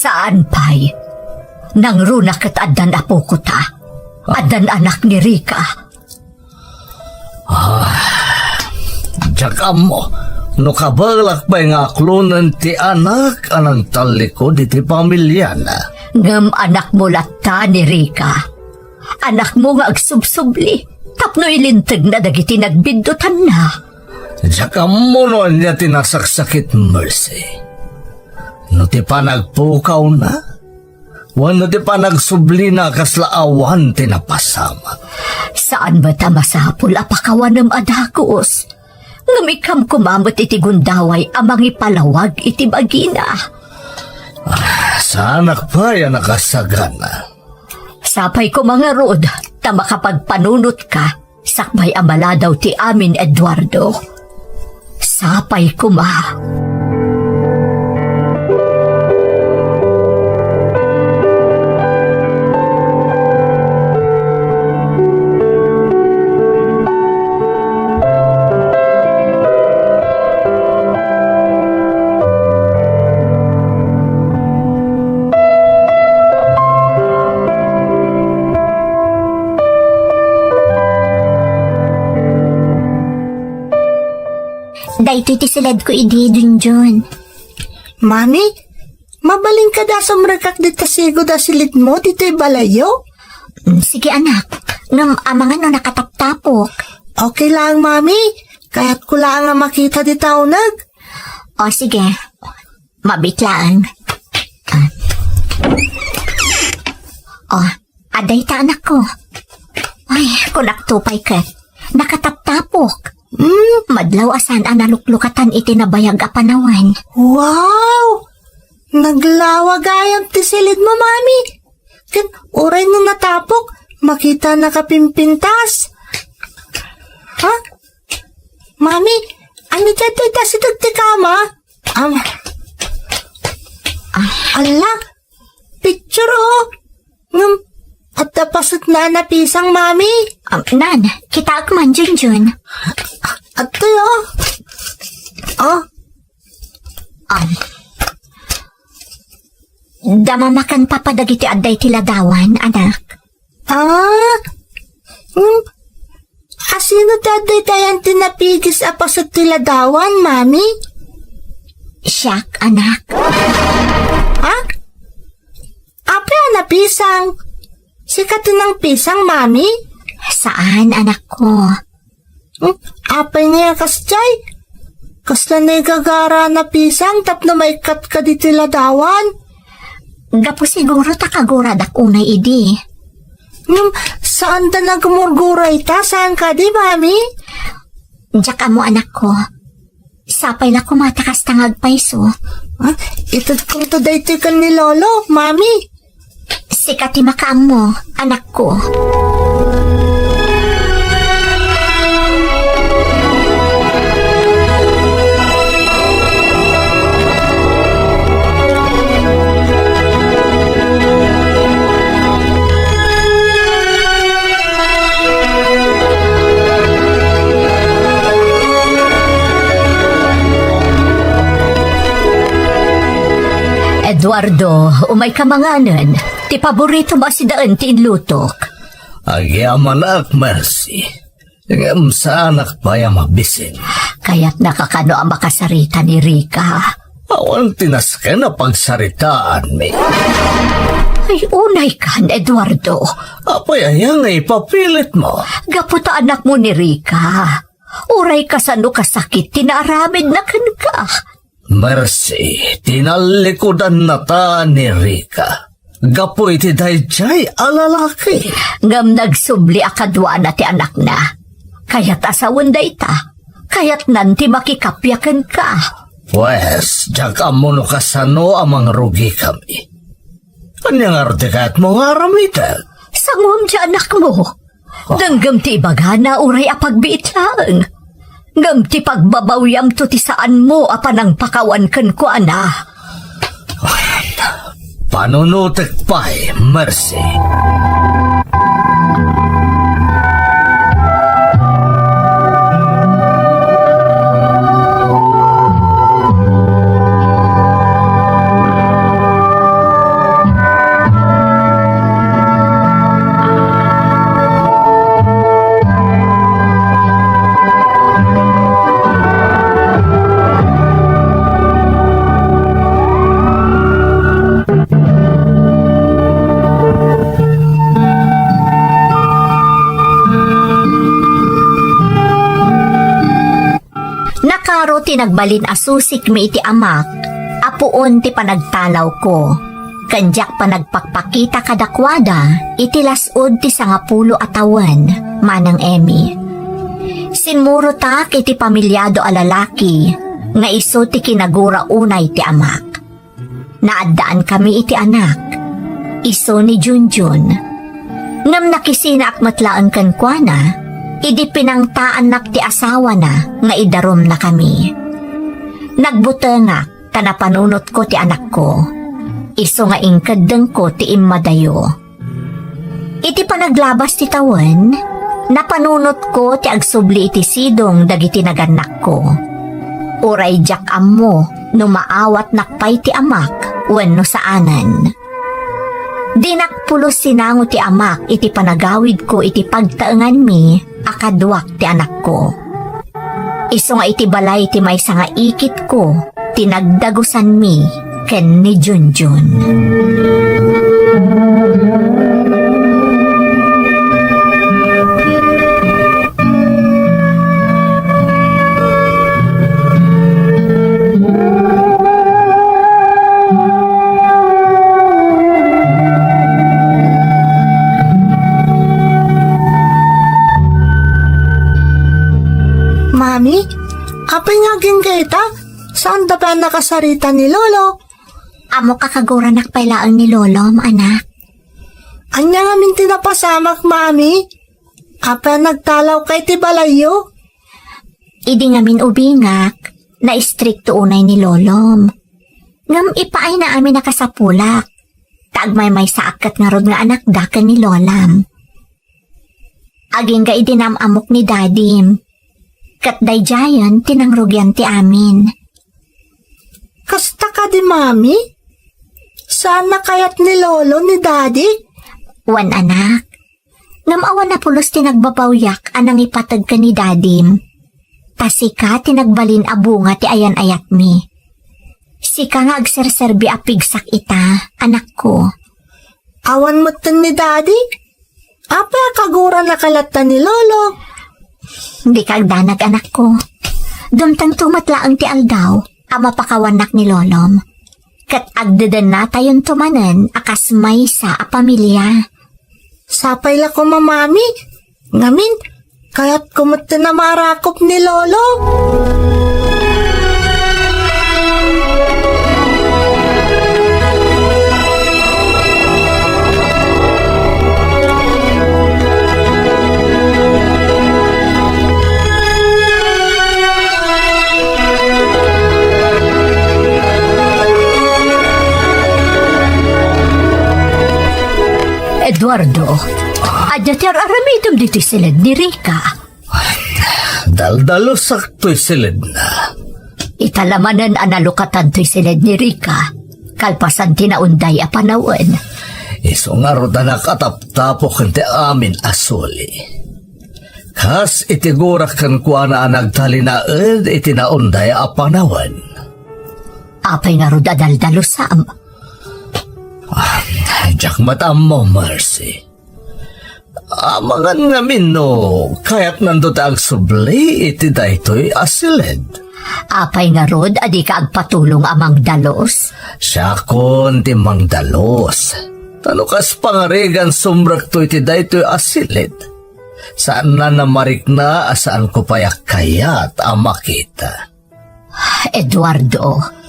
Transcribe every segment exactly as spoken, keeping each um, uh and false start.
Saan pay. Nangruna ket addan apokota. Addan anak ni Rica. Ah, diak ammo no kabaelak pay nga aklonen ti anak a nangtallikud iti pamiliana. Ngem anakmo latta ni Rica. Anakmo nga agsubsubli tapno ilintegna dagiti nagbiddutanna. Diak ammo no ania ti nasaksakit, Mercy. No ti panagpukawna, wenno ti panagsublina kasla awan ti napasamak. Saan met a masapul a pakawanem a dagus, ngem ikkam koma met iti gundaway a mangipalawag iti bagina. Ah, saanak pay a nakasagana. Sapay koma ngarud ta makapagpanunotka sakbay a maladaw ti amin, Eduardo. Sapay koma. Daytoy ti siledko idi, Junjun. Mami, mabalin kada sumrekak dita sigud a silidmo ditoy balayyo? Mm, sige, anak. Ngem amangan no nakataptapok. Okay lang, Mami. Kayatko lang a makita dita uneg. O, sige. Mabit lang. Ah. O, adda ita, anakko. Ay, kunakto pay ket. Nakataptapok. Hmm, madlaw a saan a naluklukatan iti nabayag a panawen. Wow! Naglawa gayam ti silidmo, Mami. Ken uray no natapok, makita nakapimpintas. Ha? Mami, ania ti adda ita sideg ti kama? Am. Ah, ala, picture, oh. Ngem, adda paset na a napisang, Mami. Am, nan, kitaek man, Junjun. Adtoy, oh. Oh. Am. Damamakan papa dagiti adda iti ladawan, anak. Ah? Hmm? Asino ti adda itayan ti napigis a paset ti ladawan, Mami? Siak, anak. Ha? Apay a napisang? Sika ti nangpisang, Mami? Saan, anakko. Hmm? Apay nga kasjay? Kasla naigagara a napisang tapno maikkatka ditoy ladawan? Gapu siguro ta kaguradak unay idi. Ngem, saanda nagmurgura ita, saan kadi, Mami? Diak ammo, anakko. Sapay la koma ta kasta nga agpayso. Ah, itedkonto daytoy ken ni Lolo, Mami. Sika ti makaammo, anakko. Eduardo, umayka manganen. Ti paboritom a sidaen ti inlutok. Agyamanak, Mercy. Ngem saanak pay a mabisin. Kayatnaka kano a makasarita ni Rica? Awan ti nasken a pagsaritaanmi. Ay, unaykan, Eduardo. Apay aya nga ipapilitmo? Gapu ta anakmo ni Rica. Uray kasano kasakit ti naaramidna kenka. Mercy, tinallikudanna ta ni Rica gapu iti daydiay a lalaki. Ngem nagsubli a kaduana ti anakna. Kayat a sawen dayta. Kayatnan ti makikappia kenka. Pues, diak ammo no kasano a mangrugikami. Ania ngarud ti kayatmo nga aramiden? Sanguam ti anakmo. Denggem ti ibagana uray a pagbiit laeng. Ngem ti pagbabawiamto ti saanmo a panangpakawan kenkuana. Panunotek pay, Mercy. Nagbalin a susikmi iti amak a puon ti panagtalawko, ken diak panagpakpakita kadakuada iti las-ud ti sangapulo a tawen, Manang Emmy. Simmurotak iti pamilyado a lalaki nga isu ti kinagura unay ti amak. Naaddaankami iti anak, isu ni Junjun. Ngem nakisinaak met laeng kenkuana idi pinangtaannak ti asawana nga idarumnakami. Nagbutengak ta napanunotko ti anakko, isu nga inkeddengko ti immadayo. Iti panaglabas ti tawen, napanunotko ti agsubli iti sidong dagiti nagannakko. Uray diak ammo no maawatnak pay ti amak wenno saanen. Dinak pulos sinango ti amak iti panagawidko iti pagtaenganmi a kaduak ti anakko. Isu nga iti balay ti maysa nga ikitko ti nagdagusanmi ken ni Junjun. Mami, apay nga agingga ita? Saan ta pay a nakasarita ni Lolo? Ammok a kaguranak pay laeng ni Lolom, anak. Ania ngamin ti napasamak, Mami? Apay a nagtalawka iti balayyo? Idi ngamin ubingak, naistrikto unay ni Lolom. Ngem ipaayna amin a kasapulak, ta agmaymaysaak ket ngarud nga anakda ken ni Lolam. Agingga idi naam-ammok ni Dadim. Ket daydiayen ti nangrugian ti amin. Kasta kadi, Mami? Saan a kayat ni Lolo ni Dadi? Wen, anak. Ngem awan a pulos ti nagbabawiak a nangipateg ken ni Dadim. Ta sika ti nagbalin a bunga ti ayan-ayatmi. Sika nga agserserbi a pigsak ita, anakko. Awan metten ni Dadi? Apay a kaguranaka latta ni Lolo? Dika agdanag, anakko. Dumtengto met laeng ti aldaw a mapakawannak ni Lolom. Ket agdedennatayonto manen a kas maysa a pamilia. Sapay la koma, Mami. Ngamin, kayatko metten a marakop ni Lolo. Eduardo, ania ti ar-aramidem ditoy siled ni Rica? Daldalusak toy siledna. Ita la manen a nalukatan toy siled ni Rica, kalpasan ti naunday a panawen. Isu ngarud a nakataptapo ken ti amin a suli. Kas iti gurak kenkuana a nagtalinaed iti naunday a panawen. Apay ngarud a daldalusam? Ah, diak met ammo, Mercy. Amangan ngamin no kayatnanto ti agsubli iti daytoy a siled. Apay ngarud a dika agpatulong a mangdalus? Siakon ti mangdalus. Ta no kas pangarigan sumrekto iti daytoy a siled, saanna a marikna a saanko pay a kayat a makita. Eduardo.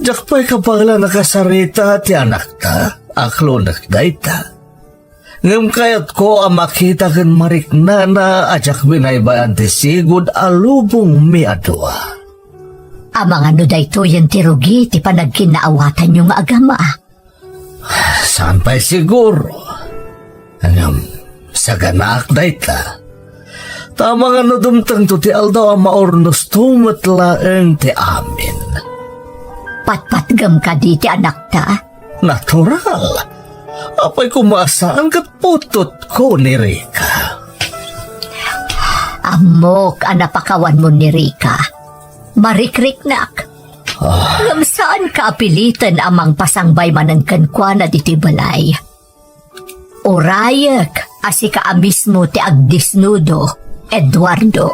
Diak pay kabaelan a kasarita ti anakta, aklonek dayta. Ngem kayatko a makita ken mariknana a diak binaybay-an ti sigud a lubongmi a dua. Amangan no daytoyen ti rugi ti panagkinnaawatanyo nga agama? Saan pay siguro. Ngem, saganaak dayta. Ta amangan no dumtengto ti aldaw a maurnosto met laeng ti amin. Patpatgem kadi ti anakta? Natural. Apay koma a saan ket putotko ni Rica. Ammok a napakawanmo ni Rica. Marikriknak. Ah. Ngem saanka a piliten a mangpasangbay manen kenkuana ditoy balay. Urayek a sika a mismo ti agdisnudo, Eduardo.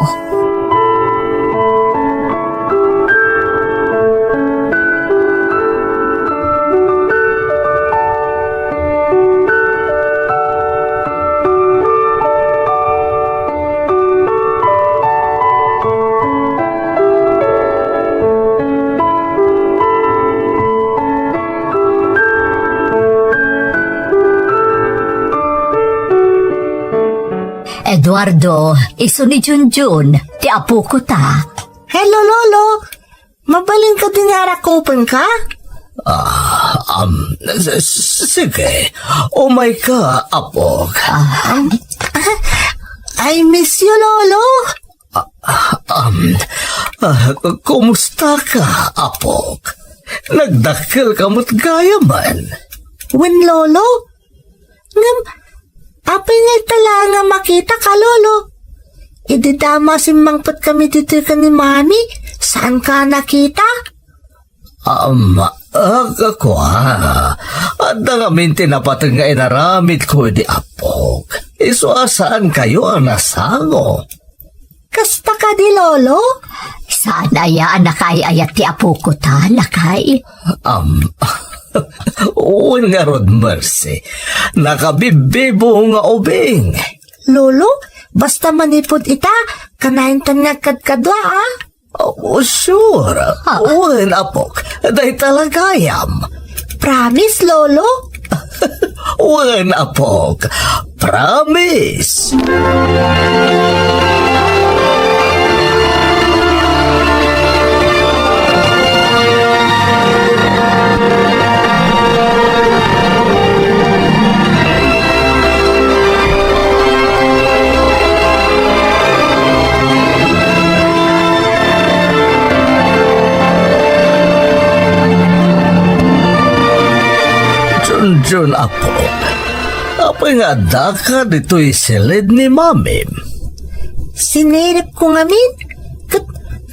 Eduardo, isu ni Junjun, ti apoko ta. Hello, Lolo. Mabalin kadi nga arakupenka? Ah, um, s-, s-, sige. Umay ka, apok. Ah. Um, I miss you, Lolo. Ah, um, ah, kumusta ka, apok? Nagdakkel ka met gayamen. Wen, Lolo. Ngem, apay nga ita laeng a makitaka, Lolo? Idi damo a simmangpetkami ditoy ken ni Mami, saanka a nakita? Um, ah, kua, adda ngamin ti napateg nga inaramidko idi apok. Isu a saankayo a nasango. Kasta kadi, Lolo? Saan aya a nakaay-ayat ti apoko ta, lakay? Am, wen ngarud, Mercy, nakabibbibo nga ubing. Lolo, basta manipud ita, kanayon ta nga agkadkadua, a? Oh, sure. Ah. Wen, apok, dayta la gayam. Promise, Lolo? Wen, apok. Promise. Junjun, apok, apay nga addaka ditoy silid ni Mamim? Siniripko ngamin, ket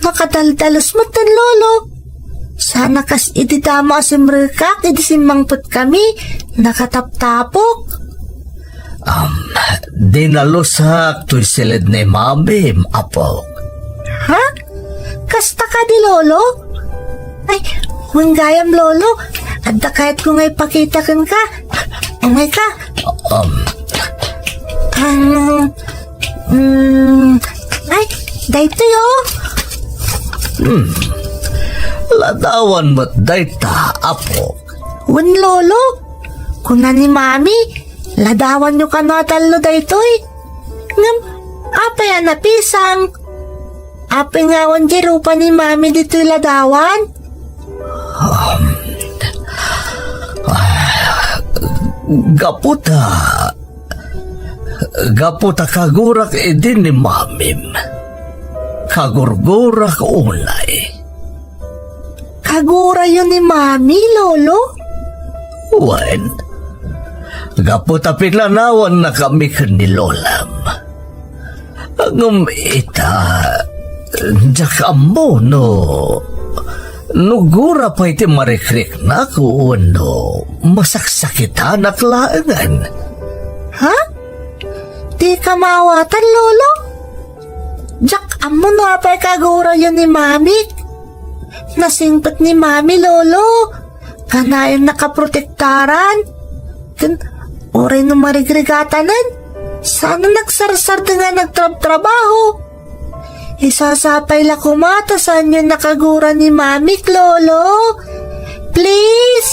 nakadaldalus met ni Lolo. Sana kas idi damo a simrekak idi simmangpetkami, nakataptapok. Um, dinalusak toy silid ni Mamim, apok. Ha? Kasta kadi, Lolo? Ay, wen gayam, Lolo. Adda kayatko nga ipakita kenka. Umay ka. Um. Ang, mm, ay, daytoy, oh. Hmm. Ladawan met dayta, apok. Wen, Lolo. Kuna ni Mami, ladawanyo kano a tallo daytoy. Ngem, apay a napisang? Apay nga awan diay rupa ni Mami ditoy ladawan? Um, ah, gapu ta, gapu ta kagurak idi ni Mamim. Kagurgurak unay. Kagurayo ni Mami, Lolo? Wen, gapu ta pinanawannakami ken ni Lolam. Ngem ita, diak ammo no, no gura pay ti marikriknak wenno masaksakitanak laengen. Ha? Dika maawatan, Lolo? Diak ammo no apay kagurayo ni Mami. Nasingpet ni Mami, Lolo. Kanayon nakaprotektaran. Ken, uray no marigrigatanen, saan a nagsarsardeng a nagtrabtrabaho. Isasapay la koma ta saanyo nakagura ni Mamik, Lolo. Please!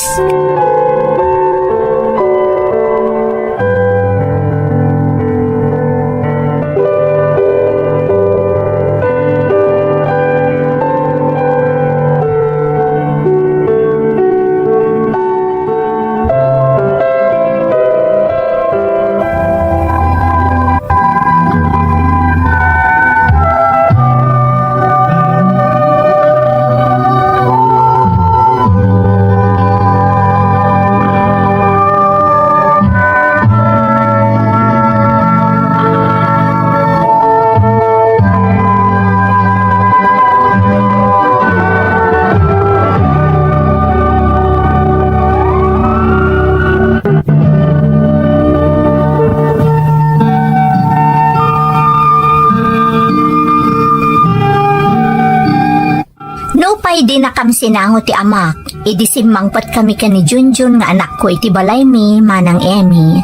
Nupay dinakam sinango ti amak, idi simmangpetkami ken ni Junjun nga anakko iti balaymi manang Emmy.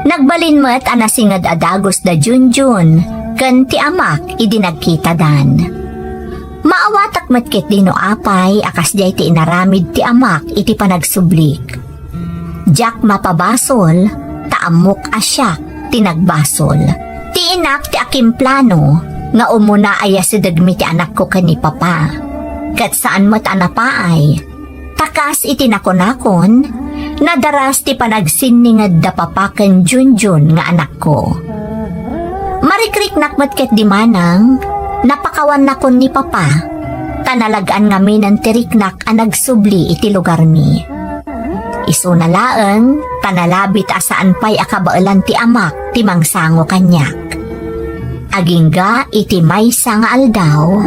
Nagbalin met a nasinged a dagus da Junjun ken ti amak idi nagkitadan. Maawatak met ketdi no apay a kasdiay ti inaramid ti amak iti panagsublik. Diak mapabasol, ta ammok a siak ti nagbasol. Ti inak ti akimplano nga umuna a yasidegmi ti anakko ken ni Papa. Ket saan met a napaay, ta kas iti nakunakon, nadaras ti panagsinninged da Papa ken Junjun nga anakko. Marikriknak met ket di manang, napakawannakon ni Papa, ta nalag-an ngaminen ti riknak a nagsubli iti lugarmi. Isuna laeng, ta nalabit a saan pay a kabaelan ti amak ti mangsango kaniak. Agingga iti maysa nga aldaw.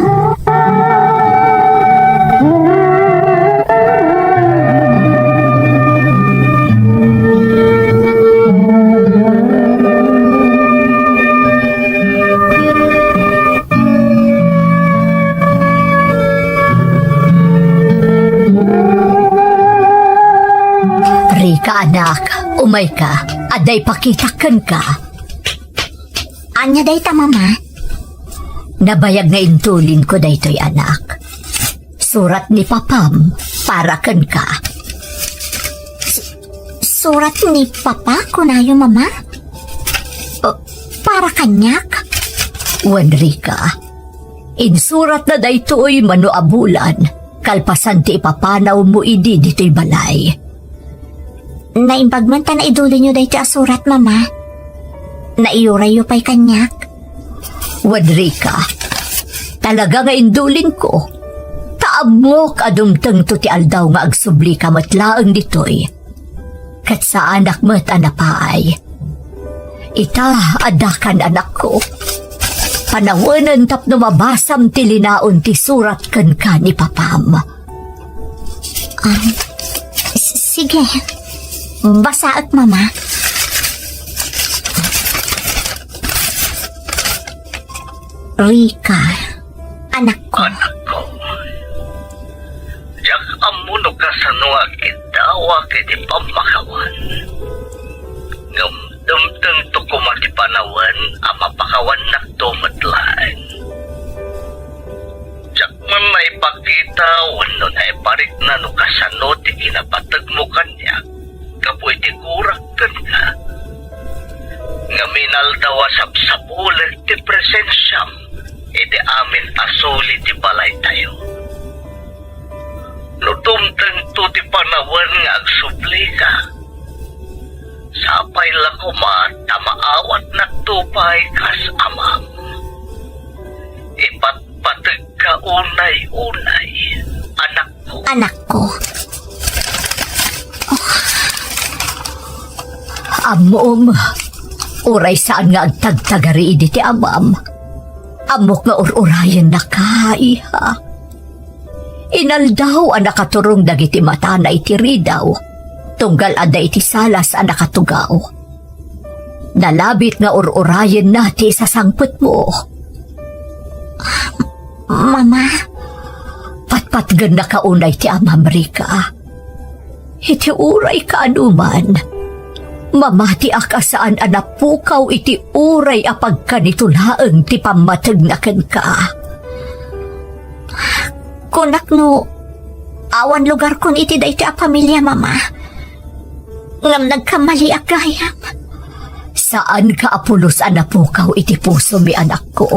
Rika, anak, umayka, adda ipakitak kenka. Ania dayta, Mama? Nabayag nga indulinko daytoy, anak. Surat ni Papam para kenka. Surat ni Papa, kunayo, Mama? Uh, para kaniak? Wen, Rika, insuratna daytoy mano a bulan, kalpasan ti ipapanawmo idi ditoy balay. Naimbag man ta naidulinyo daytoy a surat, Mama. Naiyurayyo pay kaniak? Wen, Rika, talaga nga indulinko. Ta ammok a dumtengto ti aldaw nga agsublika met laeng ditoy. Ket saanak met a napaay. Ita, addakan, anakko. Panawenen tapno mabasam ti linaon ti surat kenka ni Papam. Ah, s-, sige. Basaek, Mama. Rika, anakko. Anakko. Diak ammo no kasano nga agkiddawak iti pammakawan. Ngem dumtengto koma ti panawen a mapakawannakto met laeng. Diak man naipakita wenno naiparikna no kasano ti kinapategmo kaniak gapu iti gurak kenka. Ngem inaldaw a sapsapulek ti presensiam iti amin a suli ti balaytayo. No dumtengto ti panawen nga agsublika, sapay la koma ta maawatnakto pay kas amam. Ipatpategka unay-unay, anakko. Anakko. Ammom, uray saan nga agtagtagari idi ti amam, ammok nga ur-urayennaka, iha. Inaldaw a nakaturong dagiti matana iti ridaw, tunggal adda iti salas a nakatugaw. Nalabit nga ur-urayenna ti isasangpetmo. Mama. Patpatgennaka unay ti amam, Rika. Iti uray kaanuman, mamatiak a saan a napukaw iti uray a pagkanito laeng ti pammategna kenka. Kunak no awan lugarkon iti daytoy a pamilia, Mama. Ngem nagkammaliak gayam. Saanka a pulos a napukaw iti pusomi, anakko.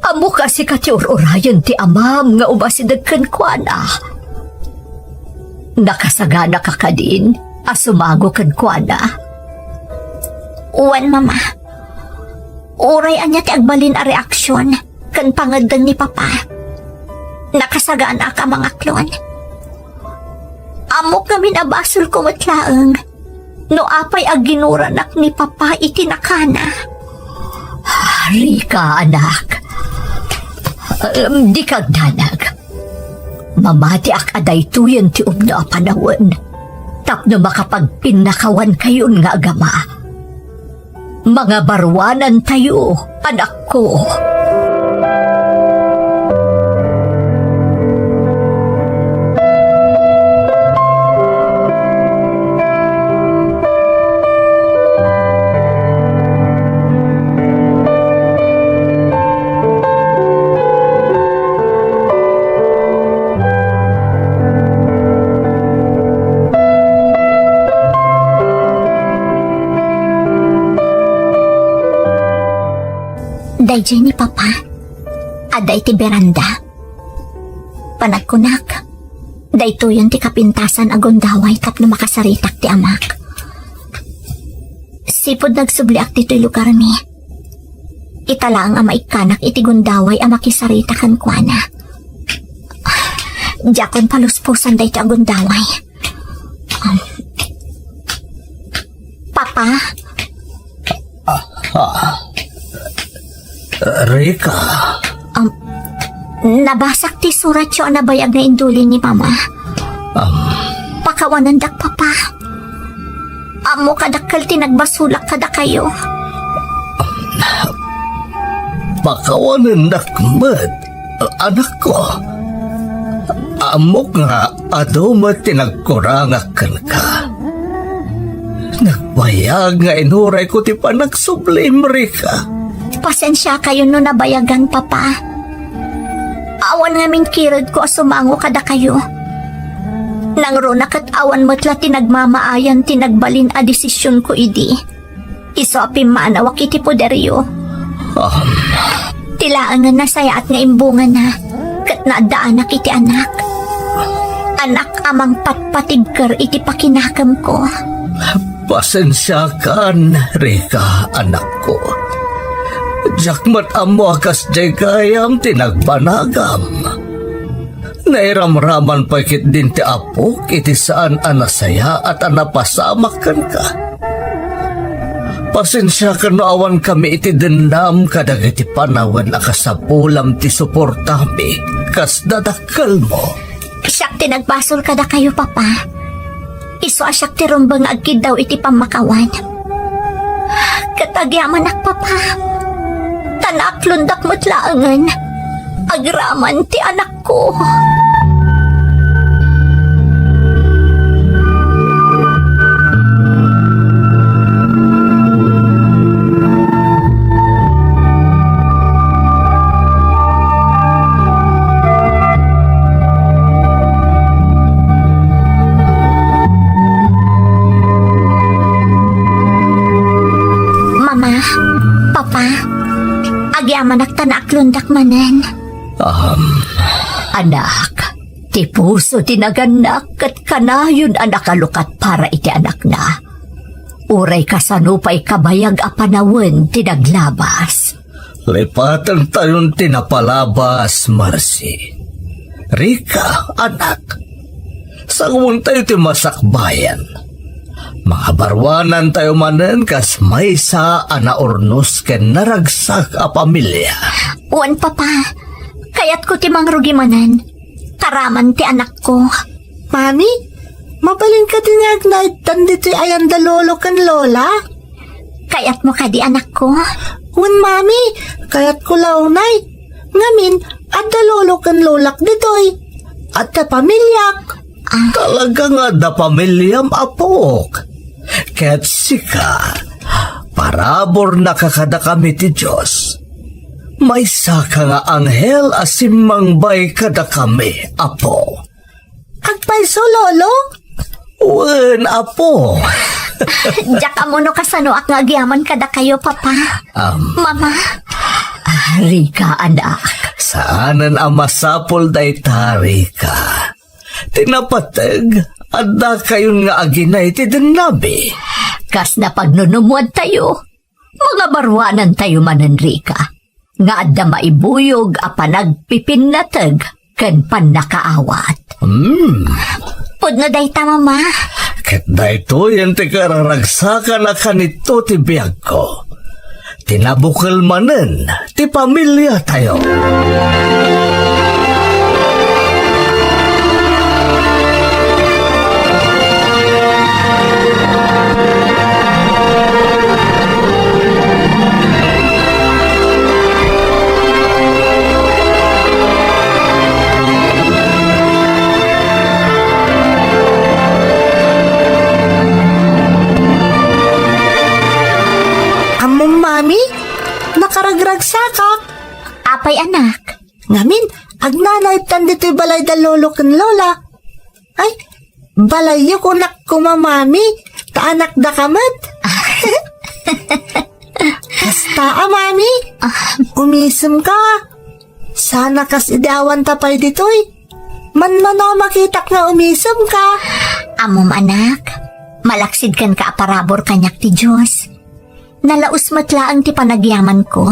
Ammok a sika ti ur-urayen ti amam nga umasideg kenkuana. Nakasaganaka kadin a sumango kenkuana? Wen, Mama. Uray ania ti agbalin a reaksion ken pangeddeng ni Papa, nakasaganak a mangaklon. Ammok ngamin a basolko met laeng no apay a ginuranak ni Papa iti nakana. Rika, anak. Em, dika agdanag. Mamatiak a daytoyen ti umno a panawen tapno makapagpinnakawankayon nga agama. Mangabaruanantayo, anakko. Daydiay ni Papa. Adda iti beranda. Panagkunak, daytoyen ti kapintasan a gundaway tapno makasaritak ti amak. Sipud nagsubliak ditoy lugarmi, ita laeng a maikkanak iti gundaway a makisarita kenkuana. Diakon palusposan daytoy a gundaway. Um, Papa? Ah, Rica. Um, nabasak ti suratyo a nabayag nga induli ni Mama. Um, Pakawanendak, Papa. Ammok a dakkel ti nagbasolak kadakayo. Pakawanennak met, anakko. Ammok nga adu met ti nagkurangak kenka. Nagbayag nga inurayko ti panagsublim, Rica. Pasensiakayon no nabayagan, Papa. Awan ngamin kiredko a sumango kadakayo. Nangruna ket awan met la ti nagmamaayan ti nagbalin a desisionko idi. Isu a pimmanawak iti poderyo. Um. Ti laengen nasayaat nga imbungana, ket naaddaanak iti anak. Anak a mangpatpatigker iti pakinakemko. Pasensiakan, Rica, anakko. Diak met ammo a kasdiay gayam ti nagbanagam. Nairamraman pay ketdin ti apok iti saan a nasayaat a napasamak kenka. Pasensiakan no awankami iti dennam kadagiti panawen a kasapulam ti suportami kas dadakkelmo. Siak ti nagbasol kadakayo, Papa. Isu a siak ti rumbeng nga agkiddaw iti pammakawan. Ket agyamanak, Papa, ta naaklondak met laengen agraman ti anakko. Mama, Papa, agyamanak ta naaklondak manen. Um. Anak, ti puso ti nagannak ket kanayon a nakalukat para iti anakna. Uray kasano pay kabayag a panawen ti naglabas. Lipatentayon ti napalabas, Marcy. Rica, anak. Sanguentayo ti masakbayan. Mangabaruanantayo manen kas maysa a naurnos ken naragsak a pamilia. Wen, Papa. Kayatko ti mangrugi manen. Taraman ti anakko. Mami, mabalin kadi nga agnaedtan ditoy ayan da lolo ken lola? Kayatmo kadi, anakko? Wen, Mami, kayatko la unay. Ngamin, adda lolo ken lolak ditoy. Adda pamiliak. Ah. Talaga nga adda pamiliam, apok. Ket sika, paraburna kadakami ti Dios. Maysaka nga anghel a simmangbay kadakami, apo. Agpayso, Lolo? Wen, apo. Diak ammo no kasanoak nga agyaman kadakayo, Papa. Am. Mama. Ah, Rica, anak. Saanen a masapul dayta, Rica. Ti napateg, addakayon nga aginay ti dennami. Kas napagnunumuadtayo, mangabaruanantayo manen, Rica, nga adda maibuyog a panagpipinnateg ken pannakaawat. Hmm. Pudno dayta, Mama. Ket daytoyen ti kararagsakan a kanito ti biagko. Ti nabukel manen ti pamiliatayo. Ammom, Mami, nakaragragsakak. Apay, anak? Ngamin, agnanaedtan ditoy balay da lolo ken lola. Ay, balayyo kunak koma, Mami, ta anakdaka met. Kasta Aa, Mami? Ah. Umisemka. Sana kas idi awanta pay ditoy. Manmano a makitak nga umisemka. Ammom, anak, malaksid kenka a parabur kaniak ti Dios. Nalaus met laeng ti panagyamanko.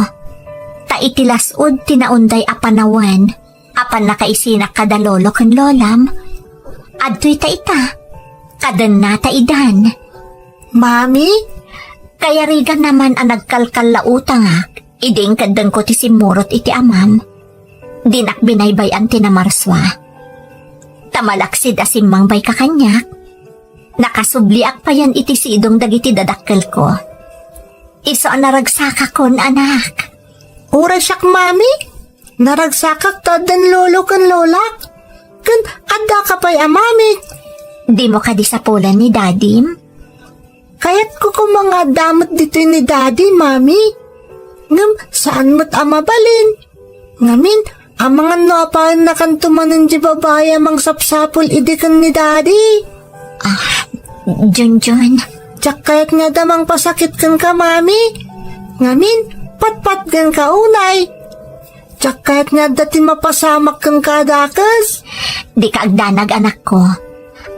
Ta iti las-ud ti naunday a panawen, a pannakaisinak kada lolo ken lolam, adtoy ta ita, kadenna ta idan. Mami? Kayariganna man a nagkalkallautangak idi inkeddengko ti simmurot iti amam. Dinak binaybay-an ti namarsua. Ta malaksid a simmangbayka kaniak, nakasubliak payen iti sidong dagiti dadakkelko. Isu a naragsakakon, anak. Uray siak, Mami. Naragsakak ta addan lolo ken lolak. Ken addaka pay a mamik. Dimo kadi sapulan ni Dadim? Kayatko koma nga adda met ditoy ni Dadi, Mami. Ngem saan met a mabalin. Ngamin, amangan no apayennakanto manen di babai a mangsapsapul idi ken ni Dadi. Ah, Junjun. Diak kayat nga adda mangpasakit kenka, Mami. Ngamin, patpatgenka unay. Diak kayat nga adda ti mapasamak kenka a dakes. Dika agdanag, anakko.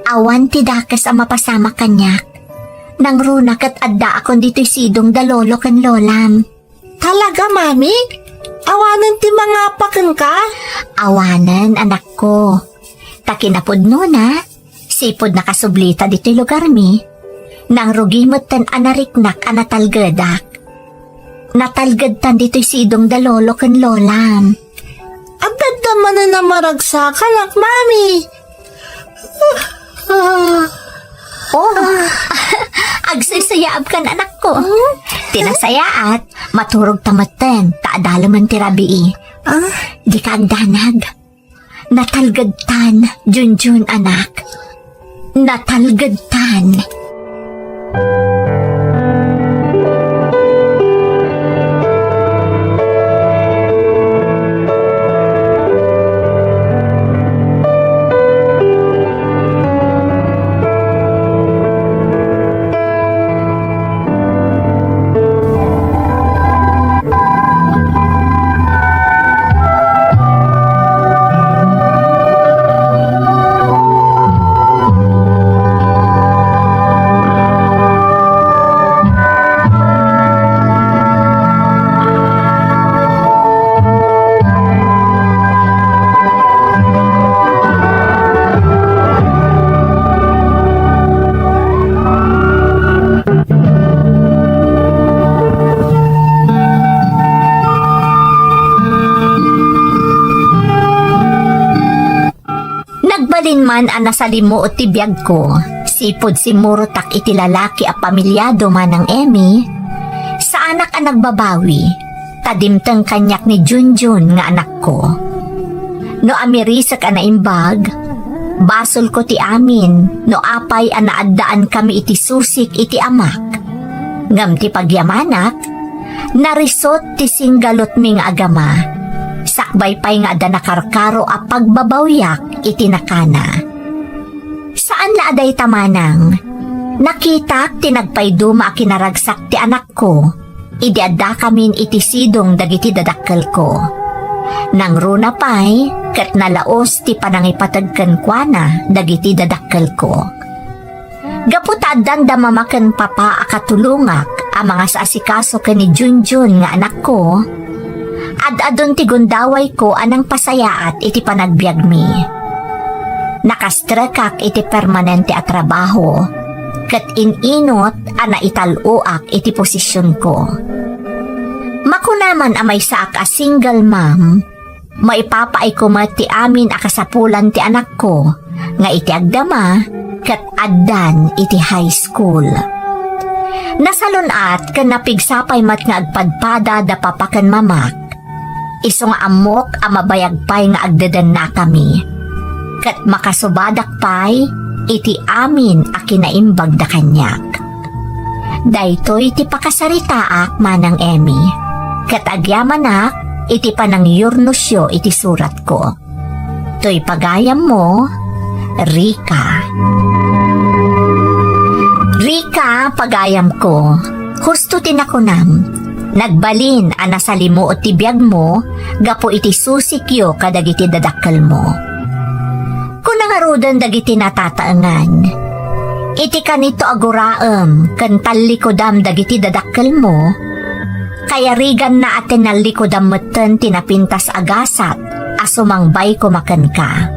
Awan ti dakes a mapasamak kaniak. Nangruna ket addaakon ditoy sidong da lolo ken lolam. Talaga, Mami? Awanen ti mangapa kenka? Awanen, anakko. Ta kinapudnona, sipud nakasublita ditoy lugarmi, nangrugi metten a nariknak a natalgedak. Natalgedtan ditoy sidong da lolo ken lolam. Adda manen a maragsakanak, Mami. Oh, agsuysuyaabkan, anakko. Hmm? Ti nasayaat, maturogta metten, ta adalemen ti rabii. Ah? Dika agdanag. Natalgedtan, Junjun, anak. Natalgedtan. Nagbalin man a nasalimuot ti biagko, sipud simmurotak iti lalaki a pamilyado, Manang Emmy, saanak a nagbabawi, ta dimteng kaniak ni Junjun nga anakko. No amirisek a naimbag, basolko ti amin no apay a naaddaankami iti susik iti amak. Ngem ti pagyamanak, narisot ti singgalutmi nga agama, sakbay pay nga adda nakarkaro a pagbabawiak iti nakana. Saan la a dayta, manang. Nakitak ti nagpayduma a kinaragsak ti anakko idi addakamin iti sidong dagiti dadakkelko. Nangruna pay ket nalaos ti panangipateg kenkuana dagiti dadakkelko. Gapu ta addanda mama ken papa a katulongak a mangas-asikaso ken ni Junjun nga anakko, ad-adun ti gundawayko a nangpasayaat iti panagbiagmi. Nakastrekak iti permanente a trabaho, ket in-inut a naital-oak iti posisionko. Makuna man a maysaak a single mom, maipapaayko met ti amin a kasapulan ti anakko nga iti agdama ket addan iti high school. Nasalun-at ken napigsa pay met nga agpadpada da papa ken mamak. Isu nga ammok a mabayag pay nga agdedennakami, ket makasubadak pay iti amin a kinaimbagda kaniak. Daytoy ti pakasaritaak, Manang Emmy, ket agyamanak iti panangyurnosyo iti suratko. Toy pagayammo, Rica. Rica, pagayamko, husto ti nakunam. Nagbalin a nasalimuot ti biagmo gapu iti susikyo kadagiti dadakkelmo. Kuna ngaruden dagiti natataengan, iti kanito a guraem ken tallikudam dagiti dadakkelmo, kayariganna a tinallikudam metten ti napintas a gasat a sumangbay koma kenka.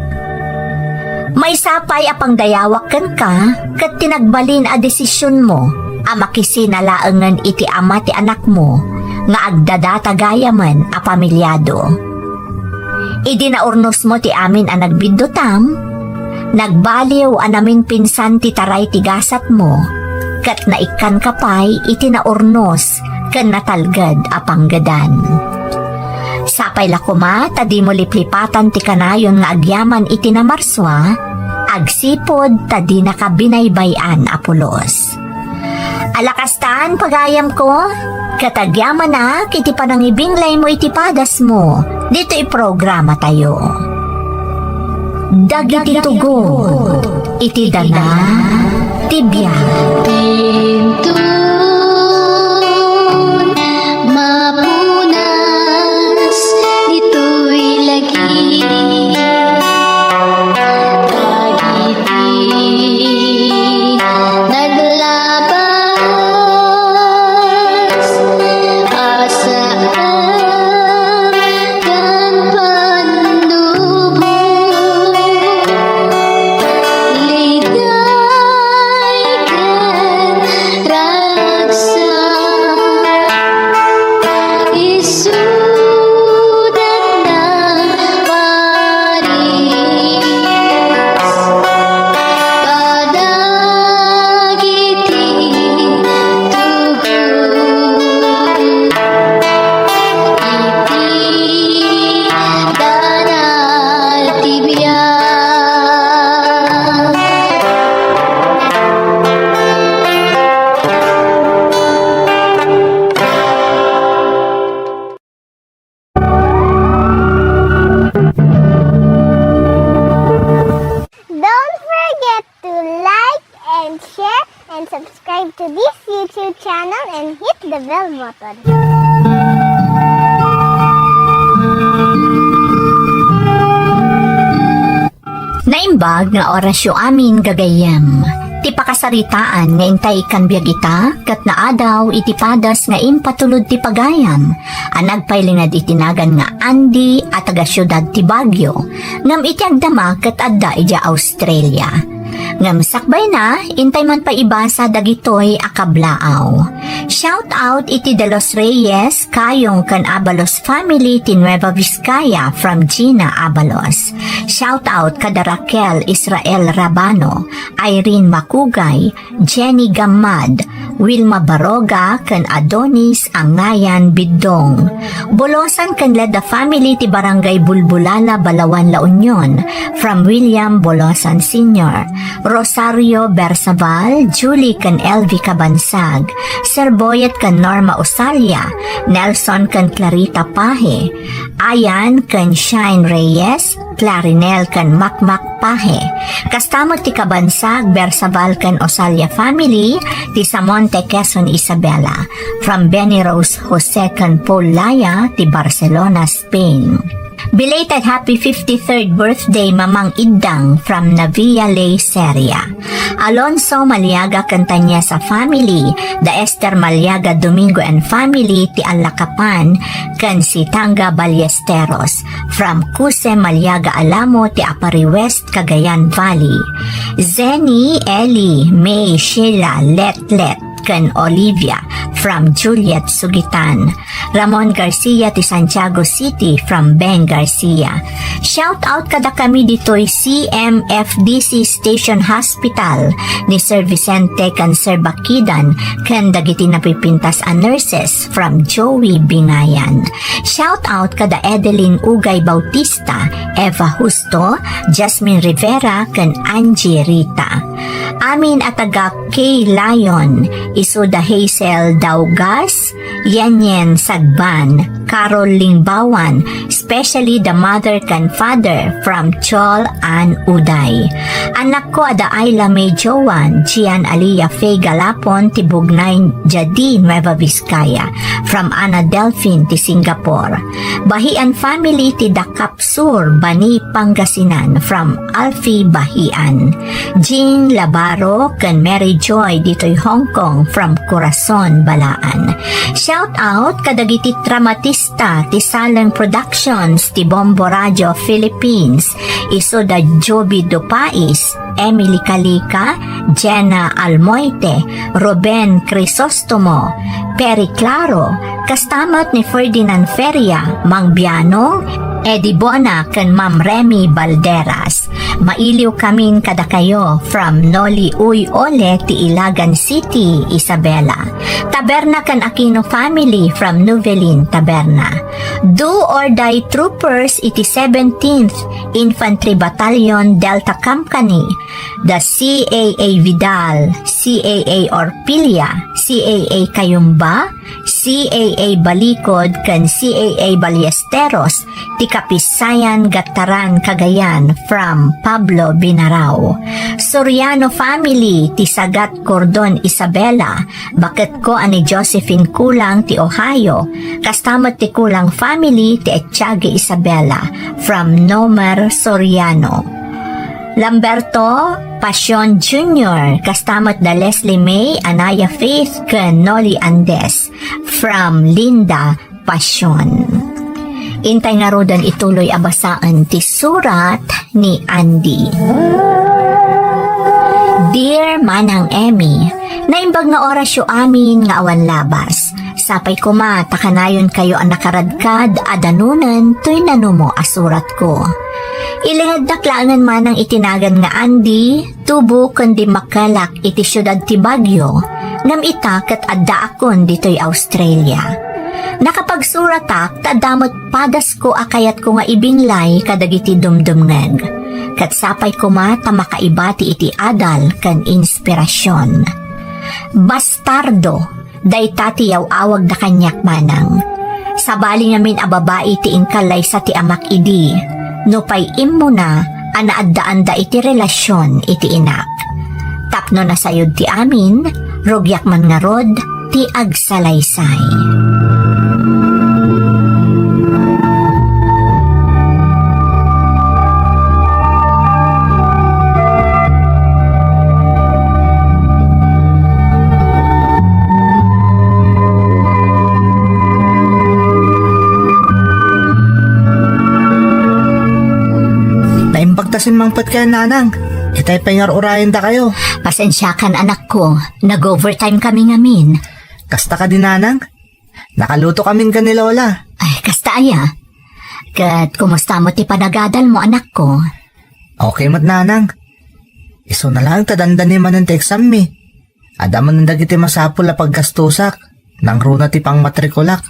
Maysa pay a pangdayawak kenka ket ti nagbalin a desisionmo a makisina laengen iti ama ti anakmo nga agdadata gayamen a pamiliado. Idi naurnosmo ti amin a nagbiddutam, nagbaliw a naminpinsan ti taray ti gasatmo, ket naikkanka pay iti naurnos ken natalged a panggedan. Sapay la koma ta dimo liplipatan ti kanayon nga agyaman iti namarsua, agsipud ta dinaka binaybay-an a pulos. Ala kastan, pagayamko, ket agyamanak iti panangibinglaymo iti padasmo ditoy programatayo. Dagiti tugon iti dana ti biag. Inton mapunas ditoy lagi, dagiti naglabas a saan ken pannubo, ligay ken ragsak, isuda Paris kadagiti tugon iti dana ti biag. Don't forget to like and share and subscribe to this YouTube channel and hit the bell button. Naimbag nga orasyo amin, gagayyem. Ti pakasaritaan nga intay ikkan biag ita ket naadaw iti padas nga impatulod ti pagayam a nagpailinged iti nagan nga Andy a taga-siudad ti Baguio, ngem iti agdama ket adda idiay Australia. Ngem sakbayna, intay man pay ibasa dagitoy a kablaaw. Shout out iti De Los Reyes, Kayong ken Abalos family ti Nueva Vizcaya from Gina Abalos. Shout out kada Raquel Israel Rabano, Irene Makugay, Jenny Gamad, Wilma Baroga ken Adonis Angayan Bidong. Bolosan ken Leda family ti Barangay Bulbulala, Balaoan, La Union, from William Bolosan Senior. Rosario Bersaval, Julie ken Elvi Cabansag, Sir Boyet ken Norma Osalia, Nelson ken Clarita Pahe, Ayan ken Shine Reyes, Clarinel ken Makmak Pahe. Kasta met ti Cabansag, Bersaval ken Osalia family ti Samonte, Quezon, Isabela, from Benny Rose Jose ken Paul Laya ti Barcelona, Spain. Belated happy fifty-third birthday, Mamang Iddang from Navia Ley, Seria. Alonso Maliaga ken Tanyesa family, da Esther Maliaga Domingo and family ti Alacapan, ken Sitanga Ballesteros from Cuse Maliaga Alamo ti Aparri West, Cagayan Valley. Zenny, Ellie, May, Sheila, Letlet, ken Olivia from Juliet Sugitan. Ramon Garcia ti Santiago City from Beng Garcia. Shout out kadakami ditoy C M F D C Station Hospital ni Sir Vicente ken Sir Bakidan ken dagiti napipintas a nurses from Joey Bingayan. Shout out kada Edeline Ugay Bautista, Eva Husto, Jasmine Rivera, ken Angie Rita. Amin a taga K Lion, isuda Hazel Daugas, Yenyen Sagban, Carol Lingbawan, especially the mother ken father from Chol and Uday. Anakko a da Ayla May Joan, Gian Alia Faye Galapon ti Bugnay Jadi, Nueva Vizcaya, from Ana Delfin ti Singapore. Bahian family ti Dakap Sur, Bani, Pangasinan, from Alfie Bahian. Jean Labaro ken Mary Joy ditoy Hong Kong from Corazon, Balaan. Shout out kadagiti dramatista ti Saleng Productions ti Bombo Radio Philippines, isu da Joby Dupais, Emily Calica, Jenna Almoite, Ruben Crisostomo, Perry Claro, kasta met ni Ferdinand Feria, Mang Bianong, Eddie Bona ken Ma'am Remy Balderas. Mailiw kamin kadakayo from Noli Uy Ole ti Ilagan City, Isabela. Taberna ken Aquino family from Nuvelin, Taberna. Do or Die Troopers iti seventeenth Infantry Battalion, Delta Company, da C A A Vidal, C A A Orpilla, C A A Cayumba, C A A Balicod, ken C A A Ballesteros, ti Kapisayan, Gattaran, Cagayan, from Pablo Binarao. Soriano family, ti Sagat, Cordon, Isabela, baketko a ni Josephine Kulang ti Ohio, kasta met ti Kulang family ti Etiague, Isabela, from Nomer Soriano. Lamberto Pasion Junior, kasta met da Leslie May, Anaya Faith, ken Noli Andes, from Linda Pasion. Intay ngaruden ituloy a basaen ti surat ni Andy. Dear Manang Emmy, naimbag nga orasyo amin nga awan labas. Sapay koma ta kanayonkayo a nakaradkad a danunen toy nanumo a suratko. Ilingednak laengen manang iti nagan nga Andy, tubo ken dimmakkelak iti siudad ti Baguio, ngem ita ket addaakon ditoy Australia. Nakapagsuratak ta adda met padasko a kayatko nga ibinlay kadagiti dumdumngeg. Ket sapay koma ta makaibati iti adal ken inspirasion. Bastardo, dayta ti yaw-awagda kaniak manang. Sabali ngamin a babai ti inkallaysa ti amak idi, nupay immuna a naaddaanda iti relasion iti inak. Tapno nasayod ti amin, rugiak man ngarud ti agsalaysay. Naimbag ta simmangpet kayo, Nanang. Itay pay nga ur-urayendakayo. Pasensiakan, anakko. Nag-overtime kami ngamin. Kasta kadi, Nanang? Nakaluto kamin ken ni Lola. Ay, kasta aya. Ket kumusta met ti panagadalmo, anakko? Okay met, Nanang. Isuna laeng ta dandani manen ti exam mi. Adda manen dagiti masapul a paggastusak. Nangruna ti pangmatrikulak.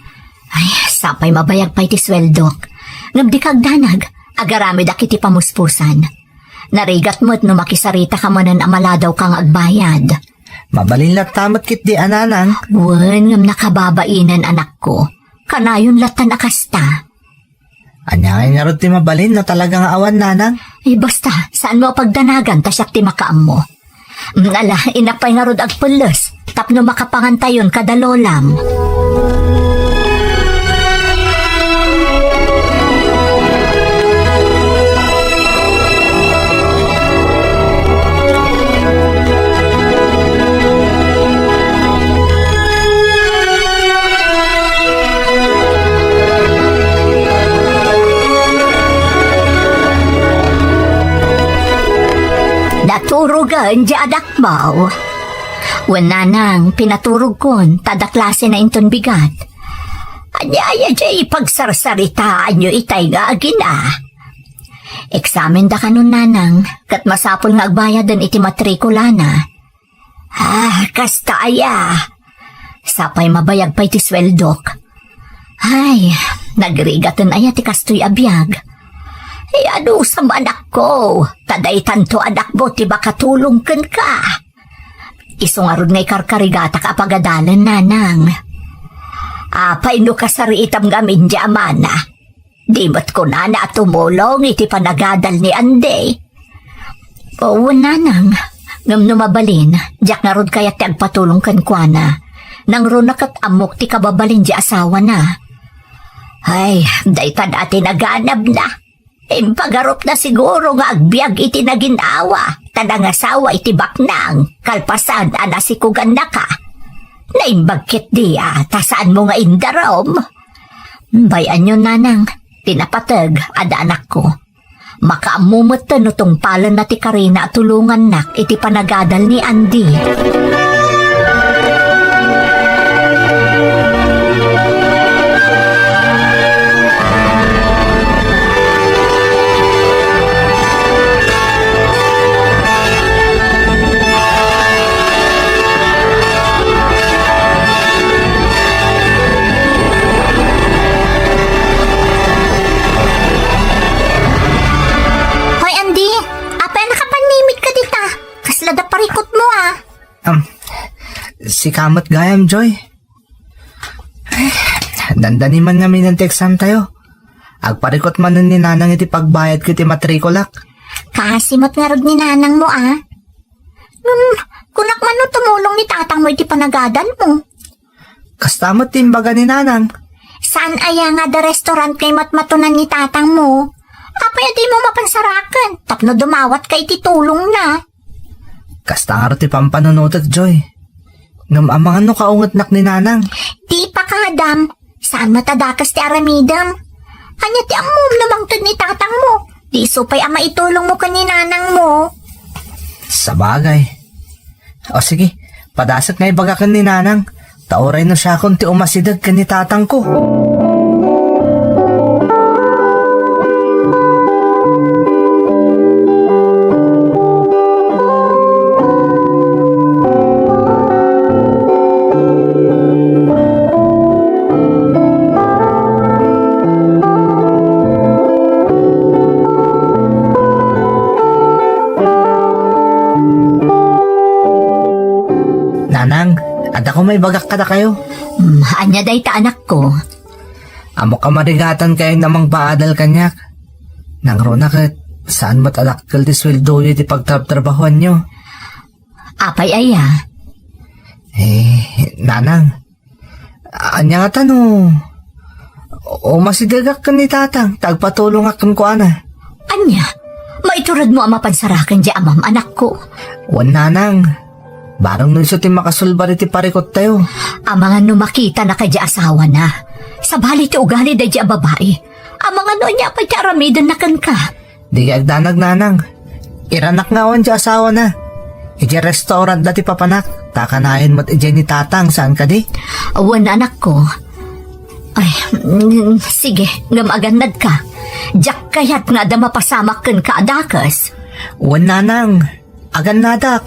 Ay, sapay mabayag pay ti sueldok. Ngem dika agdanag, agaramedak iti pamuspusan. Narigat met no makisaritaka manen a maladawka nga agbayad. Mabalin latta met ketdi a, Nanang. Wen, ngem nakababainen, anakko. Kanayon lattan a kasta. Ania ngay ngarud ti mabalin no talaga nga awan, Nanang? Eh, basta, saanmo a pagdanagan ta siak ti makaammo. Mm, ala, innak pay ngarud agpelles tapno makapangantayon kada lolam. Naturogen diay adakmo. Wen, Nanang, pinaturogkon, ta adda klasena inton bigat. Ania aya diay pagsarsaritaanyo itay nga agina? Eksamenda kanon, Nanang, ket masapul nga agbayaden iti matrikulana. Ah, kasta aya. Sapay mabayag pay ti sueldok. Ay, nagrigaten aya ti kastoy a biag. Iyanusa, anakko, ta daytanto anakmo ti makatulong kenka. Isu ngarud nga ikarkarigatak a pagadalen, Nanang. Apay no kasariitam ngamin ti amana? Di met kunana a tumulong iti panagadal ni Andy? Wen, nanang, ngem no mabalin, diak ngarud kayat ti agpatulong kenkuana. Nangruna ket ammok ti kababalin ti asawana. Ay, dayta dati naganabna. Impagarupna siguro nga agbiag iti nagin-awa, ta nangasawa iti baknang, kalpasan a nasikugannaka. Naimbag ketdi a ta saanmo nga indarum. Bay-anyo, nanang, ti napateg, adda anakko. Makaammo metten no tungpalenna ti karina a tulongannak iti panagadal ni Andy. Hoy, Andy, apay a nakapannimit ka dita? Kasla da parikutmo, a? Um, sika met gayam, Joy. Dandani man ngamin ti exam tayo. Agparikut manen ni Nanang iti pagbayadko iti matrikulak. Kaasi met ngarud ni nanangmo, a? Ngem, kunak man no tumulong ni tatangmo iti panagadalmo. Kasta met ti imbaga ni Nanang. Saan aya nga adda restaurant nga imatmatunan ni tatangmo? Apay a dimo mapansaraken tapno dumawatka iti tulongna? Kasta ngarud ti pampanunotek, Joy. Ngem amangan no kaungetnak ni Nanang? Di pakadam. Saan met a dakes ti aramidem. Ania ti ammom no mangted ni tatangmo? Di isu pay a maitulongmo ken ni nanangmo. Sabagay. O sige, padasek nga ibagak ken ni Nanang. Ta uray no siakon ti umasideg ken ni tatangko. Nanang, adda ko maibagak kadakayo. Mm, ania dayta, anakko? Ammok a marigatan kayo a mangpaadal kaniak. Nangruna ket saan met a dakkel ti sueldoyo iti pagtrabtrabahuanyo. Apay aya? Eh, Nanang, ania ngata no umasidegak ken ni Tatang ta agpatulongak kenkuana? Ania? Maituredmo a mapansaraken ti amam, anakko? Wen, Nanang. Bareng no isu ti makasulbar iti parikuttayo. Amangan no makitanaka idiay asawana. Sabali ti ugali daydiay a babai. Amangan no ania pay ti aramidenna kenka. Dika agdanag, Nanang. Iranak nga awan idiay asawana. Idiay restaurant dati papanak. Ta kanayon met idiay ni Tatang, saan kadi? Wen, anakko. Ay, mm, sige, ngem agannadka. Diak kayat nga adda mapasamak kenka a dakes. Wen, Nanang. Agannadak.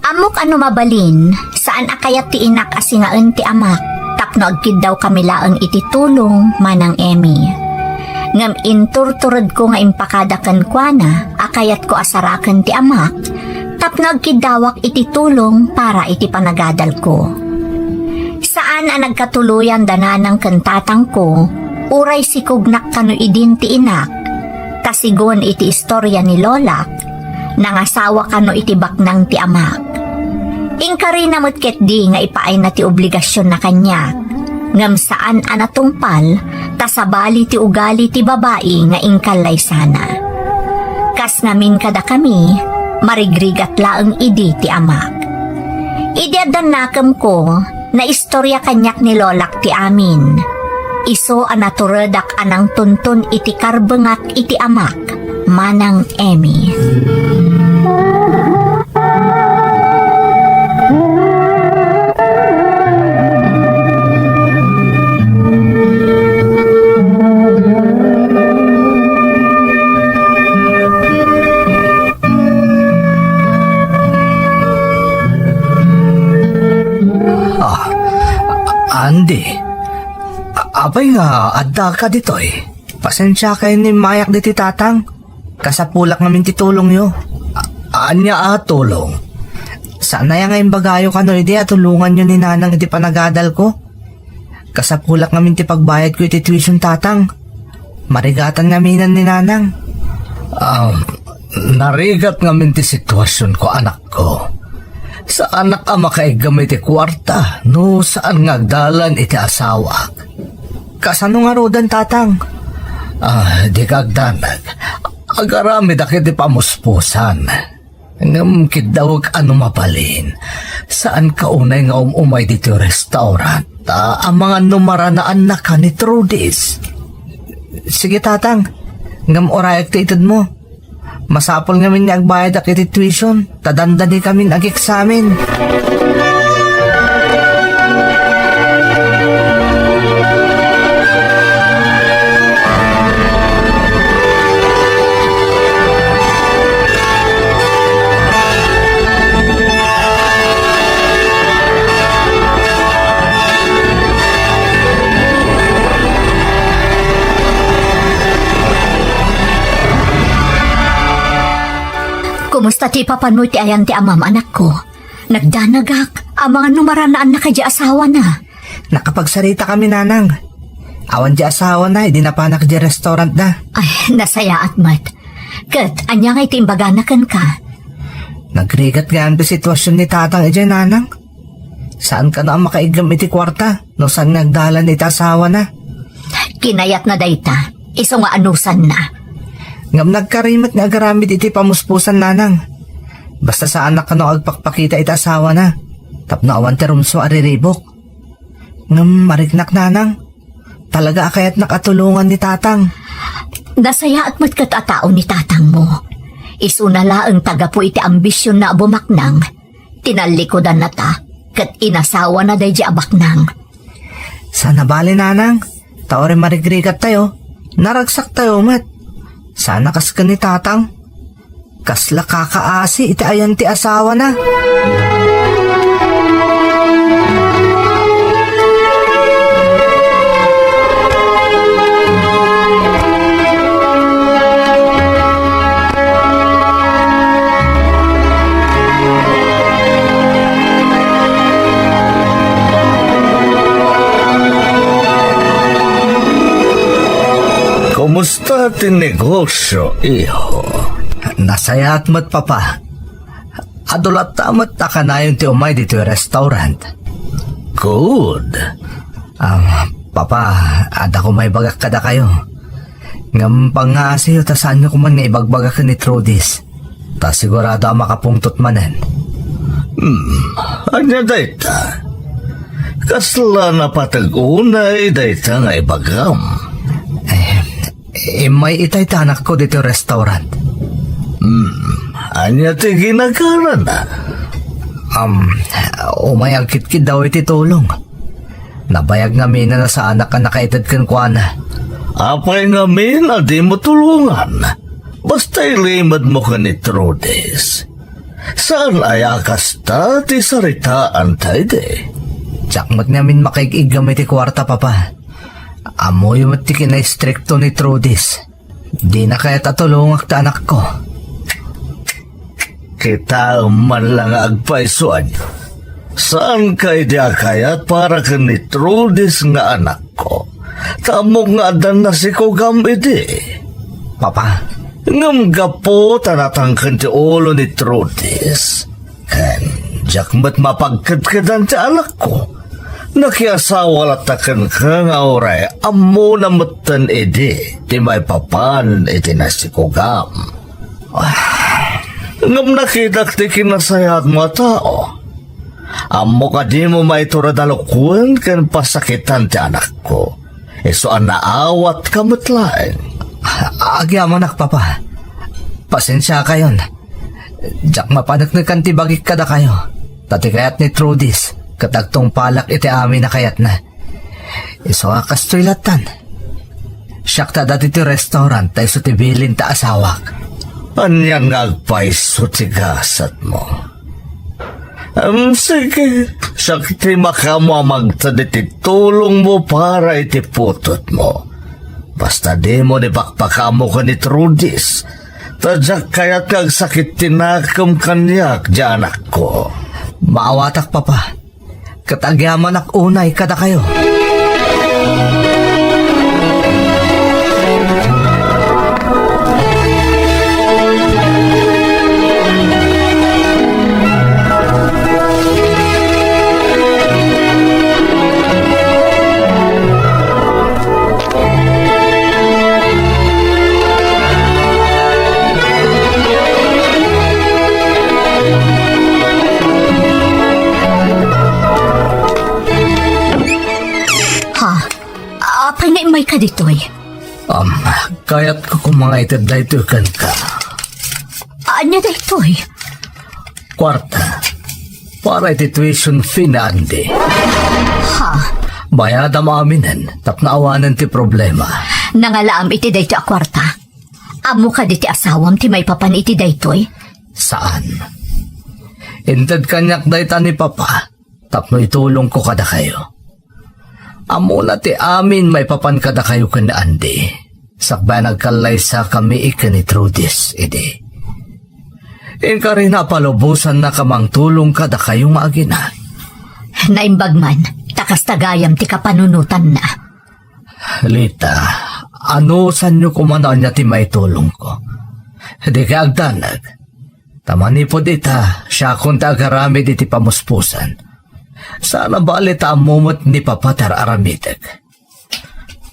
Ammok a no mabalin, saan a kayat ti inak a singaen ti amak tapno agkiddawkami laeng iti tulong manang Emmy. Ngem inturturedko nga impakada kenkuana a kayatko a saraken ti amak tapno agkiddawak iti tulong para iti panagadalko. Saan a nagkatuloyan da nanang ken tatangko, uray sikugnak kano idin ti inak, ta sigun iti istoria ni lolak, nangasawa kano iti baknang ti amak. Inkarina met ketdi nga ipaayna ti obligasionna kaniak, ngem saan a natungpal ta sabali ti ugali ti babai nga inkallaysana. Kas ngamin kadakami, marigrigat laeng idi ti amak. Idi adda nakemko, naistorya kaniak ni lolak ti amin. Isu a naturedak a nangtuntun iti karbengak iti amak, Manang Emmy. Ah, Andy, a-, apay nga addaka ditoy? Pasensiaka, immayak ditoy, tatang. Kasapulak ngamin ti tulongyo. A-, ania a tulong? Saan aya nga imbagayo kano idi a tulonganyo ni nanang iti panagadalko? Kasapulak ngamin ti pagbayadko iti tuition, tatang. Marigatan ngamin ni nanang. Ah, narigat ngamin ti situasionko, anakko. Saanak a makaiggam iti kuarta no saan nga agdalan iti asawak. Kasano ngaruden, tatang? Ah, dika agdanag. Agaramidak iti pamuspusan. Ngem kiddawek a no mabalin, saanka unay nga um-umay ditoy restaurant, ta amangan no maranaannaka ni Trudis. Sige, tatang, ngem urayek ti itedmo. Masapul ngamin nga agbayadak iti tuition, ta dandanikamin ageksamen. Kumusta ti papanmo iti ayan ti amam, anakko? Nagdanagak, amangan no maranaannaka diay asawana. Nakapagsaritakami, nanang. Awan diay asawana idi napanak diay restaurantda. Ay, nasayaat met. Ket ania nga iti imbagana kenka? Nagrigat gayam ti situasion ni tatang idiay, nanang. Saan kano a makaiggam iti kuarta no saan nga agdalan iti asawana. Kinayatna dayta, isu nga anusanna. Ngem nagkari met nga agaramid iti pamuspusan, nanang. Basta saanak kano agpakpakita iti asawana tapno awan ti rumsua a riribuk. Ngem mariknak, nanang. Talaga a kayatnak a tulongan ni tatang. Nasayaat met ket a tao ni tatangmo. Isuna laeng ta gapu iti ambisionna a bumaknang, tinallikudanna ta, ket inasawana daydi a baknang. Saan a bale, nanang. Ta uray marigrigattayo, naragsaktayo met. Saan a kas ken ni tatang. Kasla kakaasi iti ayan ti asawana. Kumusta ti negosyo, iho? Nasayaat met, Papa. Adu latta met a kanayon ti umay ditoy restaurant. Good. Ah, Papa, adda ko maibagak kadakayo. Ngem pangngaasiyo ta saanyo koma nga ibagbaga ken ni Trudis. Ta sigurado a makapungtot manen. Hmm, ania dayta? Kasla napateg unay dayta nga ibagam? Eh, immay itay ti anakko ditoy restaurant. Hmm, ania ti ginagarana? Um, umay agkitkiddaw iti tulong. Nabayag ngamin a saanak a nakaited kenkuana. Apay ngamin a dimo tulongan? Basta ilimedmo ken ni Trudis. Saan aya a kasta ti saritaanta idi? Diak met ngamin makaig-iggam iti kuarta, Papa. Ammoyo met ti kinaistrikto ni Trudis. Dina kayat a tulongak ti anakko. Kitaem man la nga agpaysuanyo. Saanka idi a kayat para ken ni Trudis nga anakko. Ta ammok nga addan nasikugam idi. Papa. Ngem gapu ta natangken ti ulo ni Trudis. Ken diak met mapagkedkedan ti anakko. Nakiasawa latta kenka nga uray ammona metten idi ti maipapan iti nasikugam. Ah, ngem nakitak ti kinasayaatmo a tao. Ammok a dimo maiturod a lukuen ken pasakitan ti anakko. Isu a naawatka met laeng. Agyamanak, Papa. Pasensiakayon. Diak mapaneknekan ti bagik kadakayo. Ta ti kayat ni Trudis, ket agtungpalak iti amin a kayatna. Isu a kastoy lattan. Siak ta dati ti restaurant ta isu ti bilin ta asawak. Anian nga agpaiso ti gasatmo? Em, sige, siak ti makaammo a magted iti tulongmo para iti putotmo. Basta dimo ni pakpakaammo ken ni Trudis, ta diak kayat nga agsakit ti nakem kaniak ti anakko. Maawatak, Papa. Ket agyamanak unay kadakayo. Ha? Apay nga immayka ditoy? Um, kayatko koma nga ited daytoy kenka. Ania daytoy? Kuarta. Para iti tuition fee ni Andy. Ha? Bayadam aminen tapno awanen ti problema. Nangalaam iti daytoy a kuarta? Ammo kadi ti asawam ti maipapan iti daytoy? Saan. Inted kaniak dayta ni Papa tapno itulongko kadakayo. Ammona ti amin maipapan kadakayo ken ni Andy. Sakbay a nagkallaysakami ken ni Trudis idi. Inkarina a palubosannaka mangtulong kadakayo nga agina. Naimbag man, ta kasta gayam ti kapanunotanna. Lita, anusanyo koma no ania ti maitulongko. Dika agdanag. Ta manipud ita, siakon ti agaramid iti pamuspusan. Saan a bali ta ammo met ni Papa ti ar-aramidek.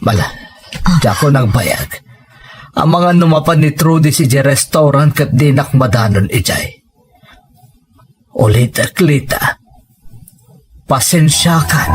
Bala, diakon agbayag. Amangan no mapan ni Trudy idiay restaurant ket dinak madanon idiay. Ulitek, Lita. Pasensiakan.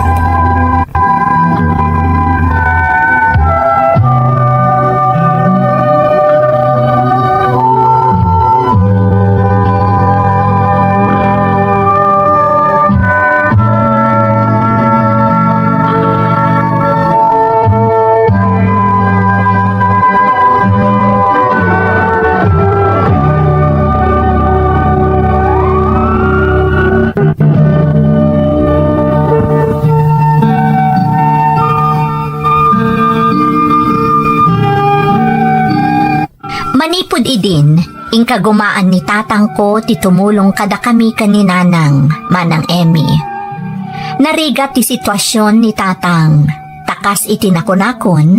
Manipud idin, inkagumaan ni tatangko ti tumulong kadakami ken ni nanang, Manang Emmy. Narigat ti situasion ni tatang, ta kas iti nakunakon,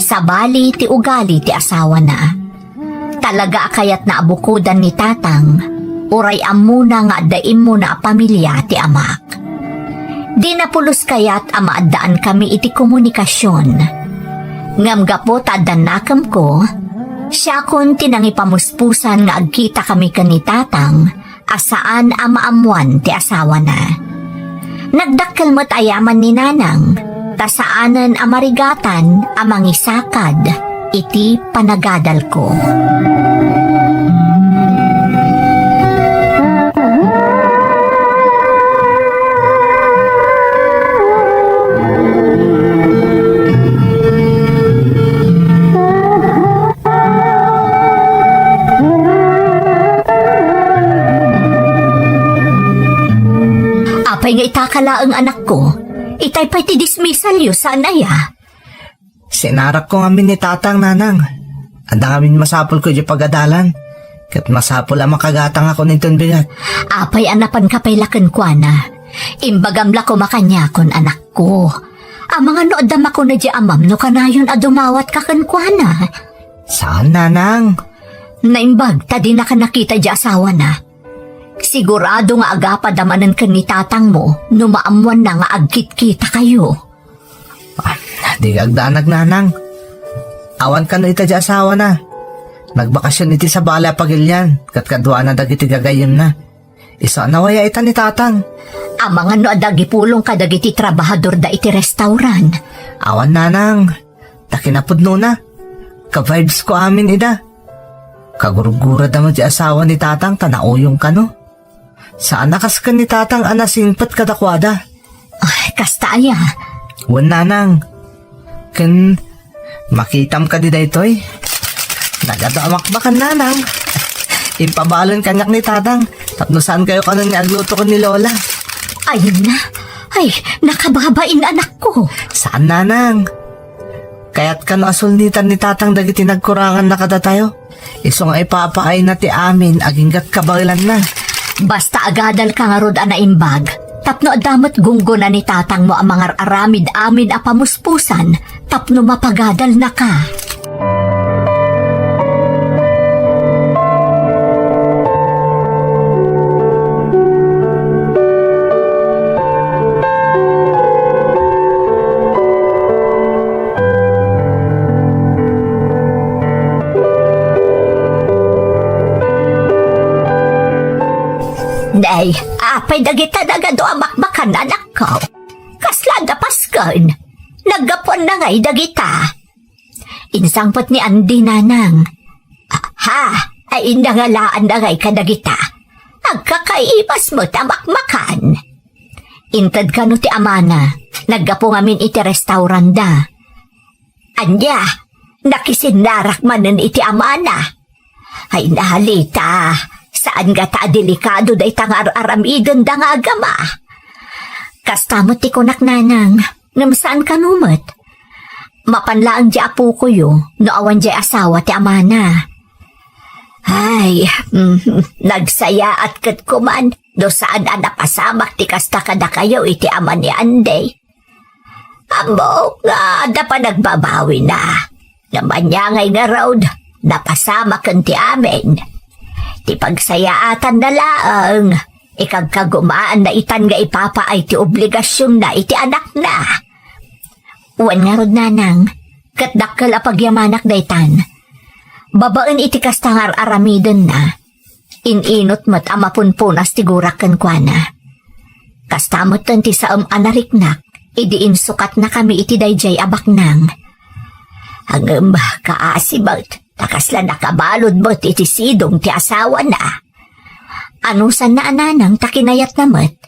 sabali ti ugali ti asawana. Talaga a kayatna a bukodan ni tatang, uray ammona nga adda immuna a pamilia ti amak. Dina pulos kayat a maaddaankami iti komunikasion. Ngem gapu ta adda nakemko, siakon ti nangipamuspusan nga agkitakami ken ni tatang a saan a maammoan ti asawana. Nagdakkel met a yaman ni nanang, ta saanen a marigatan a mangisakad iti panagadalko. Apay nga itaka laeng, anakko? Itay pay ti dismissalyo, saan aya? Sinarakko ngamin ni tatang, nanang. Adda ngamin masapulko idiay pagadalan. Ket masapul a makagatangakon inton bigat. Apay a napanka pay la kenkuana? Imbagam la koma kaniakon, anakko. Amangan no adda makunayo diay amam no kanayon a dumawatka kenkuana. Saan, nanang. Naimbag ta dinaka nakita diay asawana. Sigurado nga agapad a manen ken ni tatangmo no maammoanna nga agkitkitakayo. Ah, di agdanag, nanang. Awan kano ita diay asawana. Nagbakasyon iti sabali a pagilian, ket kaduana dagiti gagayyemna. Isu a nawaya ita ni tatang. Amangan no adda agipulong kadagiti trabahadorda iti restaurant. Awan, nanang. Ta kinapudnona, ka-vibes ko amin ida. Kagurgurada met ti asawa ni tatang ta nauyong kano. Saan a kas ken ni tatang a nasingpet kadakuada. Ah, kasta aya? Wen, nanang. Ken makitam kadi daytoy? Nagadu a makbakan, nanang. Impabalin kaniak ni tatang tapno saan kayo kanon nga agluto ken ni Lola. Ay na, ay, nakababain, anakko. Saan, nanang? Kayat kano a sulnitan ni tatang dagiti nagkuranganna kadatayo? Isu nga ipapaayna ti amin agingga kabaelanna. Basta agadalka ngarud a naimbag, tapno adda met gunggona ni tatangmo a mangar-aramid amin a pamuspusan tapno mapagadalnaka. Nay, apay dagita nagadu a makmakan, anakko? Kasla adda pasken? Naggapuanna ngay dagita? Insangpet ni Andy, nanang. Ha? Ay, nangalaanna ngay kadagita? Agkakaimas met a makmakan. Inted kano ti amana, naggapu ngamin iti restaurantda. Ania, nakisinnarak manen iti amana? Ay, nahalita, saan ngata a delikado dayta nga ar-aramidenda nga agama. Kasta met ti kunak, nanang, ngem saan kano met. Mapan laeng diay apokoyo no awan diay asawa ti amana. Ay, mm, nagsayaat ket kuman no saan a napasamak ti kasta kadakayo iti ama ni Andy. Ammok nga adda panagbabawina. Ngem ania ngay ngarud, napasamaken ti amin. Ti pagsayaatanna laeng, ikagkagumaanna itan nga ipapaay ti obligasionna iti anakna. Wen ngarud, nanang, ket dakkel a pagyamanak daytan. Babaen iti kasta nga ar-aramidenna, in-inut met a mapunpunas ti gurak kenkuana. Kasta metten ti saem a nariknak idi insukatnakami iti daydiay a baknang. Ngem kaasi met, ta kasla nakabalud met iti sidong ti asawana. Anusanna a nanang ta kinayatna met.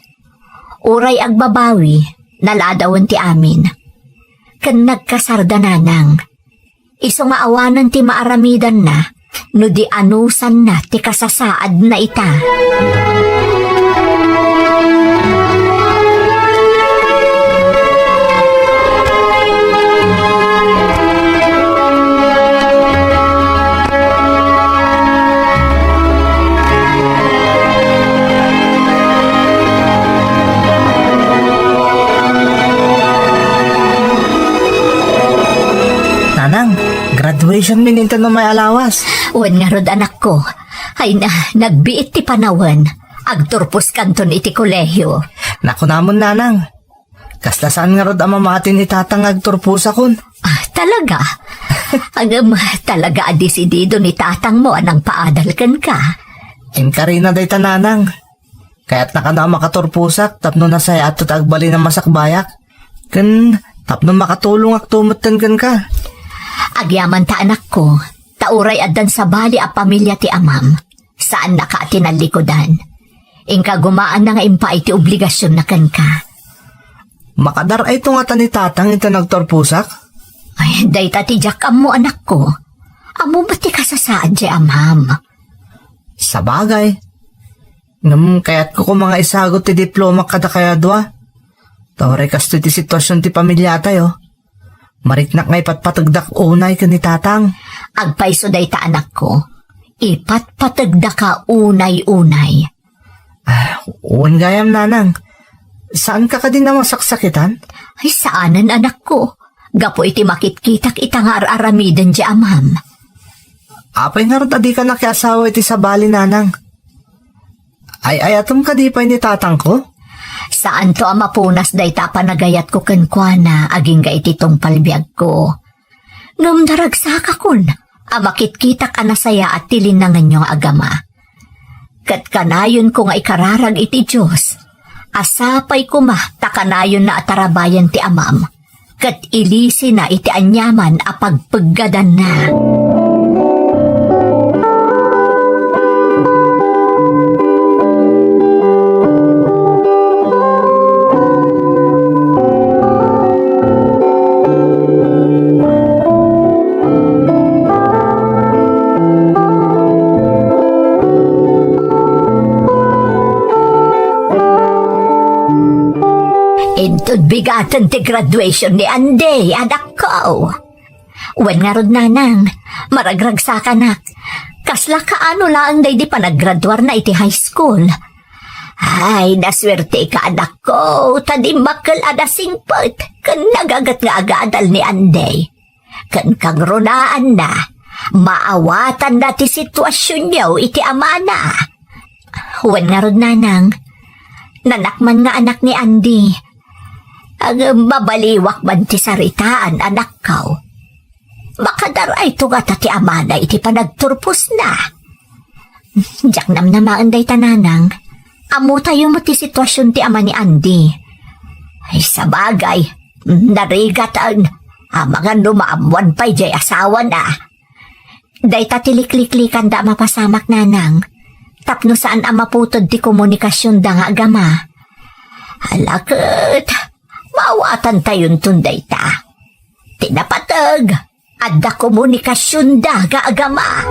Uray agbabawi, naladawen ti amin. Ken nagkasarda, nanang. Isu nga awanen ti maaramidanna no di anusanna ti kasasaadna ita. Nanang, graduation mi inton umay a lawas. Wen ngarud, anakko. Ay na, nagbiit ti panawen. Agturposkanton iti kolehio. Nakunamon, nanang. Kasla saan ngarud a mamati ni tatang nga agturposakon. Ah, talaga? Ngem, talaga a desidido ni tatangmo a nangpaadal kenka? Inkarina dayta, nanang. Kayatna kano a makaturposak tapno nasayaat ti agbalin a masakbayak. Ken tapno makatulongakto metten kenka. Agyamanta, anakko, ta uray addan sabali a pamilia ti amam, saannaka a tinallikudan. Inkagumaanna nga impaay ti obligasionna kenka. Makadar-ayto ngata ni tatang inton nagturposak? Ay, dayta ti diak ammo, anakko. Ammo met ti kasasaad diay amam. Sabagay. Ngem kayatko koma nga isagut ti diplomak kadakayo a dua. Ta uray kastoy ti situasion ti pamiliatayo, mariknak nga ipatpategdak unay ken ni tatang. Agpayso dayta, anakko. Ipatpategdaka unay-unay. Ah, wen gayam, nanang. Saanka kadi a masaksakitan? Ay, saanen, anakko. Gapu iti makitkitak ita nga ar-aramiden diay amam. Apay ngarud a dika nakiasawa iti sabali, nanang? Ay-ayatem kadi pay ni tatangko? Saanto a mapunas dayta a panagayatko kenkuana agingga iti tungpal biagko. Ngem naragsakakon a makitkitak a nasayaat ti linnanganyo nga agama. Ket kanayonko nga ikararag iti Dios a sapay koma ta kanayonna a tarabayen ti amam, ket ilisina iti aniaman a pagpeggadanna. Inton bigaten ti graduation ni Andy, anakko. Wen ngarud, nanang, maragragsakanak. Kasla kaano laeng daydi panaggraduarna iti high school? Ay, nasuerteka, anakko, ta dimmakkel a nasingpet ken nagaget nga agadal ni Andy. Ken kangrunaanna, maawatanna ti situasionyo iti amana. Wen ngarud, nanang, nanak man nga anak ni Andy. Ngem mabaliwak man ti saritaan, anakko. Makadarayto ngata ti amana iti panagturposna. Diak namnamaen dayta, nanang. Ammotayo met ti situasion ti ama ni Andy. Ay, sabagay, narigaten. Amangan no maammoan pay diay asawana. Dayta ti likliklikanda a mapasamak, nanang, tapno saan a maputed ti komunikasionda nga agama. Ala ket, maawatantayonton dayta. Ti napateg, adda komunikasionda nga agama.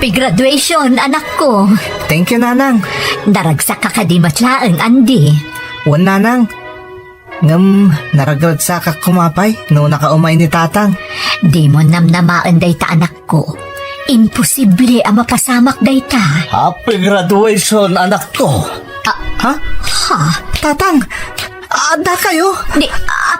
Happy graduation, anakko! Thank you, Nanang. Naragsakka kadi met laeng, Andy? Wen, Nanang. Ngem naragragsakak koma pay no nakaumay ni Tatang. Dimo namnamaen dayta, anakko. Imposible a mapasamak dayta. Happy graduation, anakko. Ah, ha? Ha? Tatang, adda kayo? Ni,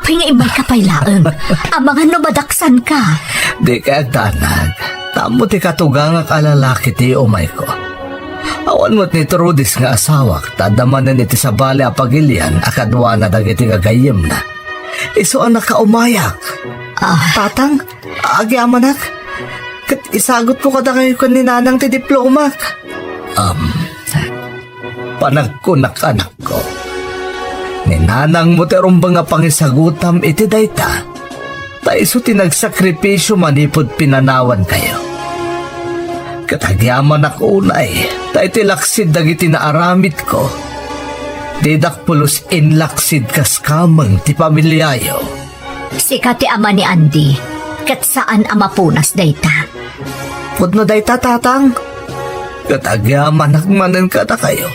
apay nga immayka pay laeng. Amangan no madaksanka. Di kay agdanag. Tammo ti katugangak a lalaki ti umayko. Awan met ni Trudis nga asawak, ta adda manen iti sabali a pagilian a kaduana dagiti gagayyemna. Isu a nakaumayak. Ah. Tatang, agyamanak. Ket isagutko kadakayo ken ni Nanang ti diplomak. Um, panagkunak, anakko. Ni Nanangmo ti rumbeng a pangisagutam iti dayta. Ta isu ti nagsakripisio manipud pinanawankayo. Ket agyamanak unay, ta iti laksid dagiti naaramidko, didak pulos inlaksid kas kameng ti pamiliayo. Sika ti ama ni Andy, ket saan a mapunas dayta. Pudno dayta, Tatang. Ket agyamanak manen kadakayo.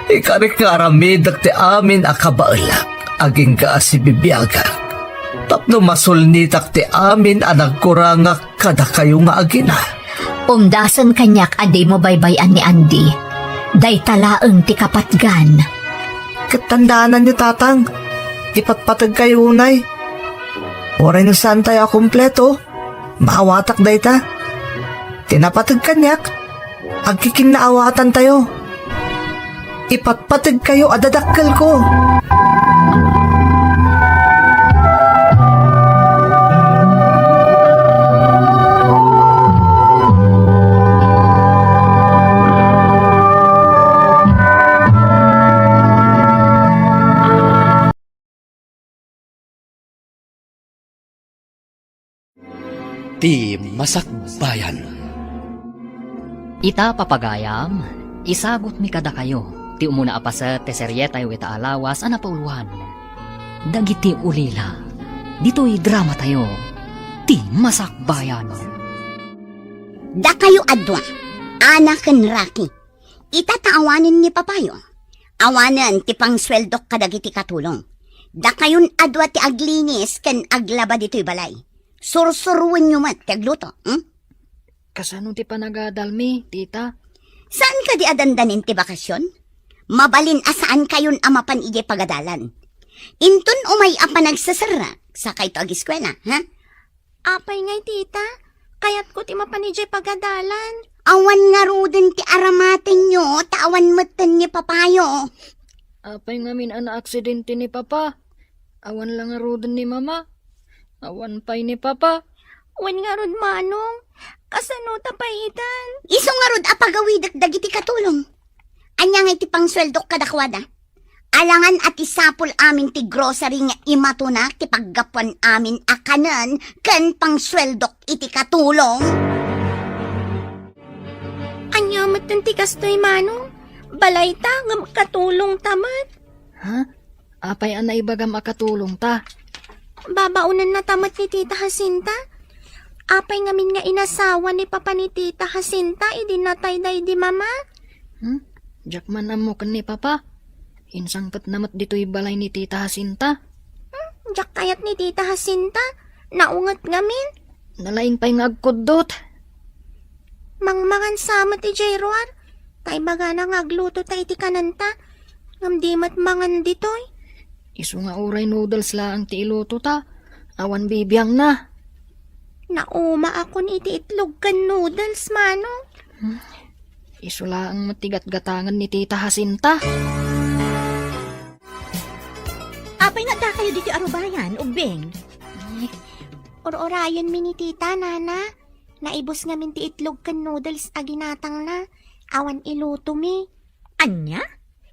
Ikarik nga aramidek ti amin a kabaelak agingga a sibibiagak, tapno masulnitak ti amin a nagkurangak kadakayo nga agina. Umdasen kaniak a dimo baybay-an ni Andy. Dayta laeng ti kapatgan. Ket tandaananyo, Tatang, ipatpategkayo unay. Uray no saantayo a kompleto, maawatak dayta. Ti napateg kaniak, agkikinnaawatan tayo. Ipatpateg kayo a dadakkel ko. Ti Masakbayan. Ita, papagayam, isagutmi kadakayo ti umuna a paset ti serietayo ita a lawas a napauluan, Dagiti Ulila. Ditoy dramatayo, Ti Masakbayan. Dakayo a dua, Ana ken Rocky. Ita ta awanen ni papayo. Awanen ti pangsueldok kadagiti katulong. Dakayon a dua ti aglinis ken aglaba ditoy balay. Sursuroenyo met ti agluto, hmm? Kasano ti panagadalmi, tita? Saan kadi a dandanin ti bakasion? Mabalin a saankayon a mapan idiay pagadalan. Inton umay a panagseserrek, sakayto agiskuela, ha? Apay ngay, tita? Kayatko ti mapan idiay pagadalan. Awan ngaruden ti aramatenyo, ta awan metten ni papayo. Apay ngamin a naaksidente ni papa? Awan la ngaruden ni mama? Awan pay ni papa? Wen ngarud, manong, kasano ta pay itan? Isu ngarud a pagawidek dagiti katulong. Ania ngay ti pangsueldok kadakuada? Alangan a ti sapul amin ti grocery nga imatunak ti paggapuan amin a kanen ken pangsueldok iti katulong. Ania metten ti gastoy, manong? Balayta ngem katulongta met. Ha? Apay a naibagam a katulongta? Babaonennata met ni Tita Jacinta. Apay ngamin nga inasawa ni papa ni Tita Jacinta idi natay daydi mama? Hmm? Diak man ammo ken ni papa. Insangpetna met ditoy balay ni Tita Jacinta. Hmm? Diak kayat ni Tita Jacinta. Naunget ngamin. Nalaing pay nga agkuddot. Mangmangan sa met idiay ruar. Ta ibagana nga agluto ta iti kanenta. Ngem di met mangan ditoy. Isu nga uray noodles laeng ti iluto ta. Awan bibiangna. Naumaakon iti itlog ken noodles, manong. Hmm. Isu laeng met ti gatgatangen ni Tita Jacinta. Apay nga addakayo ditoy arubayan, Ubbing? Ur-urayenmi ni Tita, Nana. Naibus ngamin ti itlog ken noodles a ginatangna. Awan ilutomi. Ania?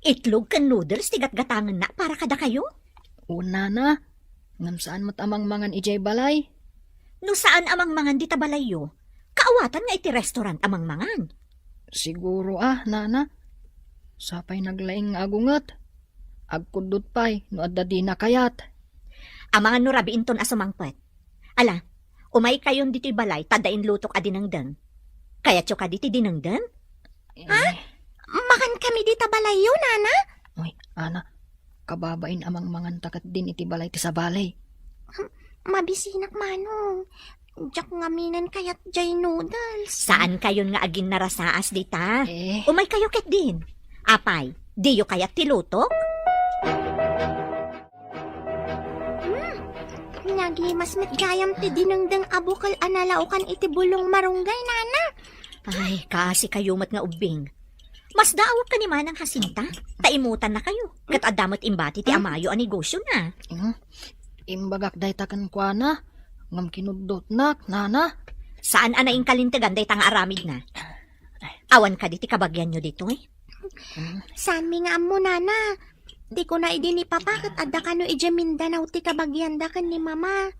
Itlog ken noodles ti gatgatangenna para kadakayo? Wen, Nana. Ngem saan met a mangmangan idiay balay. No saan a mangmangan dita balayyo, kaawatan nga iti restaurant a mangmangan. Siguro a, Nana. Sapay naglaing nga agunget. Agkuddot pay no adda dina kayat. Amangan no rabiinton a sumangpet. Ala, umaykayon ditoy balay ta adda inlutok a dinengdeng. Kayatyo kadi ti dinengdeng? Eh. Ha? Mangankami dita balayyo, Nana? Uy, Ana, kababain a mangmanganta ketdin iti balay ti sabali. Hmm, mabisinak, Manong. Diak ngaminen kayat jay noodles. Saankayon nga aginnarasaas dita? Eh. Umaykayo ketdin. Apay, diyo kayat ti lutok? Hmm, nagimas met gayam ti dinengdeng a bukel a nalaokan iti bulong marunggay, Nana. Ay, kaasikayo met nga ubbing. Masdaawak ken ni Manang Jacinta, ta imutannakayo. Ket adda met imbati ti amayo a negosiona. Hmm? Imbagak dayta kenkuana, ngem kinuddotnak, Nana. Saan a naingkalintegan dayta nga aramidna? Awan kadi ti kabagianyo ditoy? Saanmi nga ammo, Nana. Ti kuna idi ni Papa ket adda kano idiay Mindanao ti kabagianda ken ni Mama.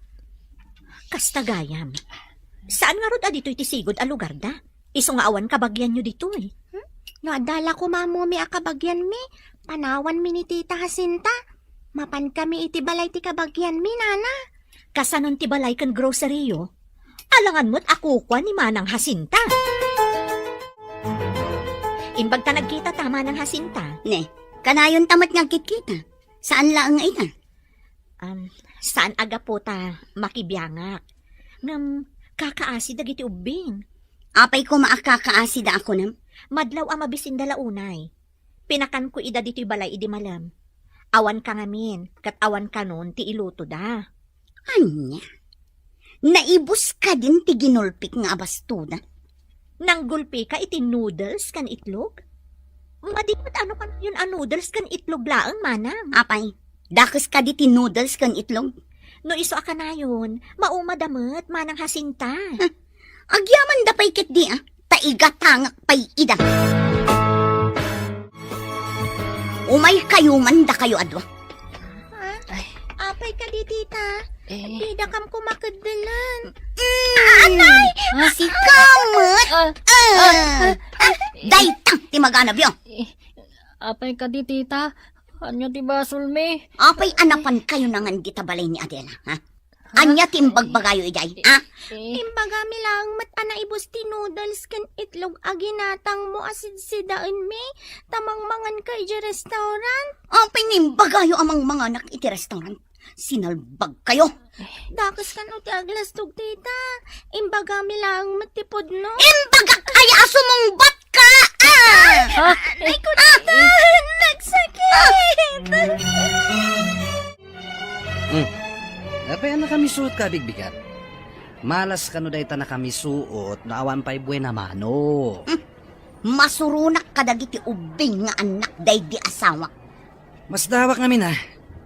Kasta gayam. Saan ngarud a ditoy ti sigud a lugarda? Isu nga awan kabagianyo ditoy. Hmm? No adda la koma ammomi a kabagianmi, panawanmi ni Tita Jacinta. Mapankami iti balay ti kabagianmi, Nana. Kasanon ti balay ken grocery-yo? Alangan met a kukua ni Manang Jacinta. Imbag ta nagkita ta, Manang Jacinta. Ne, kanayon ta met nga agkitkita. Saan laeng nga ita? Um, saan a gapu ta makibiangak. Ngem, kakaasi dagiti ubbing. Apay koma a kakaasida a kunam? Madlaw a mabisinda la unay. Pinakanko ida ditoy balay idi malem. Awanka ngamin, ket awan kanon ti ilutoda. Ania? Naibus kadin ti ginulpik nga abastoda? Nanggulpika iti noodles ken itlog? Madi met ano kanayon a noodles ken itlog laeng, Manang? Apay, dakes kadi ti noodles ken itlog? No isu a kanayon, maumada met, Manang Jacinta. Huh? Agyamanda pay ketdi, a, ta igatangak pay ida. Umaykayo man dakayo a dua. Ha? Ay. Apay kadi, tita? Eh. Didakam kumakeddelen. Mm. Anay! Ha? Sika met. Ah, ah, ah, dayta ti maganabyo. Eh, apay kadi, tita? Ania ti basolmi? Apay a napankayo nangan dita balay ni Adela, ha? Ha? Ania ti imbagbagayo idiay, ha? Eh. Imbagami laeng met a naibus ti noodles ken itlog a ginatangmo a sidsidaenmi, ta mangmanganka idiay restaurant. Apay nga imbagayo a mangmanganak iti restaurant? Sinalbagkayo. Dakes kano ti aglastog, tita. Imbagami laeng met ti pudno. Imbagak aya a sumungbatka, a! Ha? Anay ko, tita. Nagsakit. Hmm. Apay a nakamisuot ka a bigbigat? Malas kano dayta nakamisuot no awan pay buena mano. Hmm. Masuronak kadagiti ubbing nga annak daydi asawak. Masdawak ngamin a,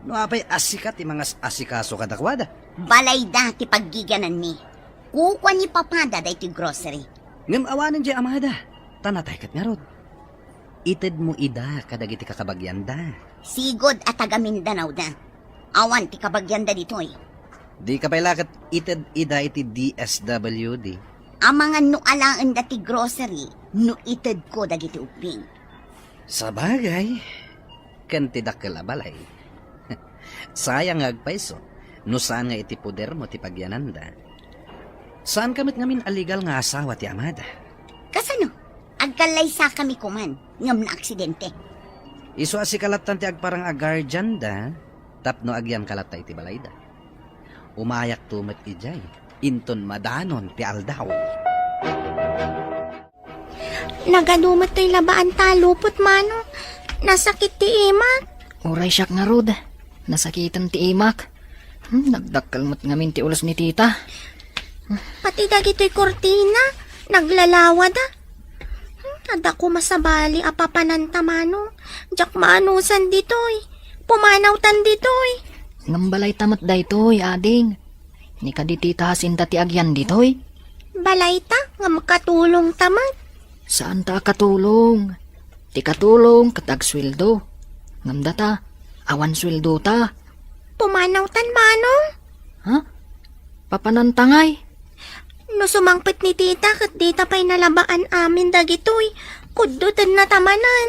no apay a sika ti mangas-asikaso kadakuada. Balayda ti paggigiananmi. Kukua ni papada daytoy grocery. Ngem awanen diay amada, ta natay ket ngarud. Itedmo ida kadagiti kakabagianda. Sigud a taga Mindanao da. Awan ti kabagianda ditoy. Dika pay la ket ited ida iti D S W D. Amangan no alaenda ti grocery no itedko dagiti ubbing. Sabagay, ken ti dakkel a balay. Sayang nga agpayso no saan nga iti podermo ti pagiananda. Saanka met ngamin a legal nga asawa ti amada. Kasano? Agkallaysakami koman ngem naaksidente. Isu a sika lattan ti agparang a guardian da tapno agianka latta iti balayda. Umayakto met idiay inton madanon ti aldaw. Nagadu met toy labaan ta a lupot, Manong. Nasakit ti imak. Uray siak ngarud. Nasakiten ti imak. Hmm, nagdakkel met ngamin ti ulos ni tita. Pati dagitoy kurtina, naglalawada. Hmm, adda koma sabali a papananta, Manong. Diak maanusan ditoy. Pumanawtan ditoy. Ngem balayta met daytoy, ading. Ni kadi tita Jacinta ti agian ditoy? Balayta, ngem katulongta met. Saanta a katulong. Ti katulong ket agsueldo. Ngem data, awan sueldota. Pumanawtan, Manong. Ha? Papananta ngay? No sumangpet ni tita ket dita pay nalabaan amin dagitoy, kuddutennata manen.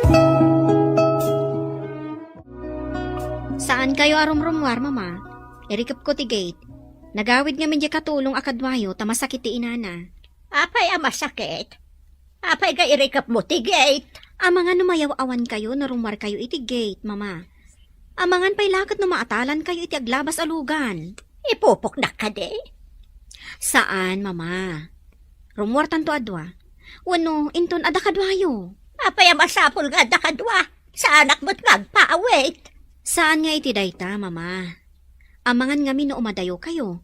Saankayo a rumrummuar, Mama. Irikepko ti gate. Nagawid ngamin diay katulong a kaduayo ta masakit ti inana. Apay a masakit? Apay nga irikepmo ti gate? Amangan no mayaw-awankayo no rummuarkayo iti gate, Mama. Amangan pay la ket no maatalankayo iti aglabas a lugan. Ipupoknak kadi? Saan, Mama. Rummuartanto a dua. Wenno, inton adda kaduayo. Apay a masapul nga adda kadua? Saanak met nga agpaawit. Saan nga iti dayta, Mama. Amangan ngamin no umadayokayo.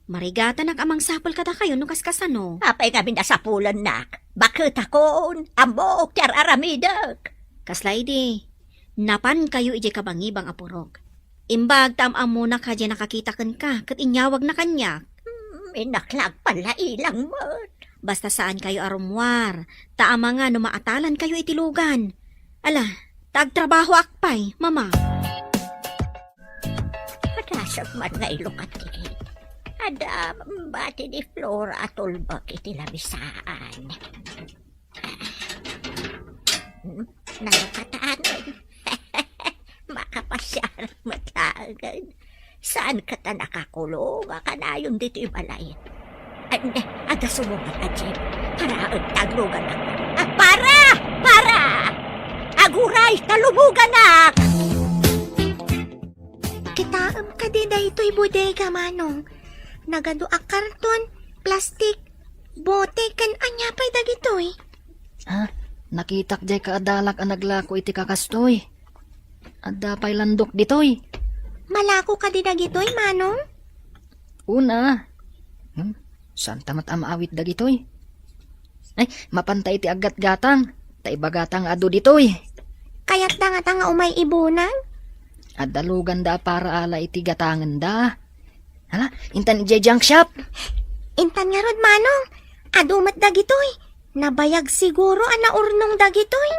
Marigatanak a mangsapul kadakayo no kaskasano. Apay ngamin a sapulennak? Bakketakon, ammok ti ar-aramidek. Kasla idi, napankayo idiay kabangibang a purok. Imbag ta am-ammona kadiay nakakita kenka ket inyawagna kaniak. Hmm, innak la agpallailang met. Basta saankayo a rummuar, ta amangan no maatalankayo iti lugan. Ala, ta agtrabahoak pay, Mama. Padasek man nga ilukat ti gate. Adda bati ni Flora a tulbek iti lamisaan. Hmm, nalukatan. Makapasiar met laengen. Saan ket a nakakulong a kanayon ditoy balay? Ay, ne, adda sumungbat a Jim. Para agluganak. Ah, para! Para! Aguray, ta lumuganak! Kitaem kadi daytoy bodega, Manong. Nagadu a karton, plastik, bote, ken ania pay dagitoy? Ah, nakitak diay kaadalak a naglako iti kakastoy. Adda pay landok ditoy. Malako kadi dagitoy, Manong? Una. Hmm, saanta met a maawit dagitoy? Ay, mapanta iti aggatgatang, ta ibagata nga adu ditoy. Kayatda ngata nga umay ibunan? Adda luganda a para ala iti gatangenda. Hala, intan idiay junk shop. Intan ngarud, Manong. Adu met dagitoy. Nabayag siguro a naurnong dagitoy.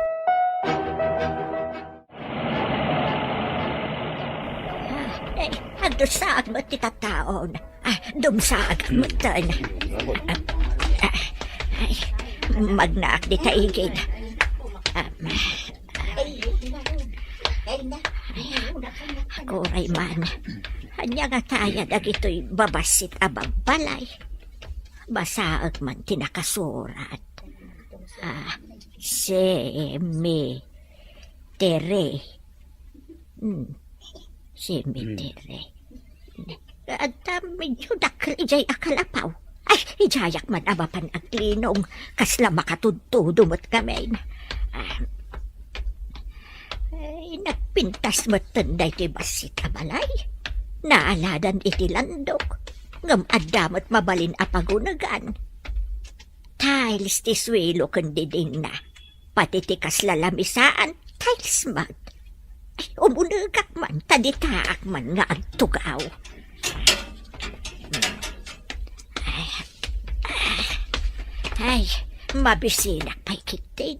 Ay, agdusaag met ti tattaon. Ah, dumsaag met ten. Ah, ah, ay, magnaak dita igid. Ah, Aguray man, ania ngata aya dagitoy babassit a babbalay? Basaek man ti nakasurat. Ah, cemetery. Hmm, cemetery. Adda medyo dakkel idiay a kalapaw. Ay, idiayak man a mapan aglinong, kasla makatudtudo met ngamin. Ah, ay, nagpintas metten daytoy bassit a balay. Naaladan iti landok. Ngem adda met mabalin a pagunegan. Tiles ti suelo ken didingna. Pati ti kasla lamisaan, tiles met. Ay, umunegak man, ta ditaak man nga agtugaw. Ay, mabisinak pay ketdi.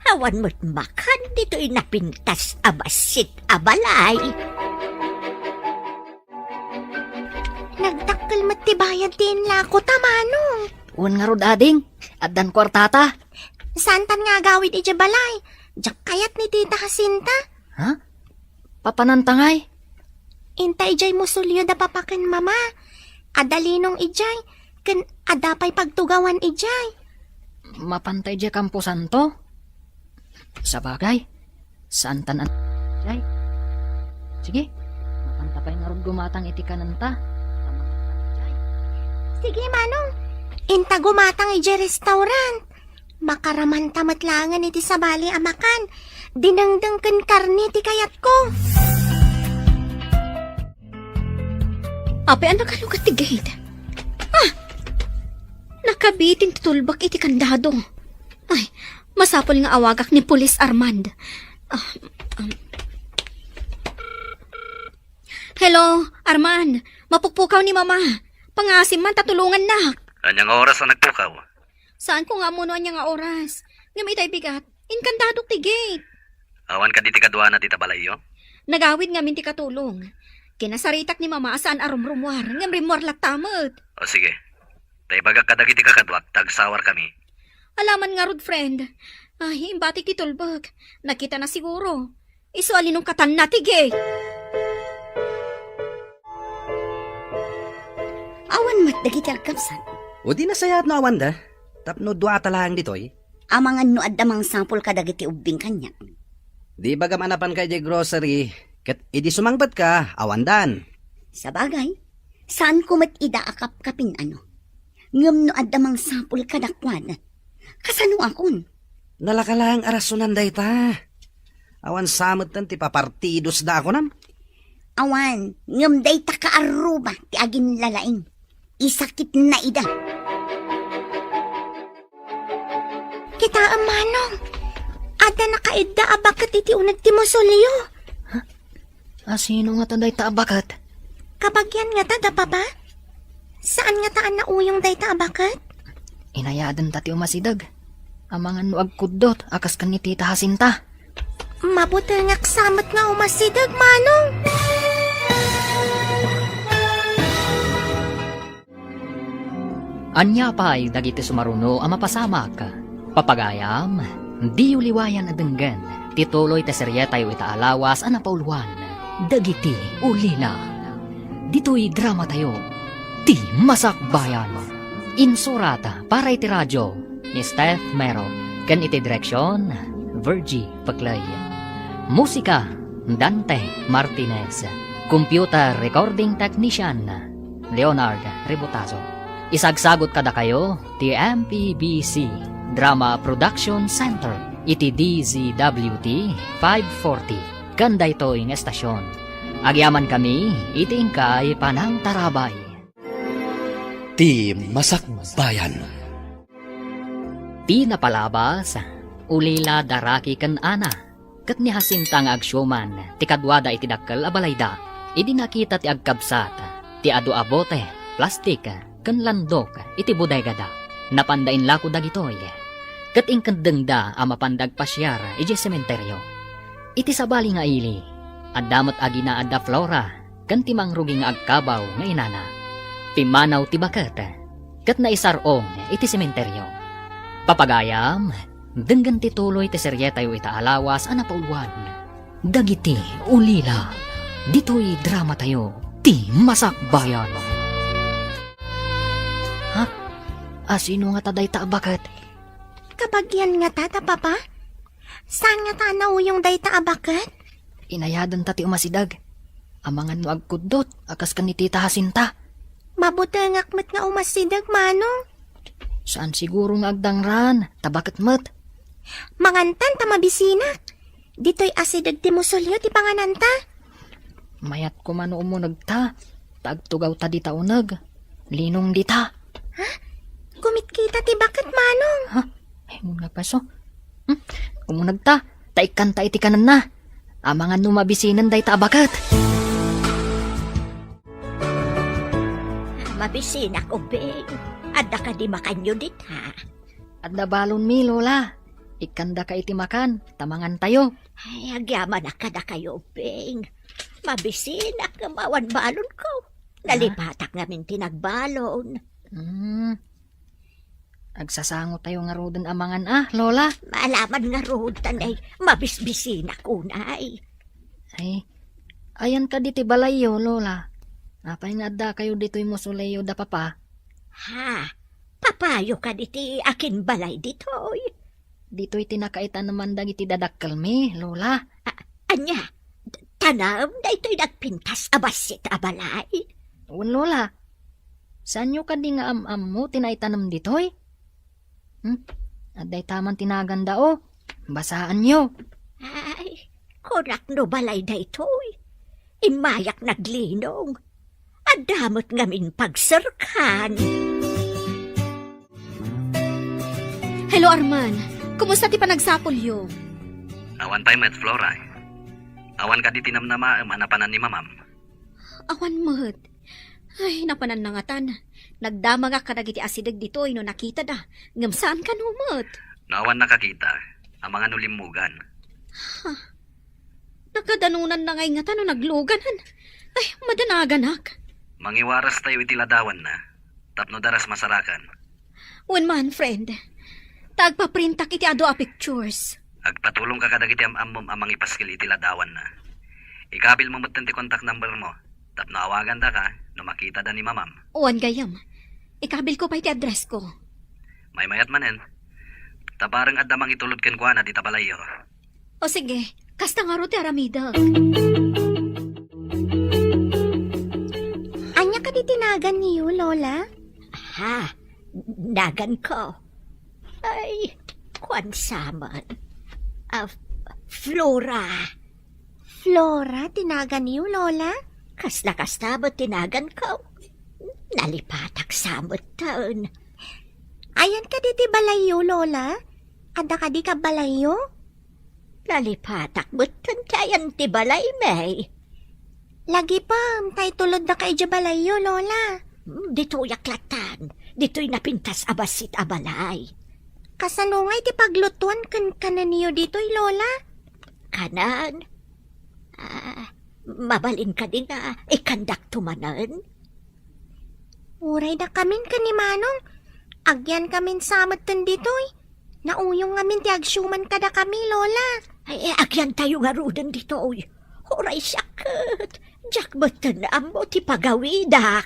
Awan met makan ditoy napintas a bassit a balay. Nagdakkel met ti bayad ti inlako ta, Manong. Wen ngarud, ading, addan kuartata. Saantan nga agawid idiay balay. Diak kayat ni Tita Jacinta. Ha? Papananta ngay? Inta idiay musolyo da papa ken mama. Adda linong idiay, ken adda pay pagtugawan idiay. Mapanta idiay kamposanto? Sabagay, saantan an-, idiay. Sige, mapanta pay ngarud gumatang iti kanenta. Sige, Manong. Inta gumatang idiay restaurant. Makaramanta met laengen iti sabali a makan. Dinengdeng ken karne ti kayatko. Apay a nakalugat ti gate? Ah! Nakabitin ti tulbek iti kandado. Ay, masapul nga awagak ni Pulis Armand. Ah, um. Hello, Armand. Mapukpukaw ni Mama. Pangaasim man ta tulongannak. Ania nga oras a nagpukaw? Saanko nga ammo no ania nga oras. Ngem itay bigat, inkandadok ti gate. Awan kadi ti kaduana dita balayyo? Nagawid ngamin ti katulong. Kinasaritak ni Mama a saan a rumrumuar, ngem rimmuar latta met. O sige. Ta ibagak kadagiti kakaduak ta agsawarkami. Alaman ngarud, friend. Ay, imbatik ti tulbek. Nakitana siguro. Isu a linungkatanna ti gate. Awan met dagiti agkabsat. O di nasayaat no awanda. Tapno duata laeng ditoy. Amangan no adda mangsapul kadagiti ubbing kaniak. Di bagam a napanka idiay grocery, ket idi sumangpetka, awandan. Sabagay, saanko met ida a kapkapin, ano. Ngem no adda mangsapul kadakuada, kasanoakon? Nalaka laeng a rasonan dayta. Awan sa metten ti papartidosda a kunam. Awan, ngem dayta kaarruba ti aginlalaing. Isakitna ida. Kitaem, Manong. Adda nakaidda a baket iti uneg ti musolyo. Asino ngata dayta a baket? Kabagian ngata da, Papa? Saan ngata a nauyong dayta a baket? Inayadenta ti umasideg. Amangan no agkuddot a kas ken ni Tita Jacinta. Mabutengak sa met nga umasideg, Manong. Ania pay dagiti sumaruno a mapasamak? Papagayam, diyo liwayan a denggen ti tuloy ti serietayo ita a lawas a napauluan, Dagiti Ulila. Ditoy dramatayo, Ti Masakbayan. Insurat para iti radio ni Steph Mero ken iti direksion, Virgie Peclay. Musika, Dante Martinez. Computer recording technician, Leonard Rebotazo. Isagsagot kadakayo ti M P B C Drama Production Center iti D Z W T five forty ken daytoy nga estasion. Agyamankami iti inkay panangtarabay. Ti Masakbayan. Ti napalabas, Ulila da Rocky ken Ana, ket ni Jacinta nga agsiuman ti kaduada iti dakkel a balayda. Idi nakita ti agkabsat ti adu a bote, plastik, ken landok iti bodegada, napanda inlako dagitoy, ket inkendengda a mapanda agpasiar idiay sementerio. Iti sabali nga ili, adda met aginaad da Flora ken ti mangrugi nga agkabaw nga inana. Pimmanaw ti baket ket naisar-ong iti sementerio. Papagayam, denggen ti tuloy ti serietayo ita a lawas a napauluan, Dagiti Ulila. Ditoy dramatayo, Ti Masakbayan. Ha? Asino ngata dayta a baket? Kabagian ngata da, Papa? Saan ngata a nauyong dayta a baket? Inayadenta ti umasideg. Amangan no agkuddot a kas ken ni Tita Jacinta. Mabutengak met nga umasideg, Manong. Saan siguro nga agdangran, ta baket met. Mangantan ta mabisinak. Ditoy asideg ti musolyo ti pangananta. Mayat koma no umunegta, ta agtugawta dita uneg. Linong dita. Gumitkita ti baket, Manong. Ha? Ay, mun nga paso. Hmm? Kumunagta, ta ikkanta iti kanenna. Amangan no mabisinen dayta a baket. Mabisinak, Ubing. Adda kadi makanyo dita? Adda balonmi, Lola. Ikkandaka iti makan, ta mangantayo. Ay, agyamanak kadakayo, Ubing. Mabisinak ngem awan balonko. Ah? Nalipatak ngamin ti nagbalon. Hmm. Agsasangotayo ngaruden a mangan a, Lola. Maalaman ngarud, ta nay, mabisbisinak unay. Ay, ayan kadi ti balayyo, Lola? Apay nga addakayo ditoy mausoleo da Papa? Ha? Papayo kadi ti akinbalay ditoy? Ditoy ti nakaitaneman dagiti dadakkelmi, Lola. A-, ania? Tanem daytoy nagpintas a bassit a balay? Wen, Lola. Saanyo kadi nga am-ammo ti naitanem ditoy? Hmm? Adda itaman ti naganda, o. Basaanyo. Ay, kunak no balay daytoy. Immayak naglinong. Adda met ngamin pagserkan. Hello, Arman. Kumusta ti panagsapulyo? Awan pay met, Flora. Awan kadi ti namnamaem a napanan ni Mamam? Awan met. Ay, napanan na ngatan. Nagdamagak kadagiti asideg ditoy no nakitada. Ngem saan kano met? No awan nakakita, amangan no limmugan. Ha? Nakadanonanna ngay ngata no nagluganan. Ay, madanaganak. Mangiwaras tayo iti ladawanna, tapno daras masarakan. Wen man, friend. Ta agpaprintak iti adu a pictures. Agpatulongka kadagiti am-ammom a mangipaskil iti ladawanna. Ikabilmo metten ti contact number mo, tapno awagandaka no makitada ni Mamam. Wen gayam. Ikabilko pay ti addressko. Maymayat manen. Ta bareng adda mangitulod kenkuana dita balayyo. O sige, kasta ngarud ti aramidek. Ania kadi ti naganyo, Lola? Ha? Naganko? Ay, kuan sa man. Ah, Flora. Flora ti naganyo, Lola? Kasla kasta met ti naganko. Nalipatak sa metten. Ayan kadi ti balayyo, Lola? Adda kadi kabbalayyo? Nalipatak metten ti ayan ti balaymi. Lagipem, ta itulodda ka idiay balayyo, Lola. Hmm, ditoyak lattan. Ditoy napintas a bassit a balay. Kasano ngay ti paglutuan ken kanenyo ditoy, Lola? Kanen? Ah, mabalin kadi nga ikandakto manen? Uray dakamin ken ni Manong, agyankamin sa metten ditoy. Nauyong ngamin ti agsiuman kadakami, Lola. Ay, eh, agyantayo ngaruden ditoy. Uray siak ket, diak metten ammo ti pagawidak.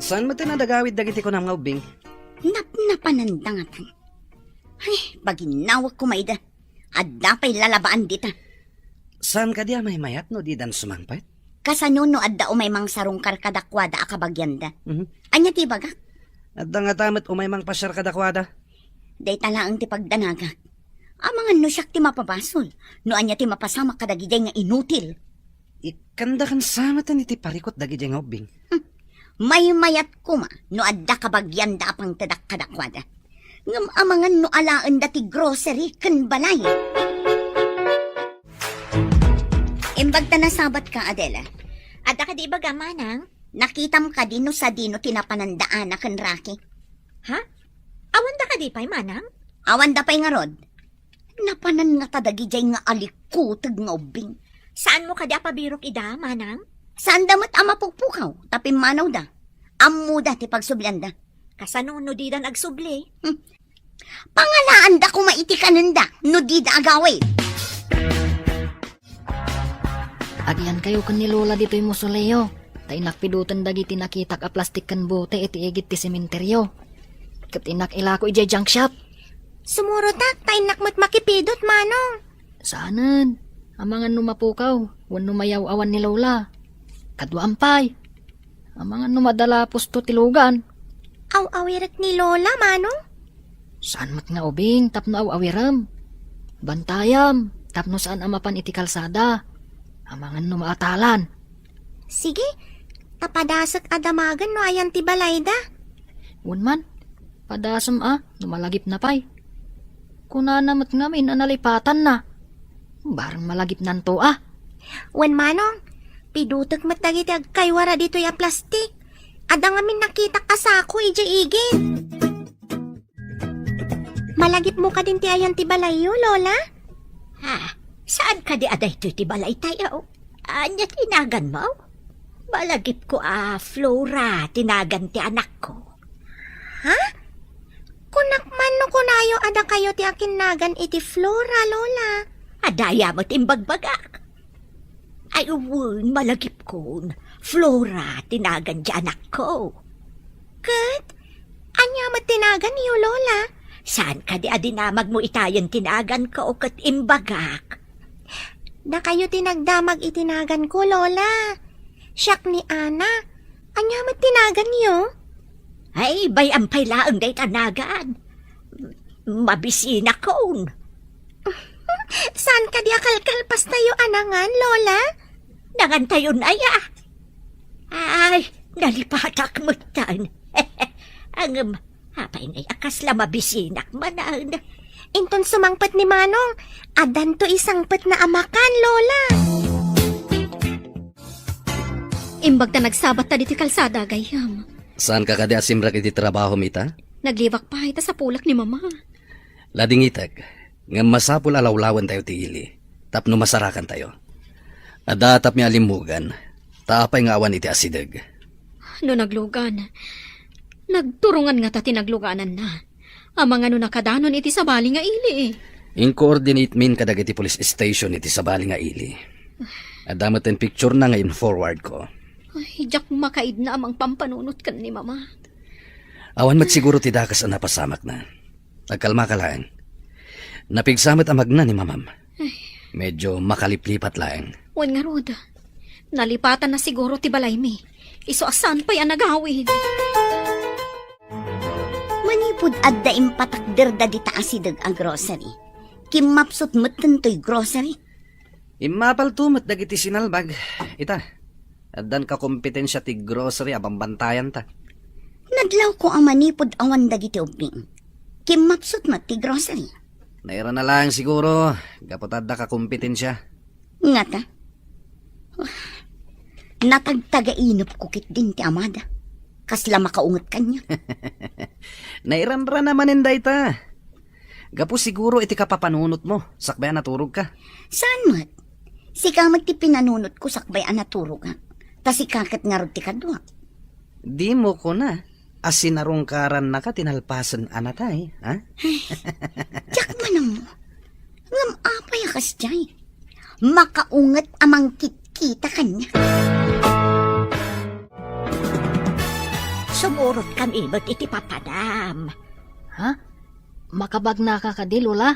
Saan metten a nagawid dagiti kunam nga ubbing? Napnapananda ngatan. Ay, baginawek koma ida. Adda pay lalabaan dita. Saan kadi a maymayat no didan sumangpet? Kasano no adda umay mangsarungkar kadakuada a kabagianda? Mhm. Ania ti ibagak? Adda ngata met umay mangpasiar kadakuada. Dayta laeng ti pagdanagak. Amangan no siak ti mapabasol, no ania ti mapasamak kadagidiay nga inutil. Ikkandakan sa metten iti parikut dagidiay nga ubbing. Hmm. Maymayat koma no adda kabagianda a pangtedak kadakuada. Ngem amangan no alaenda ti grocery ken balay. Imbag ta nasabatka, Adela. Adda kadi ibaga, Manang? Nakitam kadi no sadino ti napananda Ana ken Rocky? Ha? Awanda kadi pay, Manang? Awanda pay ngarud. Napanan ngata dagidiay nga alikuteg nga ubbing. Saanmo kadi a pabirok ida, Manang? Saanda met a mapukpukaw, ta pimmanawda. Ammoda ti pagsublianda. Kasano no didan agsubli? Hmm. Pangalaanda koma iti kanenda no dida agawid. Agyankayo ken ni Lola ditoy mausoleo, ta innak piduten dagiti nakitak a plastik ken bote iti igid ti sementeryo. Ket innak ilako idiay junk shop. Sumurotak, ta innak met makipidut, Manong. Saanen. Amangan no mapukaw, wenno mayaw-awan ni Lola. Kaduaan pay. Amangan no madala pusto ti lugan. Aw-awirek ni Lola, Manong? Saan met nga ubing tapno aw-awirem. Bantayam tapno saan a mapan iti kalsada. Amangan no maatalan. Sige, ta padasek a damagen no ayan ti balayda. Wen man, padasem a, no malagipna pay. Kunana met ngamin a nalipatanna. Bareng malagipnanto a. Wen manong, pidutek met dagiti agkaywara ditoy a plastik. Adda ngamin nakitak a sako idiay igid. Malagipmo kadin ti ayan ti balayyo, Lola? Ha? Saan kadi a daytoy ti balaytayo? Ania ti naganmo? Malagipko a Flora ti nagan ti anakko. Ha? Kunak man no kunayo a dakayo ti akinnagan iti Flora, Lola. Adda aya met imbagbagak. Ay, wen, malagipkon. Flora ti nagan ti anakko. Ket, ania met ti naganyo, Lola? Saan kadi a dinamagmo itayen ti naganko ket imbagak? Dakayo ti nagdamag iti naganko, Lola. Siak ni Ana. Ania met ti naganyo? Ay, bay-am pay laeng dayta nagan. Mabisinakon. Saan kadi a kalkalpastayo a nangan, Lola? Nangantayon aya? Ay, nalipatak metten. Ngem, apay ngay a kasla mabisinak manen? Inton sumangpet ni Manong, addanto isangpetna a makan, Lola. Imbag ta nagsabatta ditoy kalsada, gayyem. Saanka kadi a simrek iti trabahom ita? Naglibak pay ta sapulek ni Mama. Ladingitek, ngem masapul a lawlawentayo ti ili tapno masarakantayo. Adda tapmi a limmugan, ta apay nga awan iti asideg? No naglugan, nagturongan ngata ti naglugananna. Amangan no nakadanon iti sabali nga ili. Incoordinate min kadagiti police station iti sabali nga ili. Adda met ti picture na nga in-forward ko. Ay, diak makaidna a mangpampanunot ken ni Mama. Awan met siguro ti dakes a napasamakna. Agkalmaka laeng. Napigsa met a magna ni Mamam. Ay. Medyo makaliplipat laeng. Wen ngarud, nalipatanna siguro ti balaymi. Isu a saan pay a nagawid. Manipud adda impatakder dagita asideg a grocery, kimmapsut metten toy grocery. Immapalto met dagiti sinalbag. Ita, addan kakompetensia ti grocery a bambantayanta. Nadlawko a manipud awan dagiti ubbing, kimmapsut met ti grocery. Nairana laeng siguro, gapu ta adda kakompetensia. Ngata? Natagtagainepko ketdin ti amada. Kasla makaunget kaniak. Nairanrana manen dayta. Gapu siguro iti kapapanunotmo, sakbay a naturogka. Saan met? Sika met ti pinanunotko sakbay a naturogak. Ta sika ket ngarud ti kaduak. Dimo kuna a sinarungkarannaka ti nalpasen a natay, ha? Diak man ammo. Ngem apay a kasdiay? Makaunget a mangkitkita kaniak. Sumurotkami met iti papanam. Ha? Makabagnaka kadi, Lola?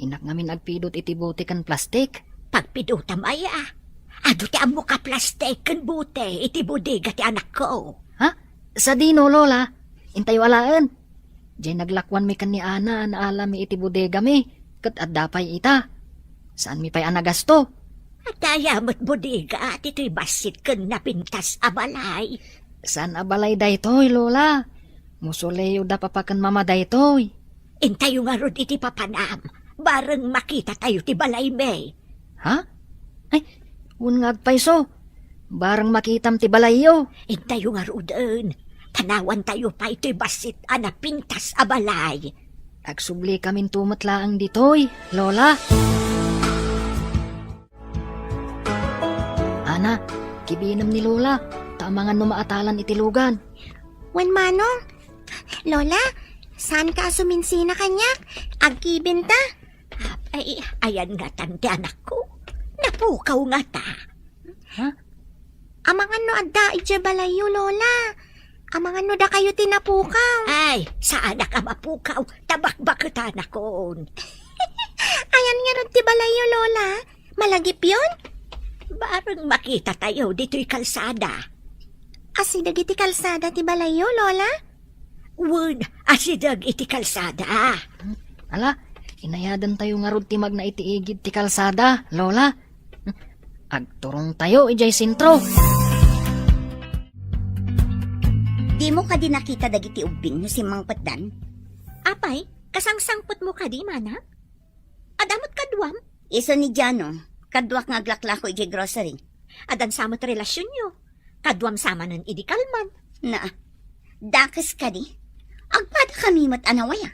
Innak ngamin agpidut iti bote ken plastik. Pagpidutam aya? Adu ti ammoka plastik ken bote iti bodega ti anakko. Ha? Sadino, Lola? Intayo alaen. Diay naglakuanmi ken ni Ana a naalami iti bodegami, ket adda pay ita. Saanmi pay a nagasto. Adda aya met bodega ditoy bassit ken napintas a balay? Saan a balay daytoy, Lola. Mausoleo da papa ken mama daytoy. Intayo ngarud iti papanam, bareng makitatayo ti balaymi. Ha? Ay, wen nga agpayso. Bareng makitam ti balayyo. Intayo ngaruden. Tanawantayo pay toy bassit a napintas a balay. Agsubli kaminto met laeng ditoy, Lola. Ana, kibinem ni Lola, ta amangan no maatalan iti lugan. Wen manong, Lola, saanka a suminsina kaniak? Agkibinta? Ay, ayan ngatan ti anakko. Napukaw ngata. Ha? Amangan no adda idiay balayyo, Lola. Amangan no dakayo ti napukaw. Ay, saanak a mapukaw, ta bakbaketanakon. Ayan ngarud ti balayyo, Lola. Malagipyon? Bareng makitatayo ditoy kalsada. Asideg iti kalsada ti balayyo, Lola? Wen, asideg iti kalsada. Ala, inayadantayo ngarud ti magna iti igid ti kalsada, Lola. Agturongtayo idiay sentro. Dimo kadi nakita dagiti ubbing no simmangpetdan? Apay, kasangsangpetmo kadi, manang? Adda met kaduam? Isu ni Jano, kaduak nga aglaklako idiay grocery. Addan sa met relasionyo. Kaduam sa manen idi kalman. Na, dakes kadi? Agpadakami met a nawaya.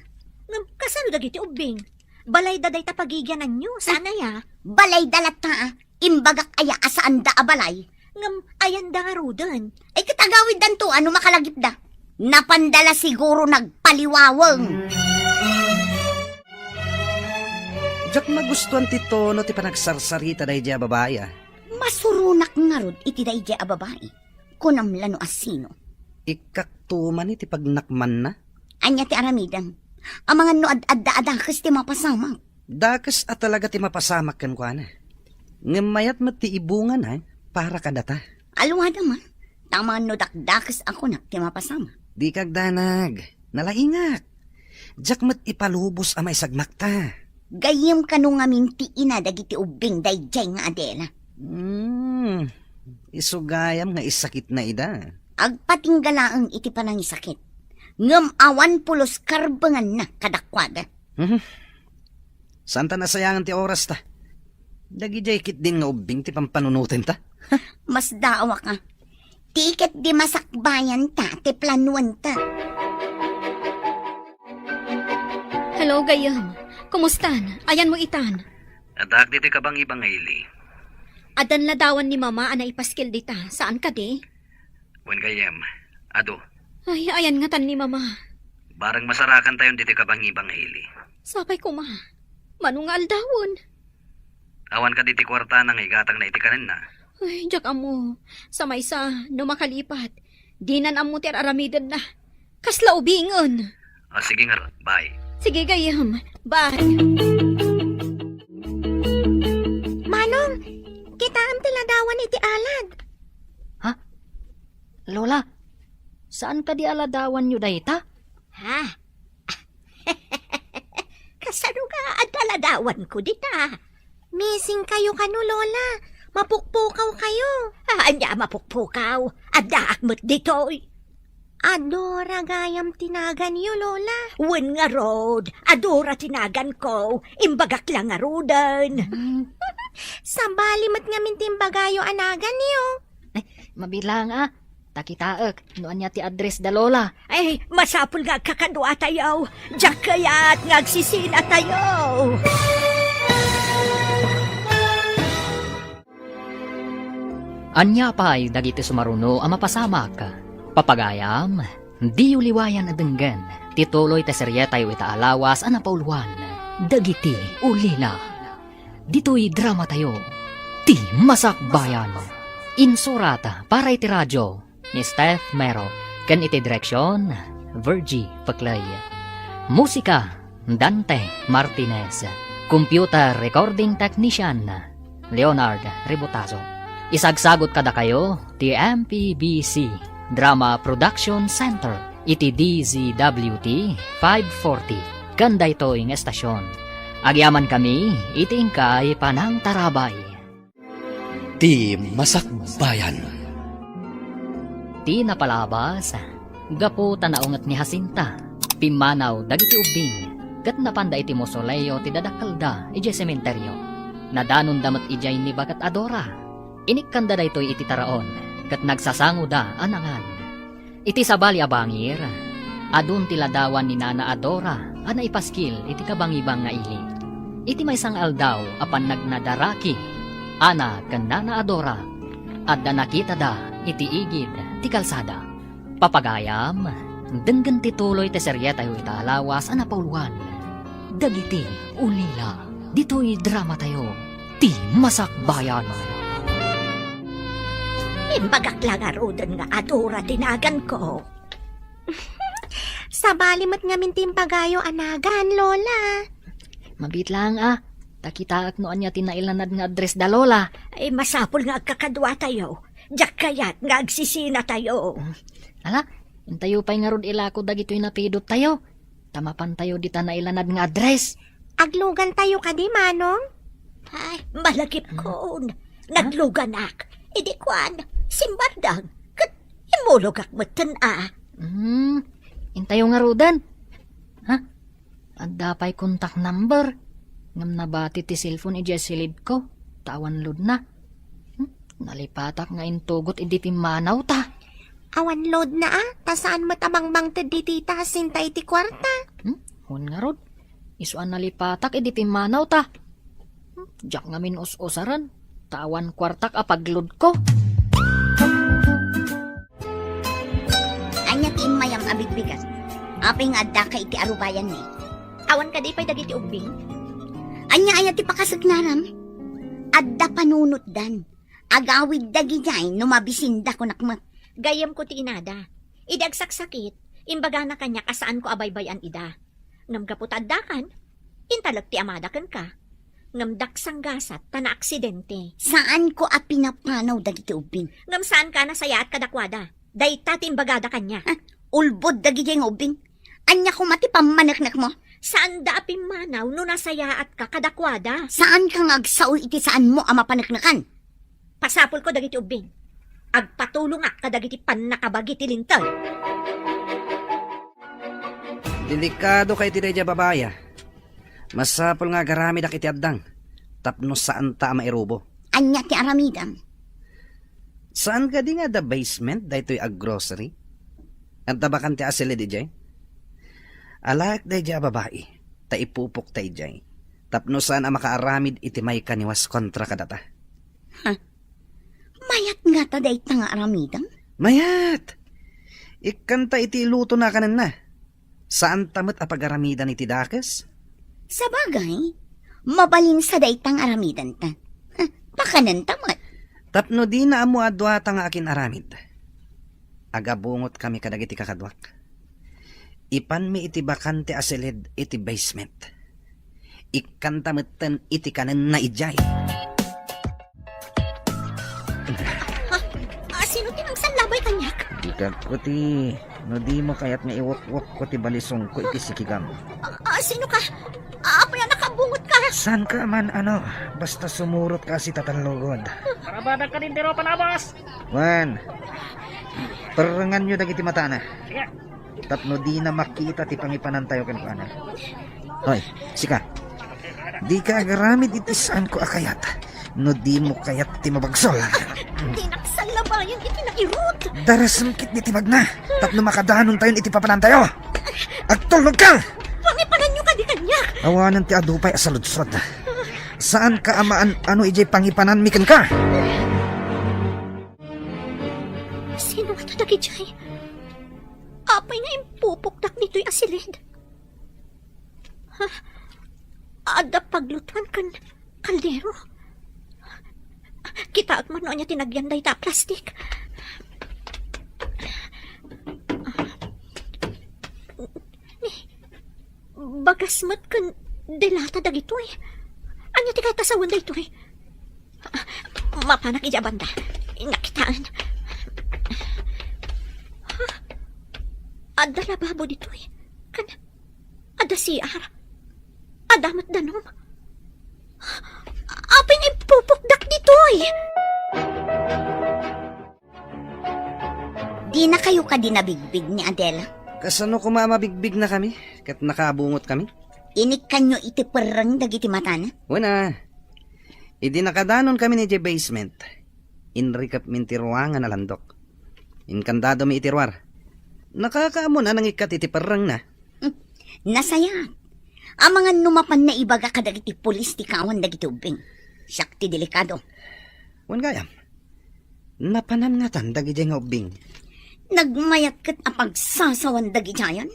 Ngem kasano dagiti ubbing? Balayda dayta pagigiananyo, saan aya? Balayda latta, a. Imbagak aya a saanda a balay? Ngem ayanda ngaruden? Ay, ket agawiddanto a no makalagipda. Napanda la siguro nagpaliwaweng. Diak magustuan ti tono ti panagsarsarita daydiay a babai, a. Masuronak ngarud iti daydiay a babai. Kunam la no asino. Ikkakto man iti pagnakmanna. Ania ti aramidem? Amangan no ad-adda a dakes ti mapasamak. Dakes a talaga ti mapasamak kenkuana. Ngem mayat met ti ibungana para kadata. Alwadam, a. Ta amangan no dakdakes a kunak ti mapasamak. Dika agdanag. Nalaingak. Diak met ipalubos a maisagmakta. Gayyem kano ngamin ti ina dagiti ubbing daydiay nga Adela? Hmm. Isu gayam nga isakitna ida. Agpatingga laeng iti panangisakit. Ngem awan pulos karbenganna kadakuada. Mhm. Saanta nasayangan ti orasta. Dagidiay ketdin nga ubbing ti pampanunotenta. Masdaawak, a. Ti ketdi masakbayanta ti planuanta. Hello, gayyem. Kumustan? Ayanmo itan? Addaak ditoy kabangiba nga ili. Addan ladawan ni Mama a naipaskil dita, saan kadi? Wen gayyem, adu. Ay, ayan ngatan ni Mama? Bareng masarakantayon ditoy kabangiba nga ili. Sapay koma. Mano nga aldawen? Awan kadi ti kuartana nga igatangna iti kanenna? Ay, diak ammo. Sa maysa, no makalipat, dinan ammo ti ar-aramidenna. Kasla ubingen. Ah, sige ngarud. Bye. Sige, gayyem. Bye. Manong, kitaem ti ladawan iti alad. Ha? Lola, saan kadi a ladawanyo dayta? Ha? Kasano nga adda ladawanko dita? Missing kayo kano, Lola. Mapukpukaw kayo. Ah, ania mapukpukaw? Addaak met ditoy. Adora gayam ti naganyo, Lola. Wen ngarud, Adora ti naganko. Imbagak la ngaruden. Hmm. Sabali met ngamin ti imbagayo a naganyo. Ay, mabilang, a. Ta kitaek no ania ti address da Lola. Ay, masapul nga agkakaduatayo. Diak kayat nga agsisinatayo. Ania pay dagiti sumaruno a mapasamak? Papagayam, diyo liwayan a denggen ti tuloy ti serietayo ita a lawas a napauluan, Dagiti Ulila. Ditoy dramatayo, Ti Masakbayan. Insurat para iti radio ni Steph Mero, ken iti direksion, Virgie Peclay. Musika, Dante Martinez. Computer recording technician, Leonard Ributazo. Isagsagut kadakayo ti M P B C Drama Production Center iti D Z W T five forty ken daytoy nga estasion. Agyamankami iti inkay panangtarabay. Ti Masakbayan. Ti napalabas, gapu ta naunget ni Jacinta, pimmanaw dagiti ubbing, ket napanda iti mausoleo ti dadakkelda idiay sementerio. Nadanonda met idiay ni Baket Adora. Inikkanda daytoy iti taraon, ket nagsasangoda a nangan. Iti sabali a bangir, adun ti ladawan ni Nana Adora a naipaskil iti kabangibang nga ili. Iti maysa nga aldaw a pannagnadaraki, Ana ken Nana Adora, adda nakitada iti igid ti kalsada. Papagayam, denggen ti tuloy ti serietayo ita a lawas a napauluan, Dagiti Ulila. Ditoy dramatayo, Ti Masakbayan. Imbagak la ngaruden nga Adora ti naganko. Sabali met ngamin ti imbagayo a nagan, Lola. Mabiit laeng, a. Ta kitaek no ania ti nailanad nga address da Lola. Ay, masapul nga agkakaduatayo. Diak kayat nga agsisinatayo. Ala, intayo pay ngarud ilako dagitoy napidottayo. Ta mapantayo dita nailanad nga address. Aglugantayo kadi, Manong? Ay, malagipkon. Nagluganak. Idi kuan, simbardang. Ket immulogak metten, a. Hmm, intayo ngaruden. Ha? Adda pay contact number. Ngem nabati ti cellphone idiay silidko, ta awan loadna. Hmm? Nalipatak nga intugot idi pimmanaw ta. Awan loadna a, ta saan met a mangmangted dita ta sentay ti kuarta. Hmm? Wen ngarud. Isu a nalipatak idi pimmanaw ta. Hmm? Diak ngamin us-usaren, ta awan kuartak a pagloadko. Ania ti immayam a bigbigat? Apay nga addaka iti arubayanmi? Awan kadi pay dagiti ubbing? Ania aya ti pakasagnaram? Adda panunotdan. Agawid dagidiay no mabisinda kunak met. Gayyemko ti inada. Idi agsaksakit, imbagana kaniak a saanko a baybay-an ida. Ngem gapu ta addakan, intalek ti amada kenka. Ngem diak sanggasat ta naaksidente. Saanko a pinapanaw dagiti ubbing. Ngem saanka a nasayaat kadakuada. Dayta ti imbagada kaniak. Ha? Ulbod dagidiay nga ubbing. Ania koma ti pammaneknekmo? Saanda a pimmanaw no nasayaatka kadakuada. Saanka nga agsao iti saanmo a mapaneknekan? Pasapulko dagiti ubbing. Agpatulongak kadagiti pannakabagi ti Linteg. Delikadoka iti daydiay a babai a. Masapul nga agaramidak iti addang tapno saanta a mairubo. Ania ti aramidem? Saan kadi nga adda basement daytoy a grocery? Adda bakante a silid idiay? Alaek daydiay a babai, ta ipupokta idiay tapno saan a makaaramid iti maikaniwas kontra kadata. Ha? Mayat ngata dayta nga aramidem? Mayat! Ikkanta iti ilutona a kanenna. Saanta met a pagaramidan iti dakes? Sabagay, mabalinsa dayta nga aramidanta. Ha, pakanenta met. Tapno dina ammo a duata nga akin-aramid, agabungotkami kadagiti kakaduak. Ipanmi iti bakante a silid iti basement. Ikkanta metten iti kanenna idiay. Ah, ah, sino ti nangsallabay kaniak? Dikagko ti, no dimo kayat nga iwukwokko ti balisongko iti sikigam. Ah, ah, sino ka? Ah, apay a nakabungot ka? Saan ka man, ano, basta sumurot ka si Tatallugod. Marabadak ka din, pero panabas! Wen, perrenganyo dagiti matana. Sige. Tapno dina makita ti pangipanantayo kenkuana. Hoy, sika. Dika agaramid iti saanko a kayat. No dimo kayat ti mabagsol. Dinak sallabayan iti nairut. Darasem ketdi ti bagna. Tapno makadanontayon iti papanantayo. Agtulnog ka! Pangipananyo kadi kaniak. Awanen ti adu pay a saludsod. Saan ka a maan-ano idiay pangipananmi kenka? Sino ngata dagidiay? Apay nga impupokdak ditoy a silid? Ha? Adda paglutuan ken kaldero? Kitaek man no ania ti nagyan dayta a plastik. Ni, bagas met ken delata dagitoy. Ania ti kayat a sawen daytoy? Mapanak idiay a banda. Nakitaan. Ha? Adda lababo ditoy. Ken adda C R. Adda met danum. Apay nga impupokdak ditoy? Dinakayo kadi nabigbig ni Adela? Kasano koma a mabigbignakami ket nakaabungotkami? Inikkanyo iti perreng dagiti matana? Wen a. Idi nakadanonkami idiay basement, inrikepmin ti ruangan a landok. Inkandadomi iti ruar. Nakakaammon a nangikkat iti perrengna. Hmm, nasayaat. Amangan no mapan naibaga kadagiti pulis ti kawan dagiti ubbing. Siak ti delikado. Wen gayam, napanan ngatan dagidiay nga ubbing? Nagmayat ket a pagsasawan dagidiayan.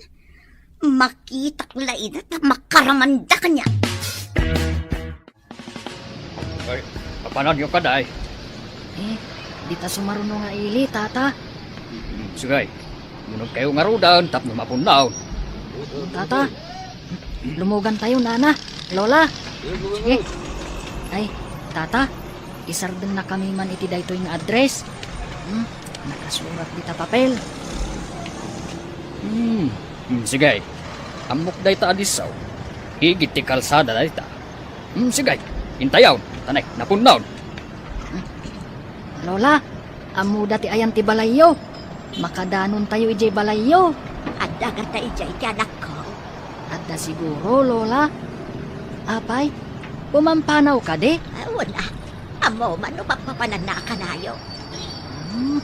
Makitak la ida ta makaramanda kaniak. Ay, apananyo kadi? Eh, dita sumaruno nga ili, tata. Mm, sige. Munogkayo ngaruden tapno mapunnaw. Tata, lumugantayo, nana, lola. Sige. Ay, tata, isardengkami man iti daytoy nga address. Hmm, nakasurat dita papel. Hmm, hmm, sige. Ammok dayta a disso. Igid ti kalsada dayta. Hmm, sige. Intayon. Tanay, napunnaw. Lola, ammoda ti ayan ti balayyo. Makadanontayo idiay balayyo. Adda gata idiay ti anakko. Adda siguro, Lola. Apay, pumampanaw kadi? Ah, wen, ah. Ammo man no papapananna a kanayo. Hmm,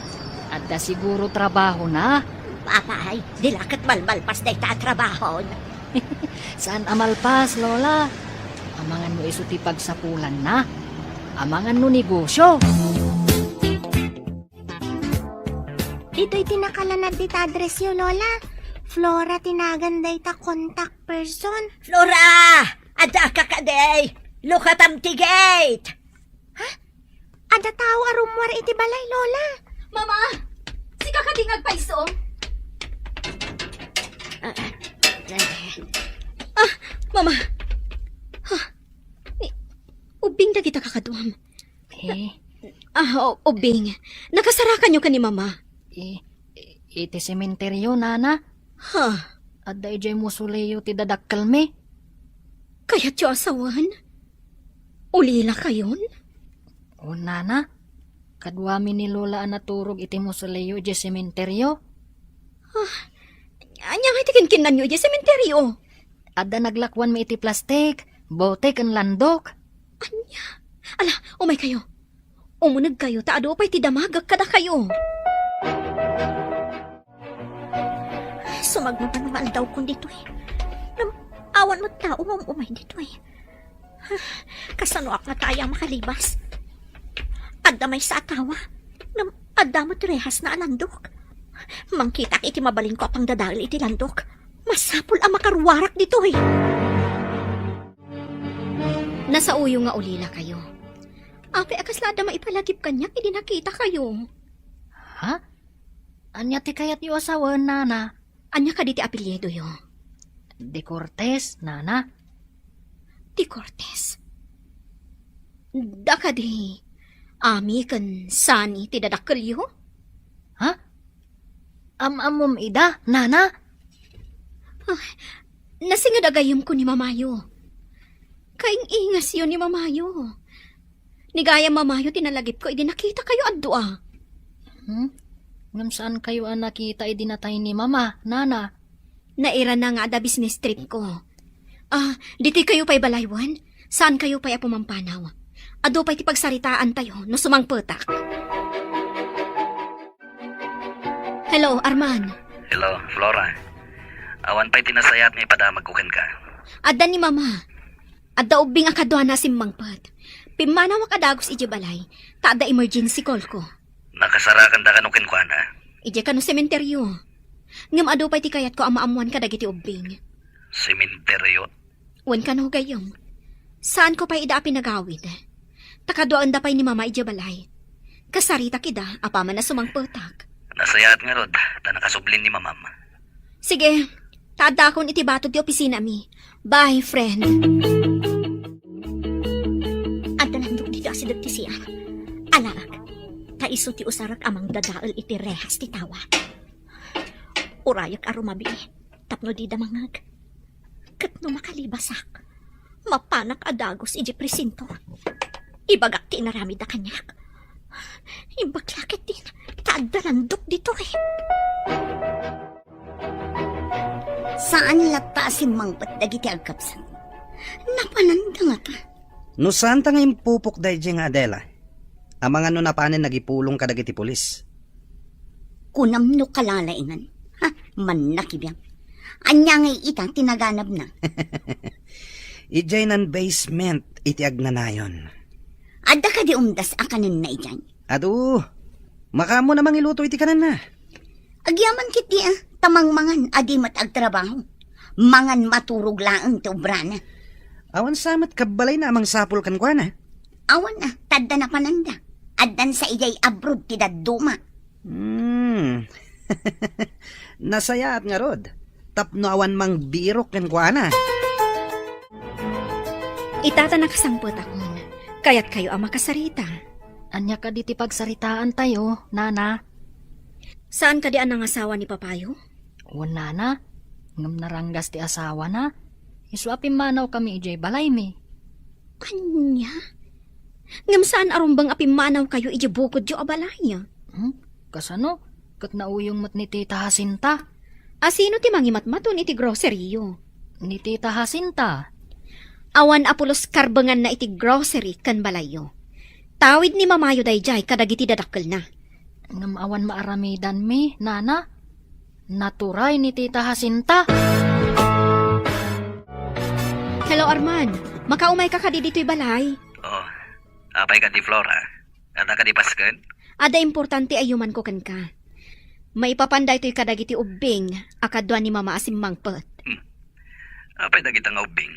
adda siguro trabahona. Apay, di la ket malmalpas dayta a trabahon. Saan a malpas, Lola. Amangan no isu ti pagsapulanna. Amangan no negosyo. Ditoy ti nakalanad dita addressyo, Lola. Flora ti nagan dayta contact person. Flora! Adda ka kadi? Lukatam ti gate! Ha? Adda tao a rummuar iti balay, Lola. Mama! Sika kadi nga agpaiso? Ah, Mama! Ah, ni, ubing dagita kakaduam. Eh. Ah, o, ubing. Nakasarakanyo ken ni Mama? Eh, iti sementeryo, Nana. Ha? Adda idiay mausoleo ti dadakkelmi. Kayatyo a sawen? Ulilakayon? O, Nana. Kaduami ni Lola a naturog iti mausoleo idiay sementeryo. Ah, ania ngay ti kinkinnanyo idiay sementeryo? Adda naglakuanmi iti plastik, bote ken landok. Ania? Ala, umaykayo. Umunegkayo ta adu pay ti damagek kadakayo. Sumagmamano nga aldawkon ditoy. Ngem awan met tao nga um-umay ditoy. Kasanoak ngata aya a makalibas? Adda maysa a tawa. Ngem adda met rehasna a landok. Mangkitak iti mabalinko a pangdadael iti landok. Masapul a makaruarak ditoy. Nasaoyo nga ulilakayo. Apay a kasla adda maipalagip kaniak idi nakitakayo? Ha? Ania ti kayatyo a sawen, Nana? Ania kadi ti apelyidoyo? De Cortez, Nana. De Cortez? Da kadi Ami ken Sani ti dadakkelyo? Ha? Am-ammom ida, Nana? Ah, nasinged a gayyemko ni Mamayo. Kaing-ingasyo ni Mamayo. Ni gayam Mamayo ti nalagipko idi nakitakayo a dua. Hmm? Ngem saankayo a nakita idi natay ni Mama, Nana? Nairana nga adda business tripko. Ah, ditoykayo pay balay wen? Saankayo pay a pumampanaw? Adu pay ti pagsaritaantayo no sumangpetak. Hello, Arman. Hello, Flora. Awan pay ti nasayaat nga ipadamagko kenka. Adda ni Mama. Adda ubbing a kaduana a simmangpet. Pimmanawak a dagus idiay balay, ta adda emergency call ko. Nakasarakan da kano kenkuana? Idiay kano sementeryo. Ngem adu pay ti kayatko a maammoan kadagiti ubbing. Sementeryo? Wen kano, gayyem. Saanko pay ida a pinagawid. Ta kaduaenda pay ni Mama idiay balay. Kasaritak ida, apaman a sumangpetak. Nasayaat ngarud, ta nakasublin ni Mamam. Sige, ta addakon iti batok ti opisinami. Bye, friend. Adda landok ditoy asideg ti siak. Alaek, ta isu ti usarek a mangdadael iti rehas ti tawa. Urayek a rumabii tapno dida mangngeg. Ket no makalibasak, mapanak a dagus idiay presinto. Ibagak ti inaramidda kaniak. Imbag la ketdin, ta adda landok ditoy. Saan latta a simmangpet dagiti agkabsat? Napananda ngata? No saanta nga impupok daydiay nga Adela, amangan no napanen nagipulong kadagiti pulis. Kunam no kalalaingan. Ha, mannakibiang. Ania nga ita ti naganabna? Idiay nan basement iti agnanayon. Adda kadi umdas a kanenna idiay? Adu, makaammo na mangiluto iti kanenna. Agyaman ketdi a, ta mangmangan a di met agtrabaho. Mangan maturog laeng ti obrana. Awan sa met kabbalayna a mangsapul kenkuana? Awan a, ta adda napananda. Addan sa idiay abroad ti dadduma. Hmm. Nasayaat ngarud, tapno awan mangbirok kenkuana. Ita ta nakasangpetakon, kayatkayo a makasarita. Ania kadi ti pagsaritaantayo, Nana? Saan kadi a nangasawa ni Papayo? Wen, Nana, ngem naranggas ti asawana. Isu a pimmanawkami idiay balaymi. Ania? Ngem saan a rumbeng a pimmanawkayo idiay bukodyo a balay? Hmm? Kasano? Ket nauyong met ni Tita Jacinta. A sino ti mangimatmaton iti grocery-yo? Ni Tita Jacinta. Awan a pulos karbenganna iti grocery ken balayyo. Tawid ni mamayo daydiay kadagiti dadakkelna. Ngem awan maaramidanmi, nana. Naturay ni Tita Jacinta. Hello, Arman. Makaumayka kadi ditoy balay? Oh, apay kadi, Flora? Adda kadi pasken? Adda importante a yumanko kenka. Maipapan daytoy kadagiti ubbing a kadua ni Mama a simmangpet. Hmm. Apay dagita nga ubbing?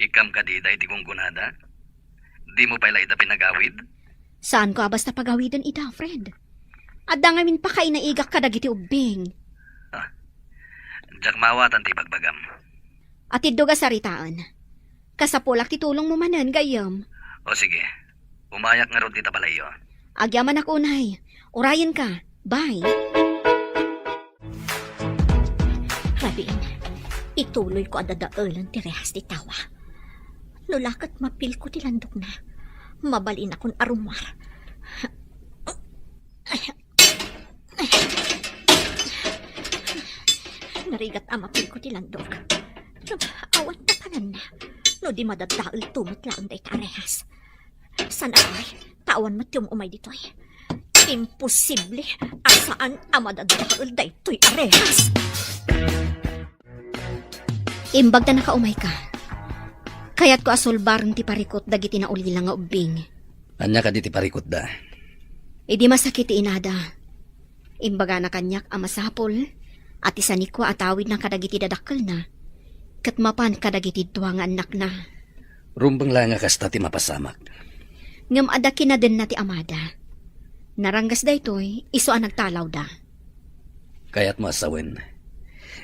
Ikkam kadi daydi gunggonada? Dimo pay la ida pinagawid? Saanko a basta pagawiden ida, Fred. Adda ngamin pakainaigak kadagiti ubbing. Ah, diak maawatan ti ibagbagam. Atiddog a saritaen. Kasapulak ti tulongmo manen, gayyem. O sige, umayak ngarud dita balayyo. Agyamanak unay. Urayenka. Bye. Rabiin, ituloyko a dadaelen ti rehas ti tawa. No la ket mapilko ti landokna, mabalinakon a rummuar. Narigat a mapilko ti landok. Ngem awan tapananna no di madadaelto met laeng dayta a rehas. Saan a pay, ta awan met ti um-umay ditoy. Imposible a saan a madadael daytoy a rehas. Imbag ta nakaumayka, kayatko a sulbaren ti parikut dagiti naulila nga ubbing. Ania kadi ti parikutda? Idi masakit ti inada, imbagana kaniak a masapul a ti sanikua a tawidna kadagiti dadakkelna ket mapan kadagiti dua nga annakna. Rumbeng la nga kasta ti mapasamak. Ngem adda kinadenna ti amada. Naranggas daytoy, isu a nagtalawda. Kayatmo a sawen,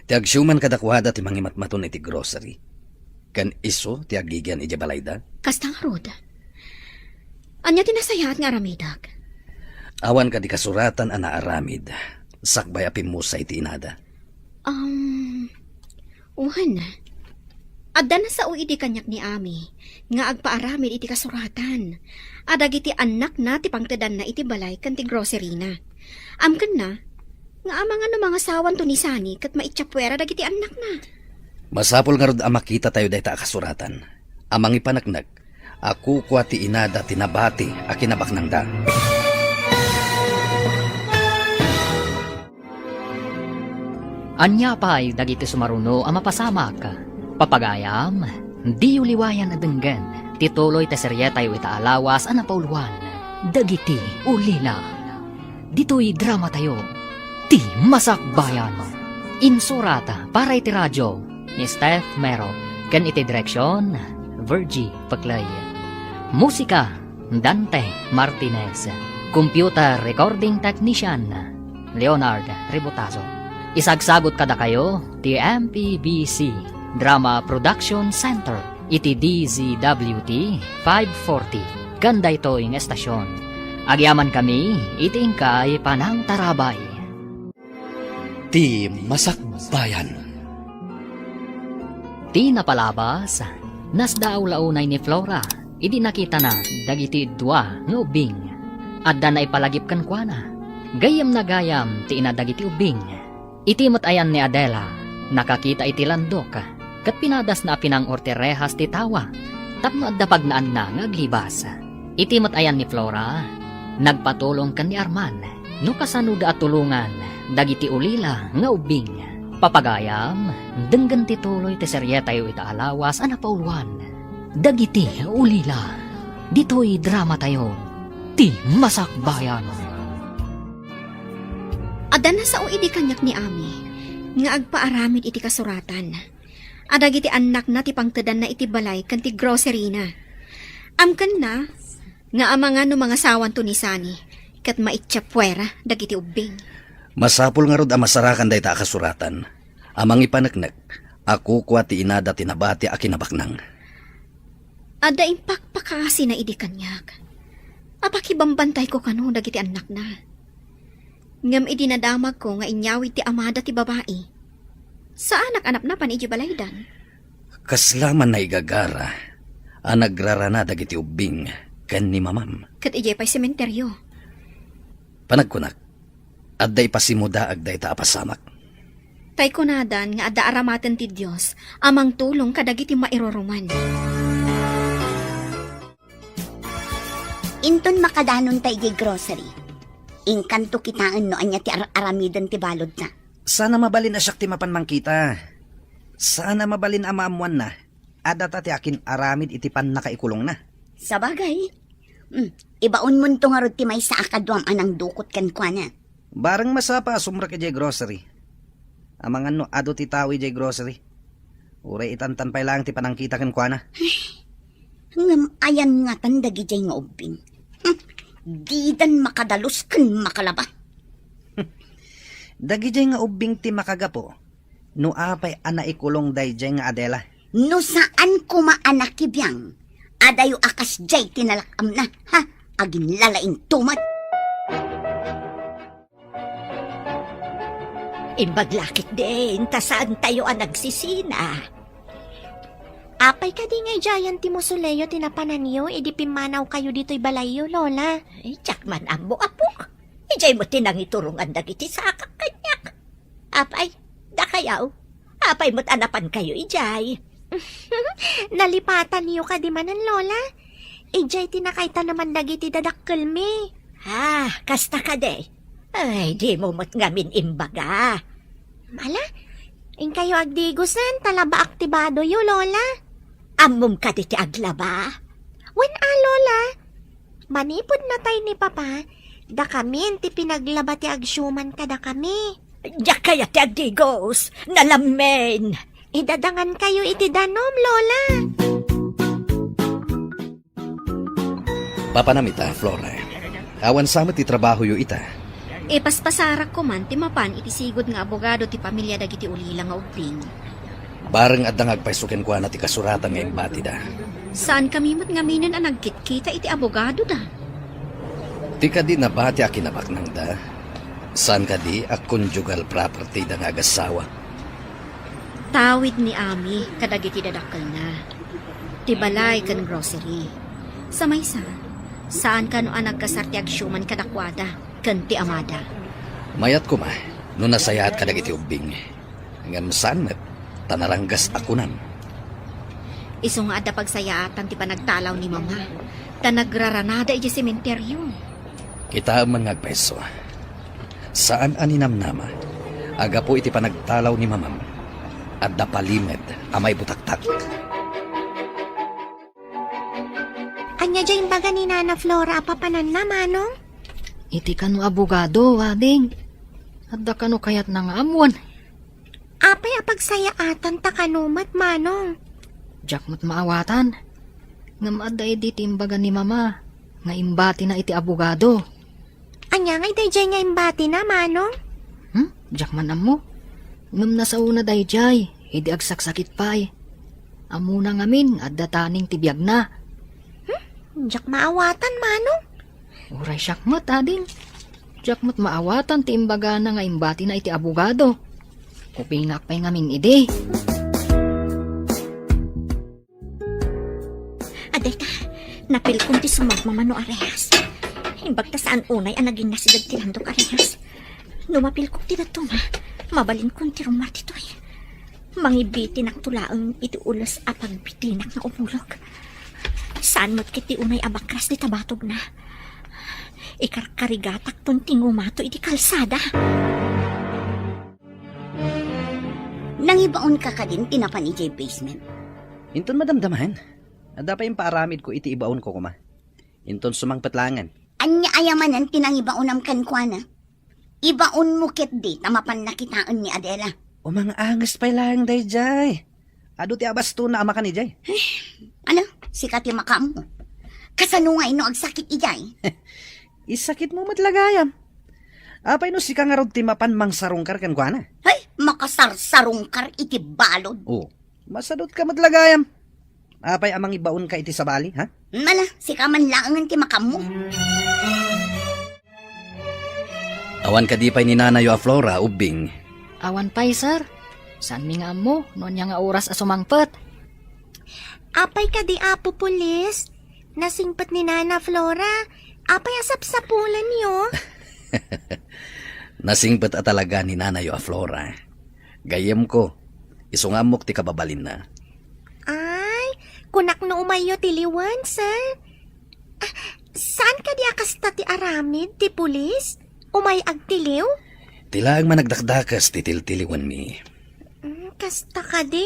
ti agsiuman kadakuada ti mangimatmaton iti grocery, ken isu ti agigian idiay balayda? Kasta ngarud. Ania ti nasayaat nga aramidek? Awan kadi kasuratan a naaramid sakbay a pimmusay ti inada? Um, wen, adda nasao idi kaniak ni Ami nga agpaaramid iti kasuratan a dagiti annakna ti pangtedanna iti balay ken ti groceryna. Amkenna nga amangan no mangasawanto ni Sani ket maitsapuera dagiti annakna. Masapul ngarud a makitatayo dayta a kasuratan a mangipaneknek a kukua ti inada ti nabati a kinabaknangda. Ania pay dagiti sumaruno a mapasamak? Papagayam, diyo liwayan a denggen ti tuloy ti serietayo ita a lawas a napauluan, Dagiti Ulila. Ditoy dramatayo, Ti Masakbayan. Insurat para iti radio ni Steph Mero ken iti direksion, Virgie Peclay. Musika, Dante Martinez. Computer recording technician, Leonard Ributazo. Isagsagut kadakayo ti M P B C Drama Production Center iti D Z W T five forty ken daytoy nga estasion. Agyamankami iti inkay panangtarabay. Ti Masakbayan. Ti napalabas, nasdaaw la unay ni Flora idi nakitana dagiti dua nga ubbing. Adda naipalagip kenkuana. Gayyemna gayam ti ina dagiti ubbing. Iti met ayan ni Adela, nakakita iti landok, ket pinadasna a pinang-or ti rehas ti tawa tapno adda pagnaanna nga aglibas. Iti met ayan ni Flora, nagpatulong ken ni Arman no kasanoda a tulongan dagiti ulila nga ubbing. Papagayam, denggen ti tuloy ti serietayo ita a lawas a napauluan, Dagiti Ulila, ditoy dramatayo, Ti Masakbayan. Adda nasao idi kaniak ni Ami nga agpaaramid iti kasuratan a dagiti annakna ti pangtedanna iti balay ken ti groceryna. Amkenna nga amangan no mangasawanto ni Sani ket maitsapuera dagiti ubbing. Masapul ngarud a masarakan dayta a kasuratan a mangipaneknek a kukua ti inada ti nabati a kinabaknang. Adda impakpakaasina idi kaniak a pakibambantayko kano dagiti annakna. Ngem idi nadamagko nga inyawid ti amada ti babai, saanak a napnapan idiay balaydan. Kasla man naigagara a nagrarana dagiti ubbing ken ni mamam. Ket idiay pay sementeryo. Panagkunak, Adda ipasimudaag dayta a pasamak. Tay kunadan nga adda aramaten ti Dios a mangtulong kadagiti mairuruman. Inton makadanonta idiay grocery, inkanto kitaen no ania ti ar-aramiden ti baludna. Saan a mabalin a siak ti mapan mangkita. Saan a mabalin a maammoanna a data ti akin-aramid iti pannakaikulongna. Sabagay. Hmm, ibaonmonto ngarud ti maysa a kaduam a nangdukot kenkuana. Bareng masapa a sumrek idiay grocery. Amangan no adu ti tao idiay grocery. Uray itantan pay laeng ti panangkita kenkuana. Ngem ayan ngatan dagidiay nga ubbing? Hmm, didan makadalus ken makalaba. Dagidiay nga ubbing ti makagapu no apay a naikulong daydiay nga Adela. No saan koma a nakibiang, adayo a kasdiay ti nalak-amna, ha? Aginlalaing tumet. Imbag lakit din, ta saantayo a nagsisina. Apay kadi nga idiayen ti musoleo ti napananyo idi pimmanawkayo ditoy balayyo, Lola? Ay, diak man ammo, apok. Idiay met ti nangiturongan dagiti sakak kaniak. Apay, dakayaw, apay met a napankayo idiay? Nalipatanyo kadi manen, Lola? Idiay ti nakaitaneman dagiti dadakkelmi. Ah, kasta kadi? Ay, dimo met ngamin imbaga. Ala, inkayo agdigosen, ta labaak ti badoyo, Lola. Ammom kadi ti aglaba? Wen a, Lola. Manipud natay ni Papa, dakamin ti pinaglaba ti agsiuman kadakami. Diak kayat ti agdigos, nalammin. Idadangankayo iti danum, Lola. Papanam ita, Flora. Awan sa met ti trabahoyo ita. Ipaspasarak koman ti mapan iti sigud nga abogado ti pamilia dagiti ulila nga ubbing. Bareng adda nga agpayso kenkuana ti kasuratan nga imbatida. Saankami met ngaminen a nagkitkita iti abogadoda. Ti kadi nabati a kinabaknangda, saan kadi a conjugal property da nga agassawa? Tawid ni Ami kadagiti dadakkelna, ti balay ken grocery. Sa maysa, saan kano a nagkasar ti agsiuman kadakuada ken ti amada. Mayat koma no nasayaat kadagiti ubbing. Ngem saan met, ta naranggas a kunan. Isu nga adda pagsayaatan ti panagtalaw ni Mama, ta nagraranada idiay sementeryo. Kitaem man nga agpayso. Saan a ninamnama, a gapu iti panagtalaw ni Mamam, adda palimed a maibutaktak. Ania diay imbaga ni Nana Flora a papananna, Manong? Iti kano abogado, ading. Adda kano kayatna nga ammoen? Apay a pagsayaatan ta kano met, Manong? Diak met maawatan. Ngem adda idi ti imbaga ni Mama nga imbatina iti abogado. Ania ngay daydiay nga imbatina, Manong? Hmm? Diak man ammo. Ngem nasaona daydiay, idi agsaksakit pay. Ammona ngamin, adda taning ti biagna. Hmm? Diak maawatan, Manong. Uray siak met, ading. Diak met maawatan ti imbagana nga imbatina iti abogado. Kupingak pay ngamin idi. Adayta, napilkon ti sumagmamano a rehas. Imbag ta saan unay a naginnasideg ti landok a rehas. No mapilkok ti dadduma, mabalinkon ti rummuar ditoy. Mangibitinak to laeng iti ules a pagbitinak nga umulog. Saan met ket ti unay a bakras ti tabatogna. Ikarkarigatakton ti ngumato iti kalsada. Nangibaonka kadin ti napan idiay basement? Inton madamdamaen, adda pay impaaramidko iti ibaonko koma. Inton sumangpet laengen. Ania aya manen ti nangibaonam kenkuana? Ibaonmo ketdi ta mapanna kitaen ni Adela. Umang-anges pay laeng daydiay. Adu ti abastona a makan idiay. Ala, sika ti makaammo. Kasano ngay no agsakit idiay? Isakitmo met la gayam. Apay no sika ngarud ti mapan mangsarungkar kenkuana? Hay, makasarsarungkar iti balud. Oh, masadutka met la gayam. Apay a mangibaonka iti sabali, ha? Ala, sika man laengen ti makaammo. Awan kadi pay ni nanayo a Flora, ubbing? Awan pay, sir. Saanmi nga ammo no ania nga oras a sumangpet. Apay kadi, Apo Pulis? Nasingpet ni Nana Flora. Apay a sapsapulenyo? Nasingpet a talaga ni nanayo a Flora. Gayyemko, isu nga ammok ti kababalinna. Ay, kunak no umayyo tiliwen, sir. Ah, saan kadi a kasta ti aramid ti pulis? Umay agtiliw? Ti laeng managdakdakes ti tiltiliwenmi. Mm, kasta kadi?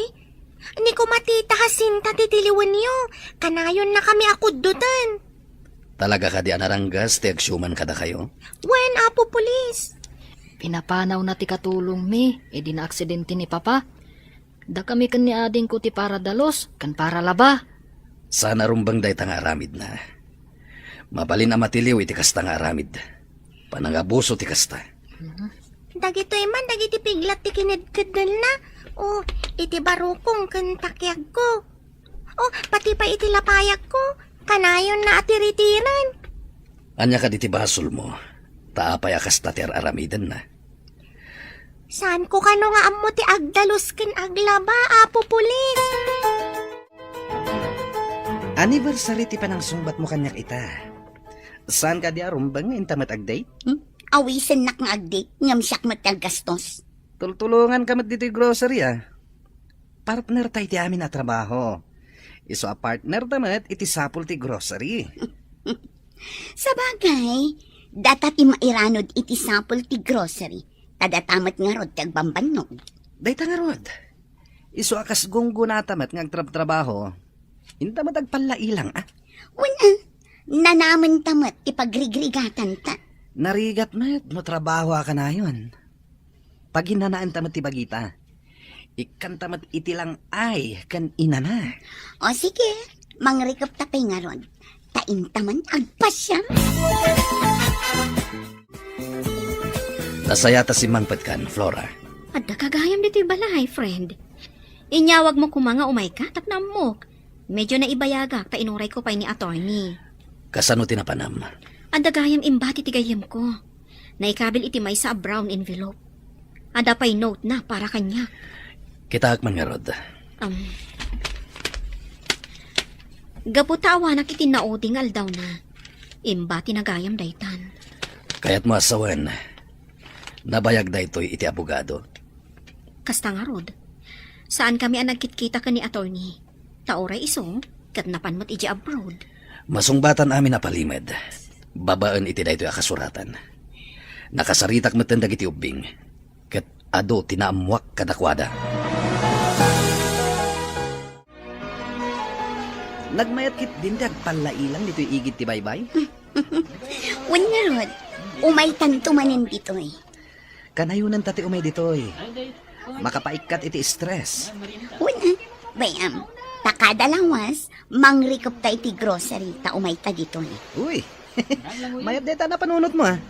Ni kumatita Jacinta ti tiliwenyo, kanayonnakami a kuddoten. Talaga kadi a naranggas ti agsiuman kadakayo? Wen, Apo Pulis. Pinapanawna ti katulongmi idi naaksidente ni Papa. Dakami ken ni adingko ti para dalus ken para laba. Saan a rumbeng dayta nga aramidna. Mabalin a matiliw iti kasta nga aramid. Panangabuso ti kasta. Dagitoy man dagiti piglat ti kinedkeddelna. O, iti barukong ken takiagko. O, pati pay iti lapayagko, kanayonna a tiritiren. Ania kadi ti basolmo? Ta apay a kasta ti ar-aramidenna? Saanko kano nga ammo ti agdalus ken aglaba, Apo Pulis? Anniversary ti panangsungbatmo kaniak ita. Saan kadi a rumbeng nga inta met ag-date? Hmm? Awisennak nga ag-date, ngem siak met ti aggastos. Tultulonganka met ditoy grocery, a. Partner tay ti amin a trabaho. Isu a partner ta met iti sapul ti grocery. Sabagay, data ti mairanod iti sapul ti grocery, ta data met ngarud ti agbambannog. Dayta ngarud. Isu a kas gunggonata met nga agtrabtrabaho, inta met agpallailang, a. Wen, a, nanamenta met ti pagrigrigatanta. Narigat met no trabaho a kanayon. Paginanaenta met ti bagita. Ikkanta met iti lang-ay ken inana. O sige, mangrikupta pay ngarud. Ta inta man agpasiar. Nasaya ta simmangpetkan, Flora. Adda ka gayam ditoy balay, friend. Inyawagmo koma nga umayka tapno ammok. Medyo naibayagak ta inurayko pay ni attorney. Kasano ti napanam? Adda gayam imbati ti gayyemko. Naikabil iti maysa a brown envelope. Adda pay note na para kaniak. Kitaek man ngarud. Um, gapu ta awanak iti naudi nga aldawna, imbatina gayam daytan. Kayatmo a sawen, nabayag daytoy iti abogado? Kasta ngarud, saankami a nagkitkita ken ni attorney. Ta uray isu, ket napan met idiay abroad. Masungbatan amin a palimed, babaen iti daytoy a kasuratan. Nakasaritak metten dagiti ubbing, ket adu ti naammoak kadakuada. Nagmayat ketdin ti agpallailang ditoy igid ti baybay? Wen ngarud, umaytanto manen ditoy. Kanayonenta ti umay ditoy. Makapaikkat iti stress. Wen, a, bay-am, ta kada lawas, mangrikupta iti grocery ta umayta ditoy. Uy, mayat dayta napanunotmo, a.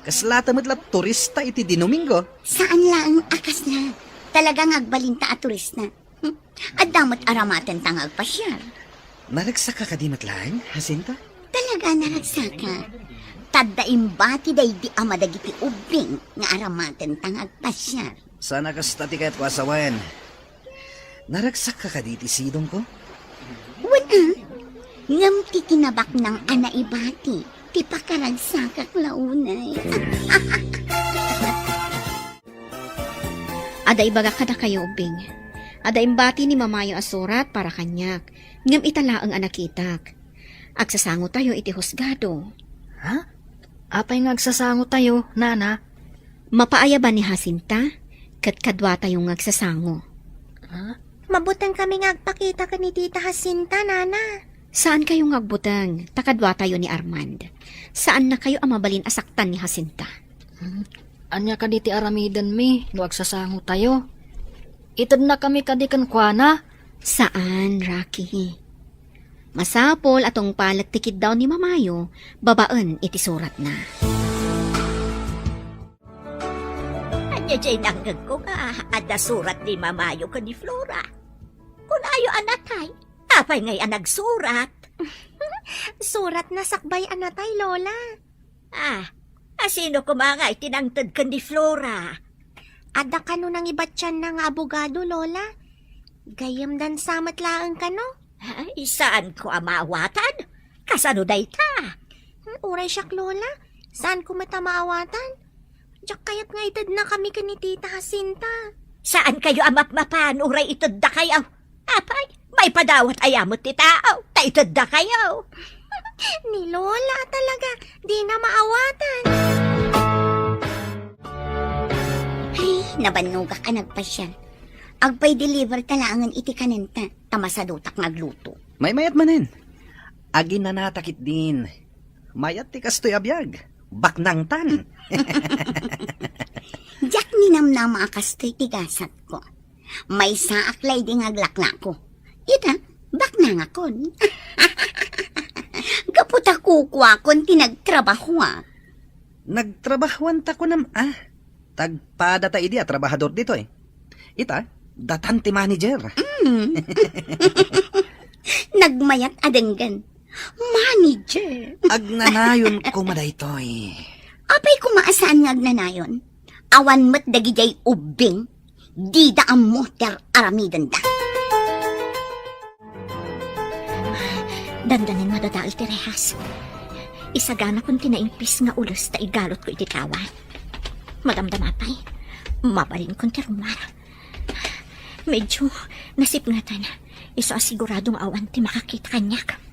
Kaslata met la turista iti Dinomingo. Saan laeng a kasla. Talaga nga agbalinta a turista. Hmm. Adda met aramatenta nga agpasiar. Naragsakka kadi met laeng, Jacinta? Talaga naragsakka. Ta adda imbati daydi ama dagiti ubbing nga aramatenta nga agpasiar. Saan a kasta ti kayatko a sawen. Naragsakka kadi iti sidongko? Wen, a. Ngem ti kinabaknang a naibati ti pakaragsakak la unay. Adda ibagak kadakayo, ubbing. Adda imbati ni mamayo a surat para kaniak, ngem ita laeng a nakitak. Agsasangotayo iti husgado. Ha? Apay nga agsasangotayo, nana? Mapaayaban ni Jacinta, ket kaduatayo nga agsasango. Ha? Mabutengkami nga agpakita ken ni Tita Jacinta, nana. Saankayo nga agbuteng, ta kaduatayo ni Armand. Saannakayo a mabalin a saktan ni Jacinta. Hmm. Ania kadi ti aramidenmi no agsasangotayo? Itednakami kadi kenkuana? Saan, Rocky. Masapul a tungpalek ti kiddaw ni mamayo babaen iti suratna. Ania jay nangngegko nga adda surat ni mamayo ken ni Flora? Kunayo a natay. Apay ngay a nagsurat? Suratna sakbay a natay, Lola. Ah, asino koma ngay ti nangted ken ni Flora? Adda kano nangibatianna nga abogado, Lola. Gayyemdan sa met laeng kano. Ay, saanko a maawatan? Kasano dayta? Hmm, uray siak, Lola. Saanko met a maawatan? Diak kayat nga iteddakami ken ni Tita Jacinta. Saan kayo a mapmapan uray iteddakayo? Apay, maipadawat aya met ti tao, ta iteddakayo. Ni Lola talaga, di na maawatan. Ay, nabannogak a nagpasiar. Agpay-deliver ta laengen iti kanenta, ta masadutak nga agluto. Maymayat manen. Aginanata ketdin. Mayat ti kastoy a biag. Baknangtan. Diak ninamnama a kastoy ti gasatko. Maysaak laydi nga aglaklako. Ita, baknangakon. Gapu ta kukuakon ti nagtrabahoak. Nagtrabahoanta kunam a? Tagpada ta idi a trabahador ditoy. Ita, datan ti manager. Mm. Nagmayat a denggen. Manager. Agnanayon koma daytoy. Apay koma a saan nga agnanayon? Awan met dagidiay ubbing. Dida ammo ti ar-aramidenda. Dandanin madadael ti rehas. Isaganakon ti naimpis nga ules ta igalotko iti tawa. Madamdama pay, mabalinkon ti rummuar. Medyo nasipngetan. Isu a sigurado nga awan ti makakita kaniak.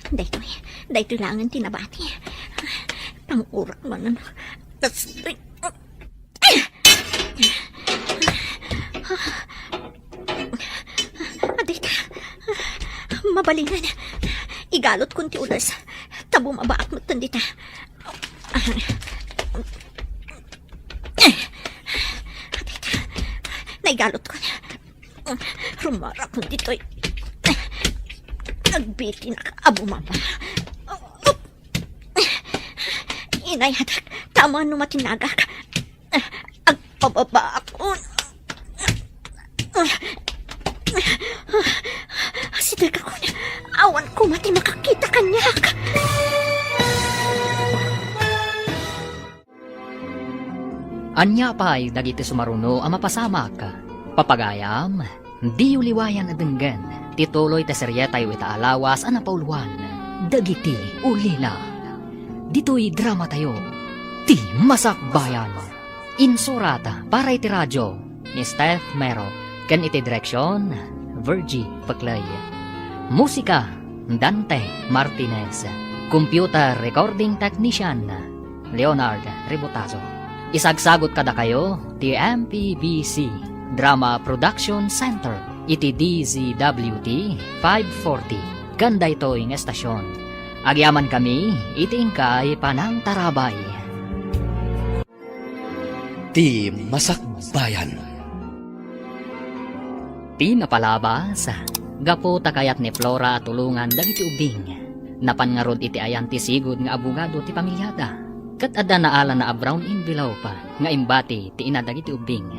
Daytoy, daytoy laengen ti nabati. Pangurak manen. Kas-, Adita. Mabalinen. Igalotkon ti ules. Ta bumabaak metten dita. Adita. Naigalotkon. Rummuarakon ditoy. Nagbitinak a bumaba. Inayatak, ta amangan no matinnagak. Agpababaakon. Asidegakon, awan koma ti makakita kaniak. Ania pay dagiti sumaruno a mapasamak? Papagayam, diyo liwayan a denggen ti tuloy ti serietayo ita a lawas a napauluan, Dagiti Ulila. Ditoy dramatayo, Ti Masakbayan. Insurat para iti radio ni Steph Mero ken iti direksion, Virgie Peclay. Musika, Dante Martinez. Computer recording technician, Leonard Ributazo. Isagsagut kadakayo ti M P B C Drama Production Center iti D Z W T five forty ken daytoy nga estasion. Agyamankami iti inkay panangtarabay. Ti Masakbayan. Pinapalabas, gapu ta kayat ni Flora a tulongan dagiti ubbing. Napan ngarud iti ayan ti sigud nga abogado ti pamiliada. Ket adda naalana a brown envelope nga imbati ti ina dagiti ubbing.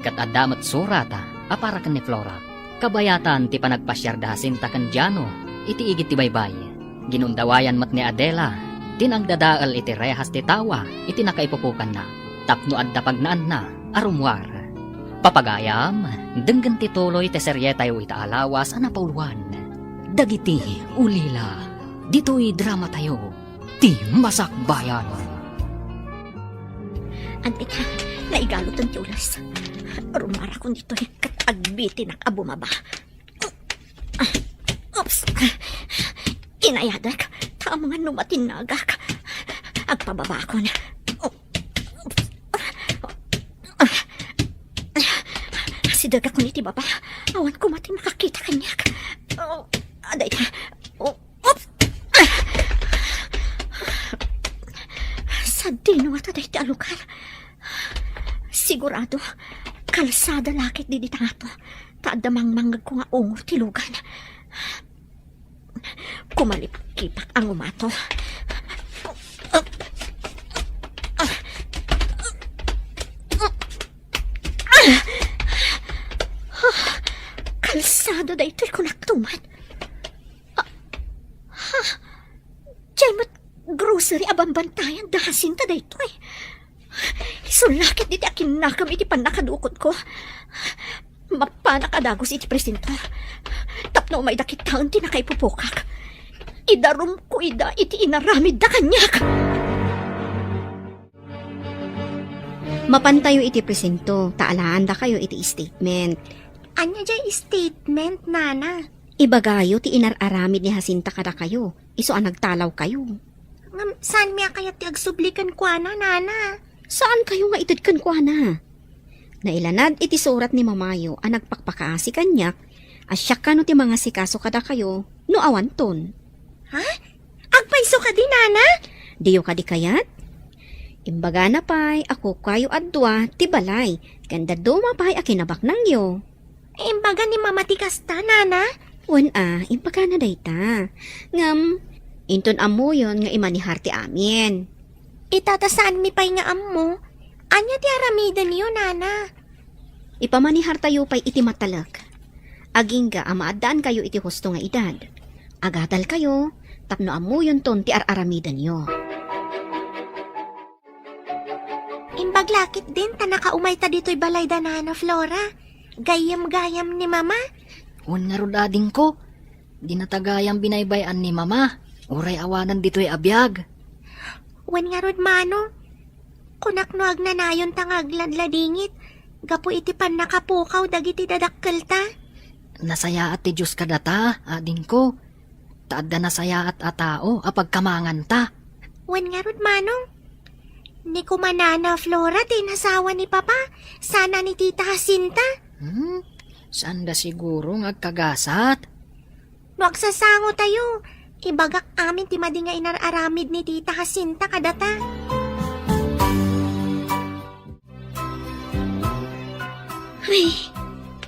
Ket adda met surat a para ken ni Flora. Kabayatan ti panagpasiar da Jacinta ken Jano iti igid ti baybay. Ginundawayan met ni Adela ti nagdadael iti rehas ti tawa iti nakaipupokanna tapno adda pagnaanna a rummuar. Papagayam, denggen ti tuloy ti serietayo ita a lawas a napauluan, Dagiti Ulila. Ditoy dramatayo, Ti Masakbayan. Adda ita, naigaloten ti ules. Rummuarakon ditoy ket agbitinak a bumaba. Oops. Inayadek, ta amangan no matinnagak. Agpababakon. Oops. Sidegakon iti baba. Awan koma ti makakita kaniak. Oh, adda ita. Oh, oops. Sadino nga ta dayta a lugar? Sigurado, kalsada la ket didi tangato, ta adda mangmangngegko nga ungor ti lugan. Kumalipkipak a ngumato. Kalsada daytoy, kunak tuman. Ah, ha? Diay met grocery a bambantayan da Jacinta daytoy. Isu la ket diti akinnakam iti pannakadukotko. Mapanak a dagus iti presinto. Tapno umayda kitaen ti nakaipupokak. Idarumko ida iti inaramidda kaniak. Mapantayo iti presinto, ta alaandakayo iti statement. Ania diay statement, Nana? Ibagayo ti inar-aramid ni Jacinta kadakayo, isu a nagtalawkayo. Ngem, saanmi a kayat ti agsubli kenkuana, Nana? Saankayo nga ited kenkuana? Nailanad iti surat ni Mamayo a nagpakpakaasi kaniak a siak kano ti mangasikaso kadakayo no awanton. Ha? Agpayso kadi, Nana? Diyo kadi kayat? Imbagana pay a kukuayo a dua ti balay, ken dadduma pay a kinabaknangyo. Imbaga ni Mama ti kasta, Nana? Wen a, imbagana dayta. Ngem, inton ammoyon nga imanihar ti amin. Ita ta saanmi pay nga ammo, ania ti aramidenyo, Nana? Ipamanihartayo pay iti matalek. Agingga a maaddaankayo iti husto nga edad. Agadalkayo tapno ammoyonton ti ar-aramidenyo. Imbag la ketdin ta nakaumayta ditoy balay da Nana Flora. Gayyem gayam ni Mama. Wen ngarud, adingko, dinata gayam binaybay-an ni Mama. Uray awanen ditoy a biag. Wen ngarud, Manong, kunak no agnanayonta nga agladladingit gapu iti pannakapukaw dagiti dadakkelta. Nasayaat ti Dios kadata, adingko, ta adda nasayaat a tao a pagkamanganta. Wen ngarud, Manong, ni kuma Nana Flora ti inasawa ni Papa, saan a ni Tita Jacinta. Hmm? Saanda siguro nga agkagasat? No agsasangotayo, ibagak amin ti madi nga inar-aramid ni Tita Jacinta kadata. Ay,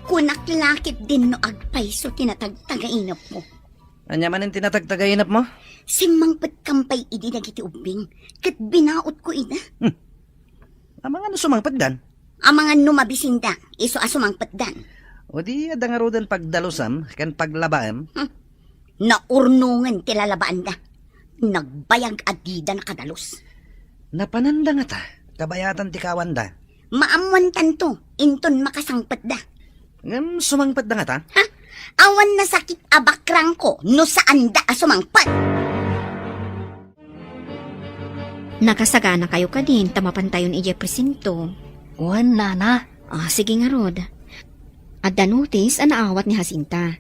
kunak la ketdin no agpayso ti natagtagainepko. Ania manen ti natagtagainepmo? Simmangpetkam pay idi dagiti ubbing, ket binaotko ida. Hmm. Amangan no sumangpetdan? Amangan no mabisinda, isu a sumangpetdan. O di, adda ngaruden pagdalusam ken paglabaem? Hmm. Naurnongen ti lalabaanda. Nagbayag a dida nakadalus. Napananda ngata, kabayatan ti kawanda. Maammoantanto, inton makasangpetda. Ngem sumangpetda ngata? Ha? Awan nasakit a bakrangko no saanda a sumangpet. Nakasaganakayo kadin ta mapantayon idiay presinto? Wen, Nana. Ah, sige ngarud. Adda notis a naawat ni Jacinta.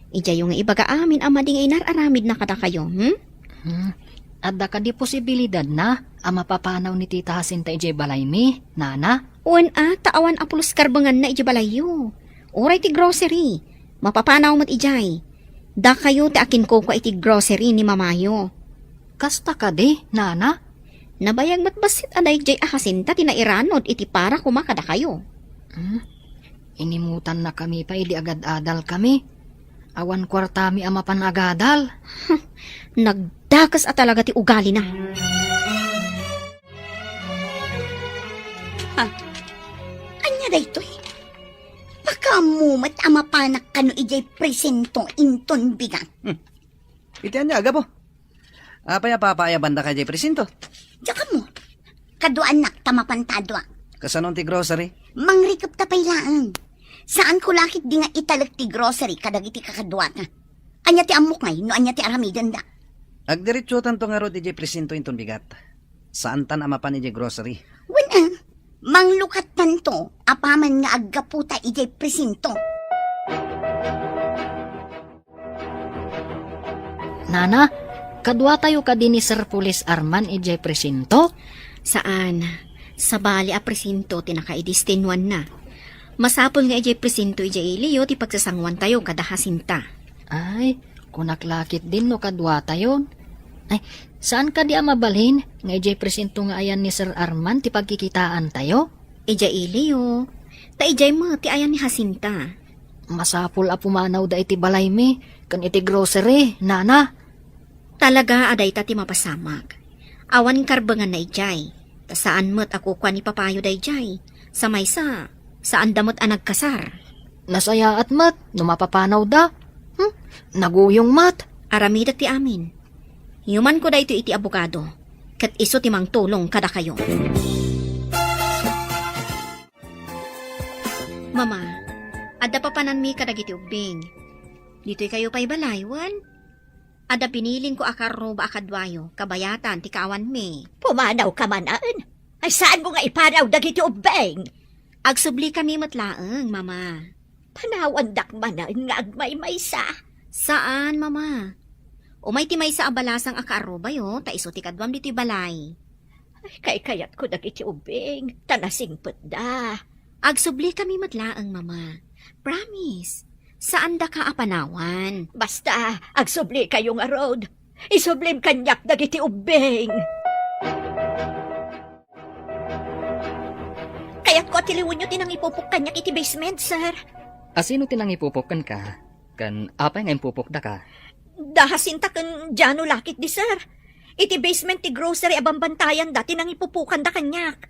Idiayo nga ibaga amin a madi nga inar-aramidna kadakayo, hmm? Hmm. Adda kadi posibilidadna a mapapanaw ni Tita Jacinta idiay balaymi, Nana? Wen a, ta awan a pulos karbenganna idiay balayyo. Uray ti grocery, mapapanaw met idiay. Dakayo ti akinkukua iti grocery ni Mamayo. Kasta kadi, Nana? Nabayag met bassit a daydiay a Jacinta ti nairanod iti para koma kadakayo. Hmm? Inimutannakami pay idi agad-adalkami. Awan kuartami a mapan agadal. Nagdakes a talaga ti ugalina. Ha? Ania daytoy? Pakaammo met a mapanak kano idiay presinto inton bigat. Hmm. Iti ania a gapu? Apay a papaayabandaka idiay presinto? Diak ammo. Kaduaannak ta mapanta a dua. Kasano ti grocery? Mangrikepta pay laeng. Saanko la ketdi nga italek ti grocery kadagiti kakaduata. Ania ti ammok ngay no ania ti aramidenda? Agdiretsotanto ngarud idiay presinto inton bigat. Saantan a mapan idiay grocery. Wen a, manglukattanto apaman nga aggaputa idiay presinto. Nana, kaduatayo kadi ni Sir Police Arman idiay presinto? Saan. Sabali a presinto ti nakaidestinuanna. Masapul nga idiay presinto idiay iliyo ti pagsasanguantayo kada Jacinta. Ay, kunak la ketdin no kaduatayon. Ay, saan kadi a mabalin nga idiay presinto nga ayan ni Sir Arman ti pagkikitaantayo? Idiay iliyo. Ta idiay met ti ayan ni Jacinta. Masapul a pumanawda iti balaymi ken iti grocery, Nana. Talaga a dayta ti mapasamak. Awan karbenganna idiay. Ta saan met a kukua ni Papayo daydiay. Sa maysa, saanda met a nagkasar. Nasayaat met no mapapanawda. Hmm? Naguyong met. Aramidek ti amin. Yumanko daytoy iti abogado, ket isu ti mangtulong kadakayo. Mama, adda papananmi kadagiti ubbing. Ditoykayo pay balay, wen? Adda binilinko a karruba a kaduayo, kabayatan ti kaawanmi. Pumanawka manen. Ay, saanmo nga ipanaw dagiti ubbing? Agsublikami met laeng, Mama. Panawandak manen nga agmaymaysa? Saan, Mama. Umay ti maysa a balasang a kaarubayo, ta isu ti kaduam ditoy balay. Ay, kaykayatko dagiti ubbing, ta nasingpetda. Agsublikami met laeng, Mama. Promise. Saandaka a panawan. Basta, agsublikayo ngarud. Isublim kaniak dagiti ubbing. Kayatko a tiliwenyo ti nangipupok kaniak iti basement, sir. A sino ti nangipupok kenka? Ken apay nga impupokdaka? Da Jacinta ken Jano lakit di, sir. Iti basement ti grocery a bambantayan da ti nangipupokanda kaniak.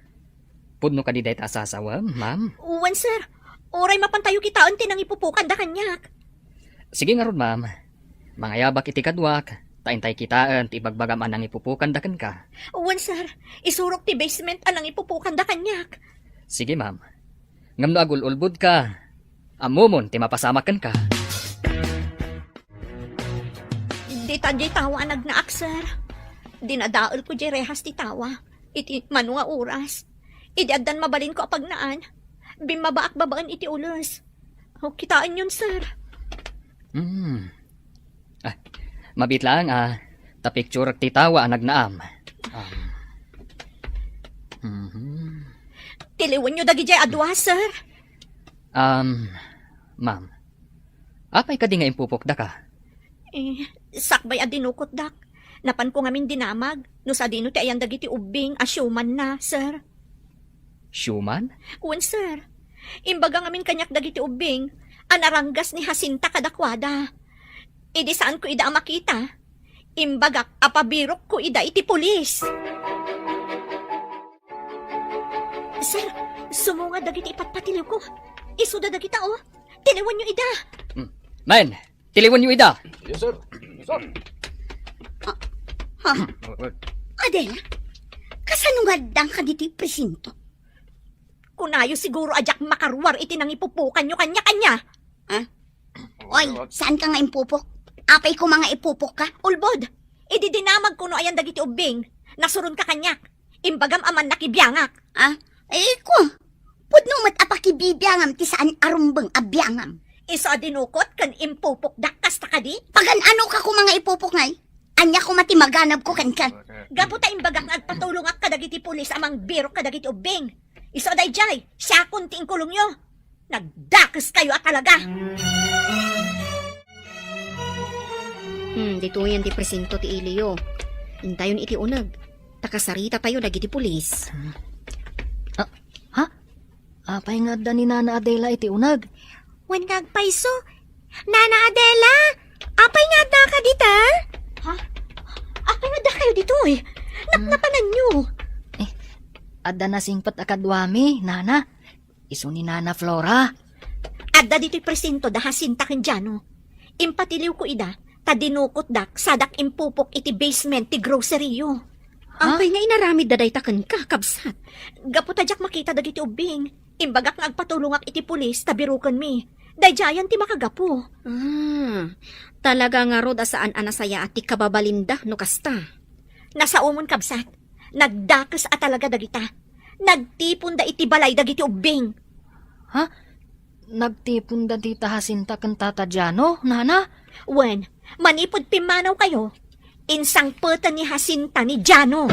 Pudno kadi dayta a sasawem, ma'am? Wen, sir. Uray mapantayo kitaen ti nangipupokanda kaniak. Sige ngarud, ma'am. Mangayabak iti kaduak, ta intay kitaen ti ibagbagam a nangipupokanda kenka. Wen, sir. Isurok ti basement a nangipupokanda kaniak. Sige, ma'am. Ngem no agul-ulbodka, ammomon ti mapasamak kenka. Dita diay tawa a nagnaak, sir. Dinadaelko diay rehas ti tawa iti mano nga oras. Idi addan mabalinko a pagnaan, bimmabaak babaen iti ules. O, kitaenyon, sir. Hmm. Ah, mabiit laeng a ta picturek ti tawa a nagnaam. Um, mhm. Tiliwenyo dagidiay a dua, sir. Um, ma'am, apay kadi nga impupokdaka? Eh, sakbay a dinukotdak. Napanko ngamin dinamag no sadino ti ayan dagiti ubbing a siumanna, sir. Siuman? Wen, sir. Imbaga ngamin kaniak dagiti ubbing a naranggas ni Jacinta kadakuada. Idi saanko ida a makita, imbagak a pabirokko ida iti pulis. Sir, sumunga dagiti ipatpatiliwko. Isuda dagita, oh. Tiliwenyo ida. Hmm. Men, tiliwenyo ida. Yes, sir. Yes, sir. Ah, ha? Adela, kasano nga addanka ditoy presinto? Kunayo siguro a diak makaruar iti nangipupokanyo kaniak ania. Ah? Oy, saanka nga impupok? Apay koma nga ipupokka? Ulbod, idi dinamagko no ayan dagiti ubbing, nasuronka kaniak. Imbagam a mannakibiangak. Ah? Ay, ko. Pudno met a pakibibiangam ti saan a rumbeng a biangam. Isu a dinukot ken impupokdak kasta kadi? Pagan-anoka koma nga ipupok ngay? Ania koma ti maganabko kenka? Gapu ta imbagak nga agpatulongak kadagiti pulis a mangbirok kadagiti ubbing. Isu a daydiay, siakon ti inkulongyo. Nagdakeskayo a talaga. Hmm, ditoyen ti presinto ti iliyo. Intayon iti uneg, ta kasaritatayo dagiti pulis. Ah, ha? Apay nga adda ni Nana Adela iti uneg? Wen nga agpayso. Nana Adela, apay nga addaka dita? Ha? Apay nga addakayo ditoy? Napnapananyo. Eh, adda nasingpet a kaduami, Nana. Isu ni Nana Flora. Adda ditoy presinto da Jacinta ken Jano. Impatiliwko ida, ta dinukotdak sadak impupok iti basement ti grocery-yo. Ha? Apay nga inaramidda dayta kenka, kabsat? Gapu ta diak makita dagiti ubbing, imbagak nga agpatulongak iti pulis ta birokenmi. Daydiayen ti makagapu. Ah, talaga ngarud a saan a nasayaat ti kababalinda no kasta. Nasaomon, kabsat. Nagdakes a talaga dagita. Nagtiponda iti balay dagiti ubbing. Ha? Nagtiponda dita Jacinta ken Tata Jano, Nana? Wen, manipud pimmanawkayo, insangpeten ni Jacinta ni Jano.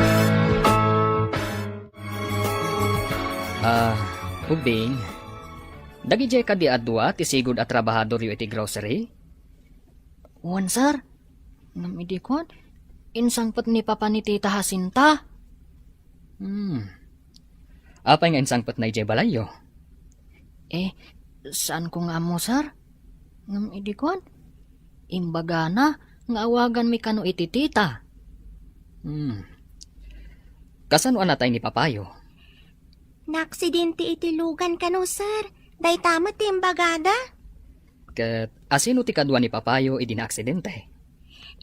Ah, ubbing, dagidiay kadi a dua ti sigud a trabahadoryo iti grocery? Wen, sir. Ngem idi kuan, insangpet ni Papa ni Tita Jacinta. Hmm. Apay nga insangpetna idiay balayyo? Eh, saanko nga ammo, sir. Ngem idi kuan, imbagana nga awaganmi kano iti tita. Hmm. Kasano a natay ni papayo? Naaksidente iti lugan kano, sir. Dayta met ti imbagada. Ket asino ti kadua ni papayo idi naaksidente?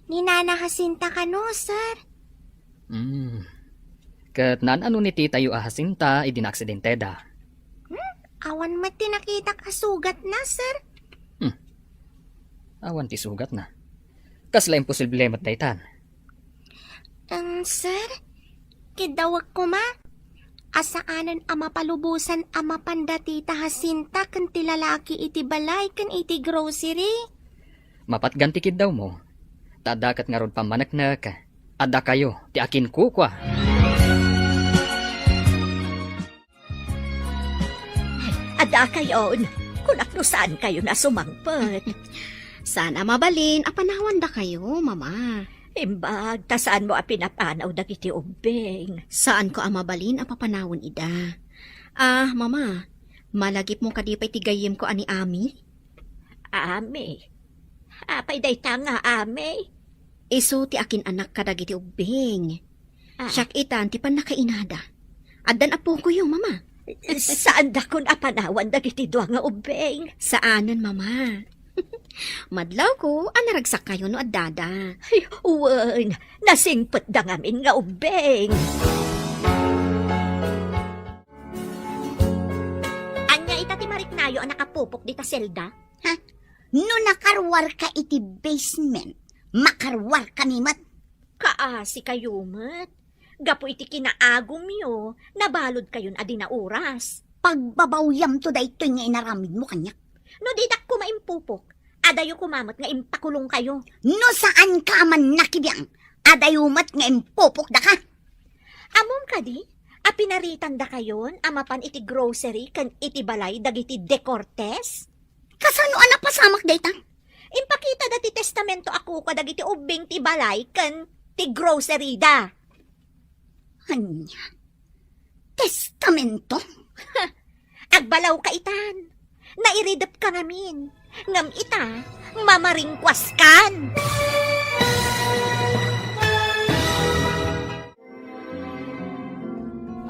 Ni Nana Jacinta kano, sir. Hmm. Ket naan-ano ni titayo a Jacinta idi naaksidenteda? Hmm? Awan met ti nakitak a sugatna, sir. Hmm. Awan ti sugatna. Kasla imposible met daytan. Em, sir, kiddawek koma. a saanen a mapalubosan a mapan dati ta Jacinta ken ti lalaki iti balay ken iti grocery? Mapatgan ti kiddawmo, ta adda ket ngarud pammaneknek, addakayo ti akinkukua. Addakayon, kunak no saankayon a sumangpet. Saan a mabalin a panawandakayo, Mama. Imbag ta saanmo a pinapanaw dagiti ubbing. Saanko a mabalin a papanawen ida. Ah, Mama, malagipmo kadi pay ti gayyemko a ni Ami? Ami? Apay dayta nga Ami? Isu ti akin-anak kadagiti ubbing. Ah. Siak itan ti pannakainada. Addan apokoyo, Mama. Saandakon a panawan dagiti dua nga ubbing? Saanen, Mama. Madlawko a naragsakkayo no addada. Ay, wen, nasingpetda ngamin nga ubbing. Ania ita ti mariknayo a nakapupok dita selda? Ha? No nakaruarka iti basement, makaruarkami met. Kaasikayo met. Gapu iti kinaagumyo, nabaludkayon a di nauras. Pagbabawyamto daytoy nga inaramidmo kaniak. No didak koma impupok, adayo koma met nga impakulongkayo. No saanka a mannakibiang, adayo met nga impupokdaka. Ammom kadi a pinaritandakayon a mapan iti grocery ken iti balay dagiti De Cortes? Kasano a napasamak dayta? Impakitada ti testamento a kukua dagiti ubbing ti balay ken ti grocery da. Ania? Testamento? Agbalawka itan. Nairidepka ngamin. Ngem ita, mamaringkuaskan.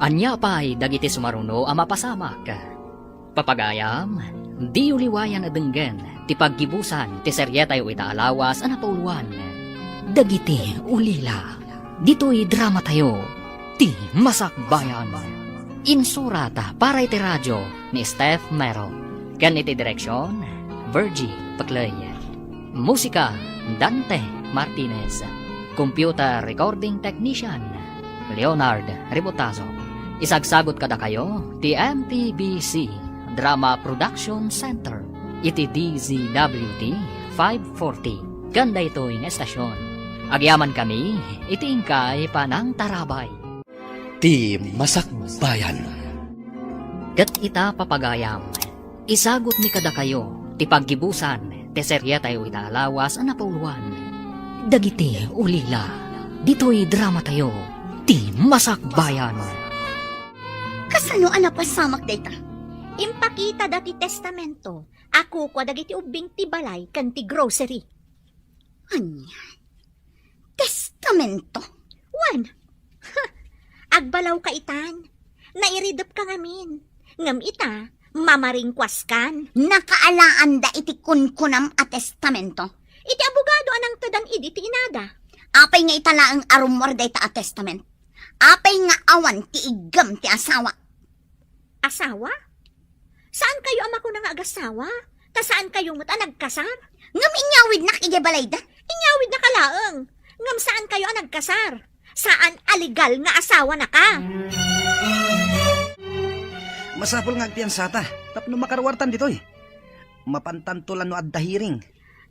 Ania pay dagiti sumaruno a mapasamak? Papagayam, diyo liwayan a denggen ti paggibusan ti serietayo ita a lawas a napauluan, Dagiti Ulila. Ditoy dramatayo, Ti Masakbayan. Insurat para iti radio ni Steph Mero, ken iti direksion, Virgie Peclay. Musika, Dante Martinez. Computer recording technician, Leonard Ributazo. Isagsagot kadakayo ti M P B C Drama Production Center iti D Z W T five forty ken daytoy nga estasion. Agyamankami iti inkay panangtarabay. Ti Masakbayan. Ket ita, papagayam, isagutmi kadakayo ti paggibusan ti serietayo ita a lawas a napauluan, Dagiti Ulila. Ditoy dramatayo, Ti Masakbayan. Kasano a napasamak dayta? Impakitada ti testamento a kukua dagiti ubbing ti balay ken ti grocery. Ania? Testamento? Wen. Agbalawka itan. Nairidepka ngamin. Ngem ita, mamaringkuaskan. Nakaalaanda iti kunkunam a testamento? Iti abogado a nangtedan idi ti inada. Apay nga ita laeng a rummuar dayta a testament? Apay nga awan ti iggem ti asawa? Asawa? Saankayo a makuna nga agasawa? Ta saankayo met a nagkasar? Ngem inyawidnak idiay balayda? Inyawidnaka laeng. Ngem saankayo a nagkasar. Saan a legal nga asawanaka. Masapul nga agpiansata tapno makaruartan ditoy. Mapantanto la no adda hearing.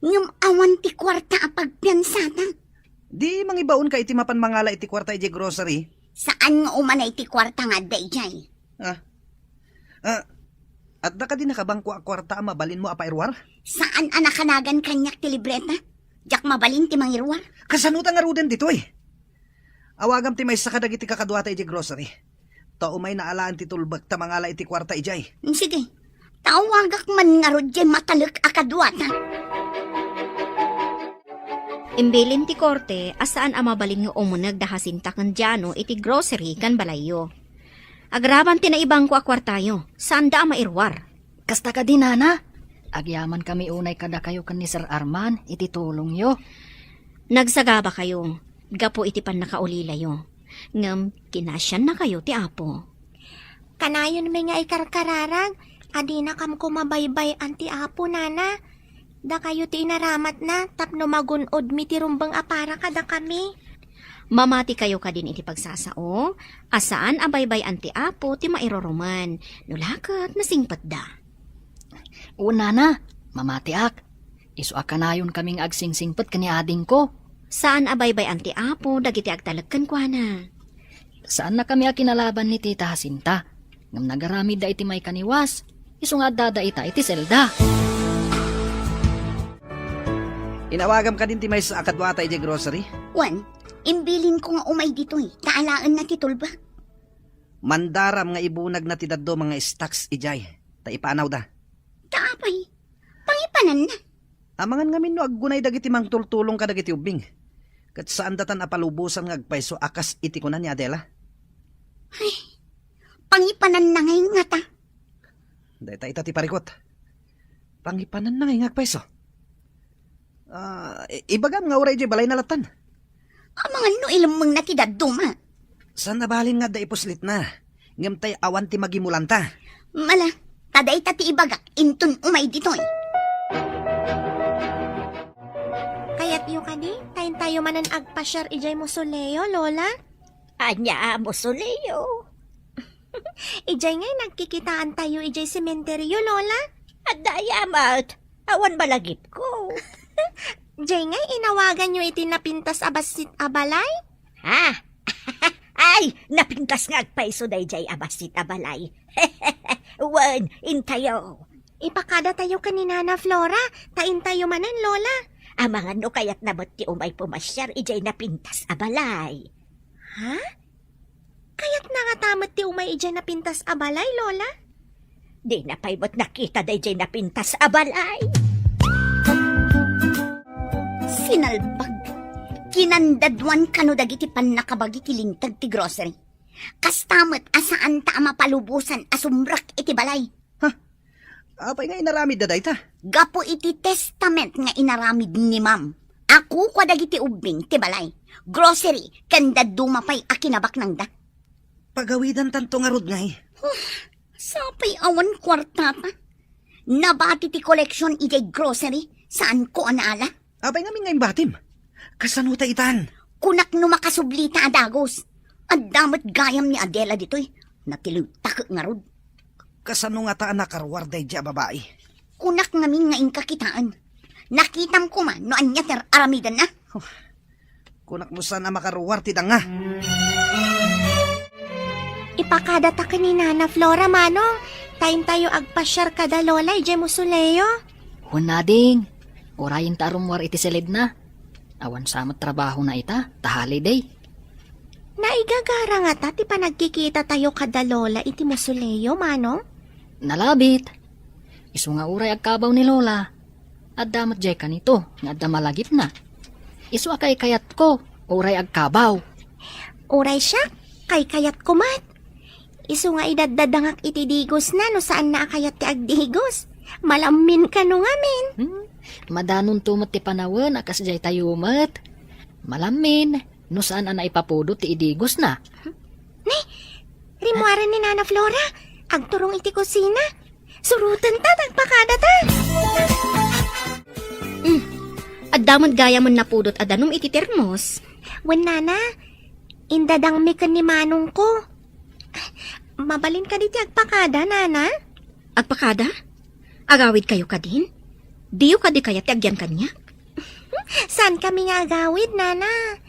Ngem awan ti kuarta a pagpiansata. Di mangibaonka iti mapan mangala iti kuarta idiay grocery? Saan nga umanay ti kuarta nga adda idiay? Ah. Ah, adda kadi nakabangko a kuarta a mabalinmo a pairuar? Saan a nakanagan kaniak ti libreta? Diak mabalin ti mangiruar. Kasano ta ngaruden ditoy? Awagam ti maysa kadagiti kakaduata idiay grocery. Ta umay naalaan ti tulbek ta mangala iti kuarta idiay. Mm, sige. Tawagak man ngarud diay matalek a kaduata. Imbilin ti korte a saan a mabalin nga umuneg da Jacinta ken Jano iti grocery ken balayyo. Agraman ti naibangko a kuartayo, saanda a mairuar. Kasta kadi, nana? Agyamankami unay kadakayo ken ni Sir Arman iti tulongyo. Nagsagabakayo gapu iti pannakaulilayo, ngem kinasiannakayo ti Apo. Kanayonmi nga ikarkararag a dinakam koma baybay-an ti Apo, nana. Dakayo ti inaramatna tapno magun-odmi ti rumbeng a para kadakami. Mamatikayo kadin iti pagsasao a saan a baybay-an ti Apo ti mairurumen, no la ket nasingpetda. Wen, nana, mamatiak. Isu a kanayon kami nga agsingsingpet ken ni adingko. Saan a baybay-an ti Apo dagiti agtalek kenkuana. Saannakami a kinalaban ni Tita Jacinta, ngem nagaramidda iti maikaniwas, isu nga addada ita iti selda. Inawagam kadin ti maysa a kaduata idiay grocery? Wen, imbilinko nga umay ditoy, ta alaenna ti tulbek. Mandaram nga ibunagna ti dadduma nga stocks idiay, ta ipanawda. Ta apay, pangipananna? Amangan ngamin no aggunay dagiti mangtultulong kadagiti ubbing. Ket saandatan a palubosan nga agpayso a kas iti kuna ni Adela. Ay, pangipananna ngay ngata. Dayta ita ti parikut. Pangipananna ngay nga agpayso. Ah, i-, ibagam nga uray idiay balayna lattan. Amangan no ilemmengna ti dadduma. Saan a balin nga adda ipuslitna, ngem tay awan ti magimulanta. Mala, ta dayta ti ibagak inton umay ditoy. Kayatyo kadi, ta intayo manen agpasiar idiay mausoleo, Lola? Ania a mausoleo? Idiay ngay nagkikitaantayo idiay sementeryo, Lola? Adda aya met. Awan balagipko. Diay ngay inawaganyo iti napintas a bassit a balay? Ha? Ay, napintas nga agpayso daydiay a bassit a balay. Wen, intayo. Ipakadatayo ken ni Nana Flora, ta intayo manen, Lola. Amangan no kayatna met ti umay pumasiar idiay napintas a balay. Ha? Kayatna ngata met ti umay idiay napintas a balay, Lola? Dina pay met nakita daydiay napintas a balay. Sinalbag. Kinandaduan kano dagiti pannakabagi ti linteg ti grocery. Kasta met a saanta a mapalubosan a sumrek iti balay. Ha? Apay nga inaramidda dayta? Gapu iti testament nga inaramid ni Ma'am, a kukua dagiti ubbing ti balay, grocery, ken dadduma pay a kinabaknangda. Pagawidantanto ngarud ngay. Huh, sapay awan kuartata. Nabati ti koleksion idiay grocery, saanko a naala. Apay ngamin nga imbatim? Kasano ta itan? Kunak no makasublita a dagus. Adda met gayam ni Adela ditoy. Natilewtak ngarud. Kasano ngata a nakaruar daydiay a babai? Kunak ngamin nga inka kitaen. Nakitam koma no ania ti ar-aramidenna. Huh. Kunak no saan a makaruar ti danga. Ipakadata ken ni Nana Flora, Manong, ta intayo agpasiar kada Lola idiay mausoleo. Wen, ading, urayenta a rummuar iti siledna. Awan sa met trabahona ita, ta holiday. Naigagara ngata ti panagkikitatayo kada Lola iti mausoleo, Manong? Nalabit. Isu nga uray agkabaw ni Lola, adda met diay kanito nga adda malagipna. Isu a kaykayatko, uray agkabaw. Uray siak, kaykayatko met. Isu nga idaddadangak iti digosna no saanna a kayat ti agdigos. Malammin kano ngamin. Hmm? Madanonto met ti panawen a kas diay tayo met. Malammin no saan a naipapudot ti idigosna. Ne, rimmuaren ni Nana Flora. Agturong iti kusina. Surotenta, agpakadata. Mm. Adda met gayam a napudot a danum iti termos. Wen, Nana, indadangmi ken ni Manongko. Mabalin kadi ti agpakada, Nana? Agpakada? Agawidkayo kadin? Diyo kadi kayat ti agyan kaniak? Saankami nga agawid, Nana.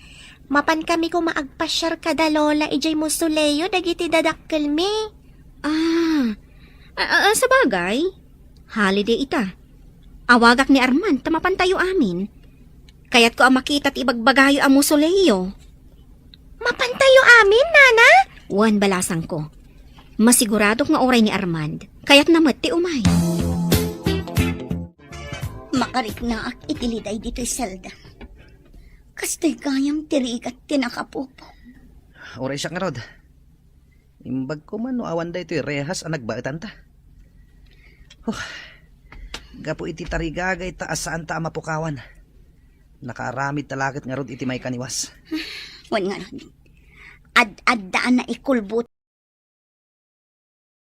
Mapankami koma agpasiar kada Lola idiay mausoleo dagiti dadakkelmi. Ah, a-, a-, a-, sabagay, holiday ita. Awagak ni Arman ta mapantayo amin. Kayatko a makita ti ibagbagayo a mausoleo. Mapantayo amin, Nana? Wen, balasangko. Masiguradok nga uray ni Armand, kayatna met ti umay. Makariknaak iti liday ditoy selda. Kastoy gayam ti rigat ti nakapupo. Uray siak ngarud. Imbag koma no awan daytoy rehas a nagbaetanta. Huh. Gapu iti tarigagayta a saanta a mapukawan. Nakaaramidta la ket ngarud iti maikaniwas. Wen ngarud. Ad-adda a naikulbot